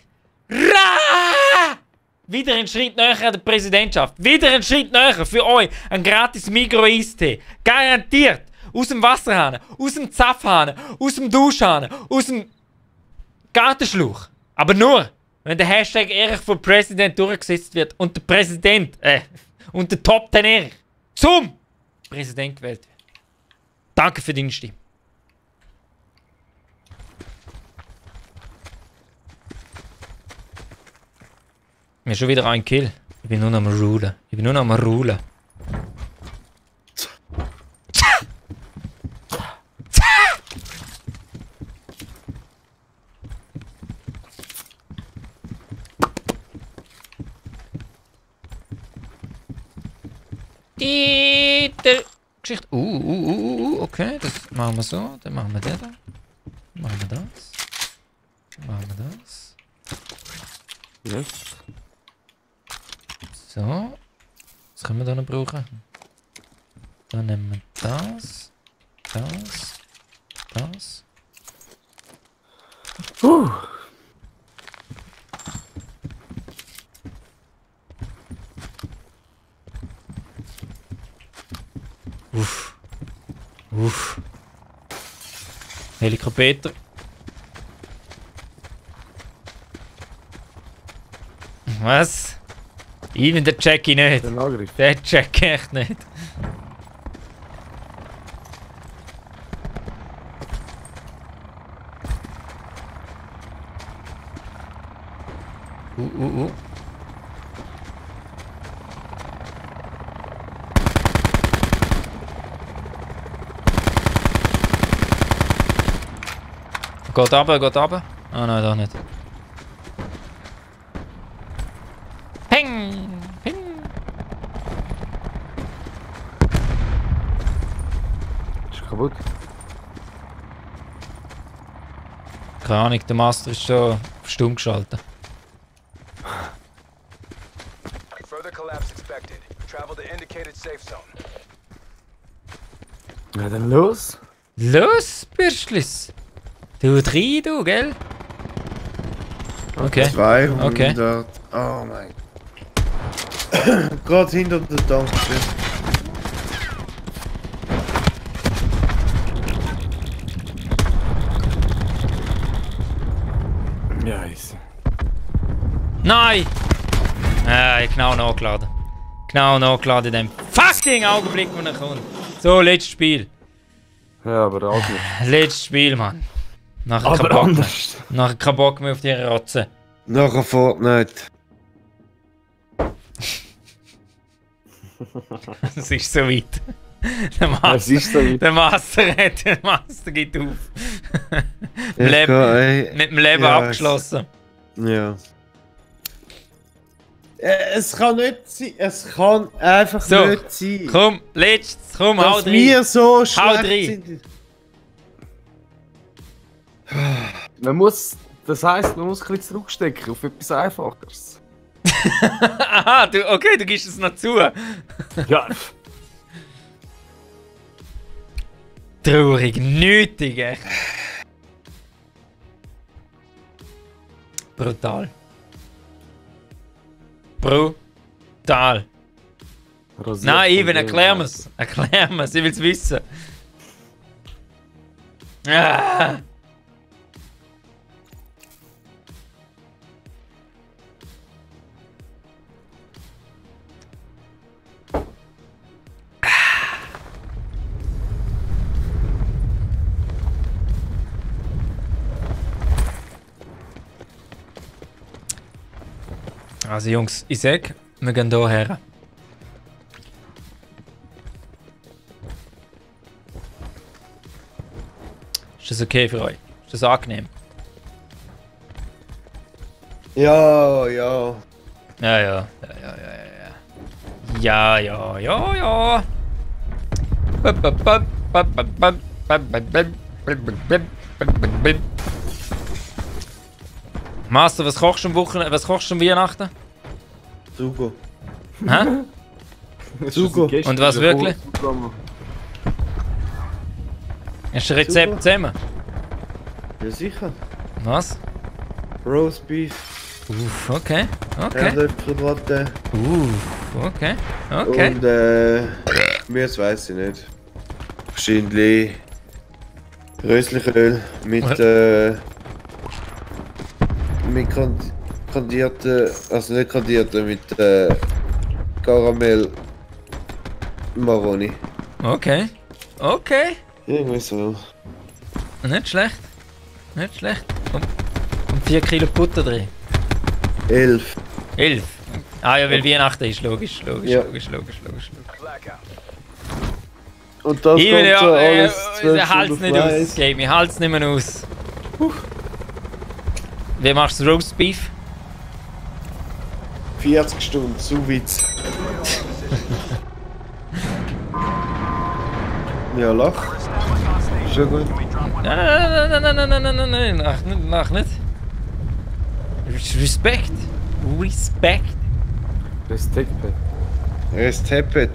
Speaker 2: Wieder ein Schritt näher an der Präsidentschaft. Wieder ein Schritt näher für euch. Ein gratis Migros-Eistee. Garantiert. Aus dem Wasserhahn, aus dem Zapfhahn, aus dem Duschhahn, aus dem Gartenschlauch. Aber nur, wenn der Hashtag Erich für Präsident durchgesetzt wird und der Präsident, und der Top 10 Erich zum Präsident gewählt wird. Danke für deine Stimme. Mir schon wieder ein Kill. Ich bin nur noch am Rulen. Ich bin nur noch am Rulen. Die Geschichte. Okay, das machen wir so. Dann machen wir den da. Dann machen wir das. Dann machen wir das.
Speaker 3: Yes.
Speaker 2: So. Was können wir da noch brauchen? Dann nehmen wir das. Das. Uff. Helikopter. Was? Even der Jackie nicht.
Speaker 3: Den Angriff.
Speaker 2: Der Jackie echt nicht. Geht runter. Ah nein, da nicht. Ping!
Speaker 3: Ist kaputt.
Speaker 2: Keine Ahnung, der Master ist schon auf stumm geschaltet.
Speaker 4: Further collapse expected. Travel to indicated safe zone.
Speaker 3: Ja, dann los.
Speaker 2: Los, Bürschlis! Du rein, du, gell? Okay.
Speaker 1: 200.
Speaker 2: Okay.
Speaker 1: Oh mein Gott. Gerade hinter der Tankstelle.
Speaker 3: Ja, easy.
Speaker 2: Nein! Genau nachgeladen. Genau nachgeladen in dem fucking Augenblick, wo er kommt. So, letztes Spiel.
Speaker 3: Ja, aber auch nicht.
Speaker 2: Letztes Spiel, Mann. Nachher
Speaker 3: Aber anders.
Speaker 2: Nachher kein Bock mehr auf die Rotze.
Speaker 1: Nachher Fortnite.
Speaker 2: Es ist so weit.
Speaker 3: Es ist so weit.
Speaker 2: Der Master geht auf.
Speaker 1: Ey.
Speaker 2: Mit dem Leben
Speaker 1: Ja,
Speaker 2: abgeschlossen.
Speaker 1: Ja. Es kann nicht sein. Es kann einfach
Speaker 2: So,
Speaker 1: nicht sein.
Speaker 2: Komm, letztes, komm, hau
Speaker 1: Dass
Speaker 2: rein.
Speaker 1: wir so
Speaker 2: Hau
Speaker 1: schlecht
Speaker 2: rein.
Speaker 1: sind.
Speaker 3: Man muss Das heisst, man muss ein bisschen zurückstecken auf etwas Einfacheres.
Speaker 2: Aha, okay, du gibst es noch zu.
Speaker 3: Ja.
Speaker 2: Traurig, nötig, echt. Brutal. Brutal. Nein, Ivan, erklär mir's. Erklär mir's, ich will's wissen. Ah. Also Jungs, ich sag, wir gehen hier her. Ist das okay für euch? Ist das angenehm?
Speaker 1: Ja, ja.
Speaker 2: Ja. Master, was kochst du am Wochenende? Was kochst du am Weihnachten?
Speaker 1: Sugo.
Speaker 2: Hä?
Speaker 1: Sugo.
Speaker 2: Und was wirklich? Hast du ein Rezept zusammen?
Speaker 1: Ja, sicher.
Speaker 2: Was?
Speaker 1: Roast Beef.
Speaker 2: Uff, okay.
Speaker 1: Erdäpfelgratin.
Speaker 2: Okay.
Speaker 1: Und Gemüse weiss ich nicht. Wahrscheinlich Röslichöl mit kandierten, also nicht kandierten, mit Karamell Maroni.
Speaker 2: Okay.
Speaker 1: Irgendwie so.
Speaker 2: Nicht schlecht. Und 4 Kilo Butter drin.
Speaker 1: 11.
Speaker 2: 11. Ah ja, weil Weihnachten ist, logisch.
Speaker 1: Ja. Und das
Speaker 2: Ich
Speaker 1: kommt
Speaker 2: will
Speaker 1: so
Speaker 2: ja,
Speaker 1: alles 12
Speaker 2: ich halte es
Speaker 1: Stunden
Speaker 2: nicht aus,
Speaker 1: Fleisch.
Speaker 2: das Game. Ich halte es nicht mehr aus. Wie machst du Roast Beef?
Speaker 1: 40 Stunden, so witz. Ja, lach. Schon gut.
Speaker 2: Nein, lach nicht. Respekt.
Speaker 1: Resteppet.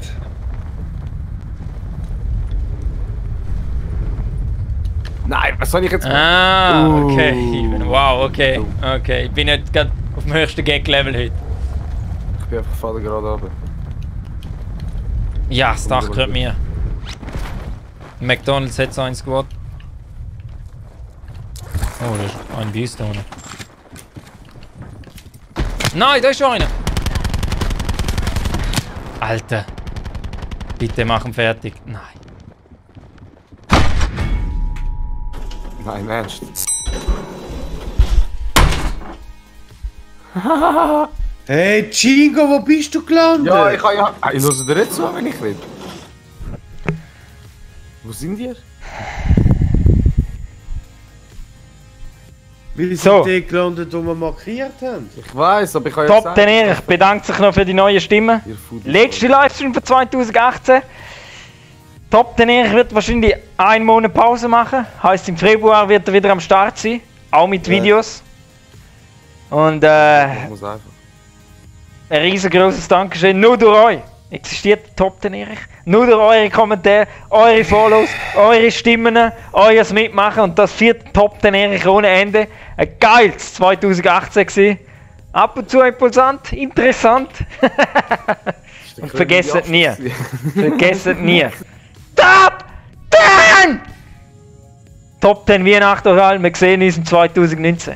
Speaker 3: Nein, was soll ich jetzt machen?
Speaker 2: Ah, okay. Wow, okay. Ich bin nicht gerade auf dem höchsten Gag-Level heute.
Speaker 3: Ich bin einfach fahren gerade runter.
Speaker 2: Ja, das Dach gehört mir. McDonald's hat so eins geworden. Oh, da ist ein bei uns da unten. Nein, da ist schon einer! Alter! Bitte machen fertig. Nein.
Speaker 3: Nein, ernst.
Speaker 1: Hey, Chingo, wo bist du gelandet?
Speaker 3: Ja, ich kann ja... Ich höre dir nicht zu, wenn ich rede. Wo sind wir?
Speaker 1: Wir
Speaker 2: So.
Speaker 1: sind die gelandet, wo wir markiert haben.
Speaker 3: Ich weiß, aber ich kann ja
Speaker 2: Top, den Erich bedankt sich noch für die neue Stimme. Letzte Livestream von 2018. Top, den Erich wird wahrscheinlich einen Monat Pause machen. Heißt, im Februar wird er wieder am Start sein. Auch mit Videos. Und
Speaker 3: Ich muss einfach.
Speaker 2: ein riesengroßes Dankeschön. Nur durch euch existiert Top, den Erich. Nur durch eure Kommentare, eure Follows, eure Stimmen, euer Mitmachen. Und das vierte Top, den Erich ohne Ende. Ein geiles 2018 gewesen. Ab und zu impulsant, interessant. Und vergesst nie. Vergesst nie. Top 10! Top 10 Weihnachten, wir sehen uns im 2019.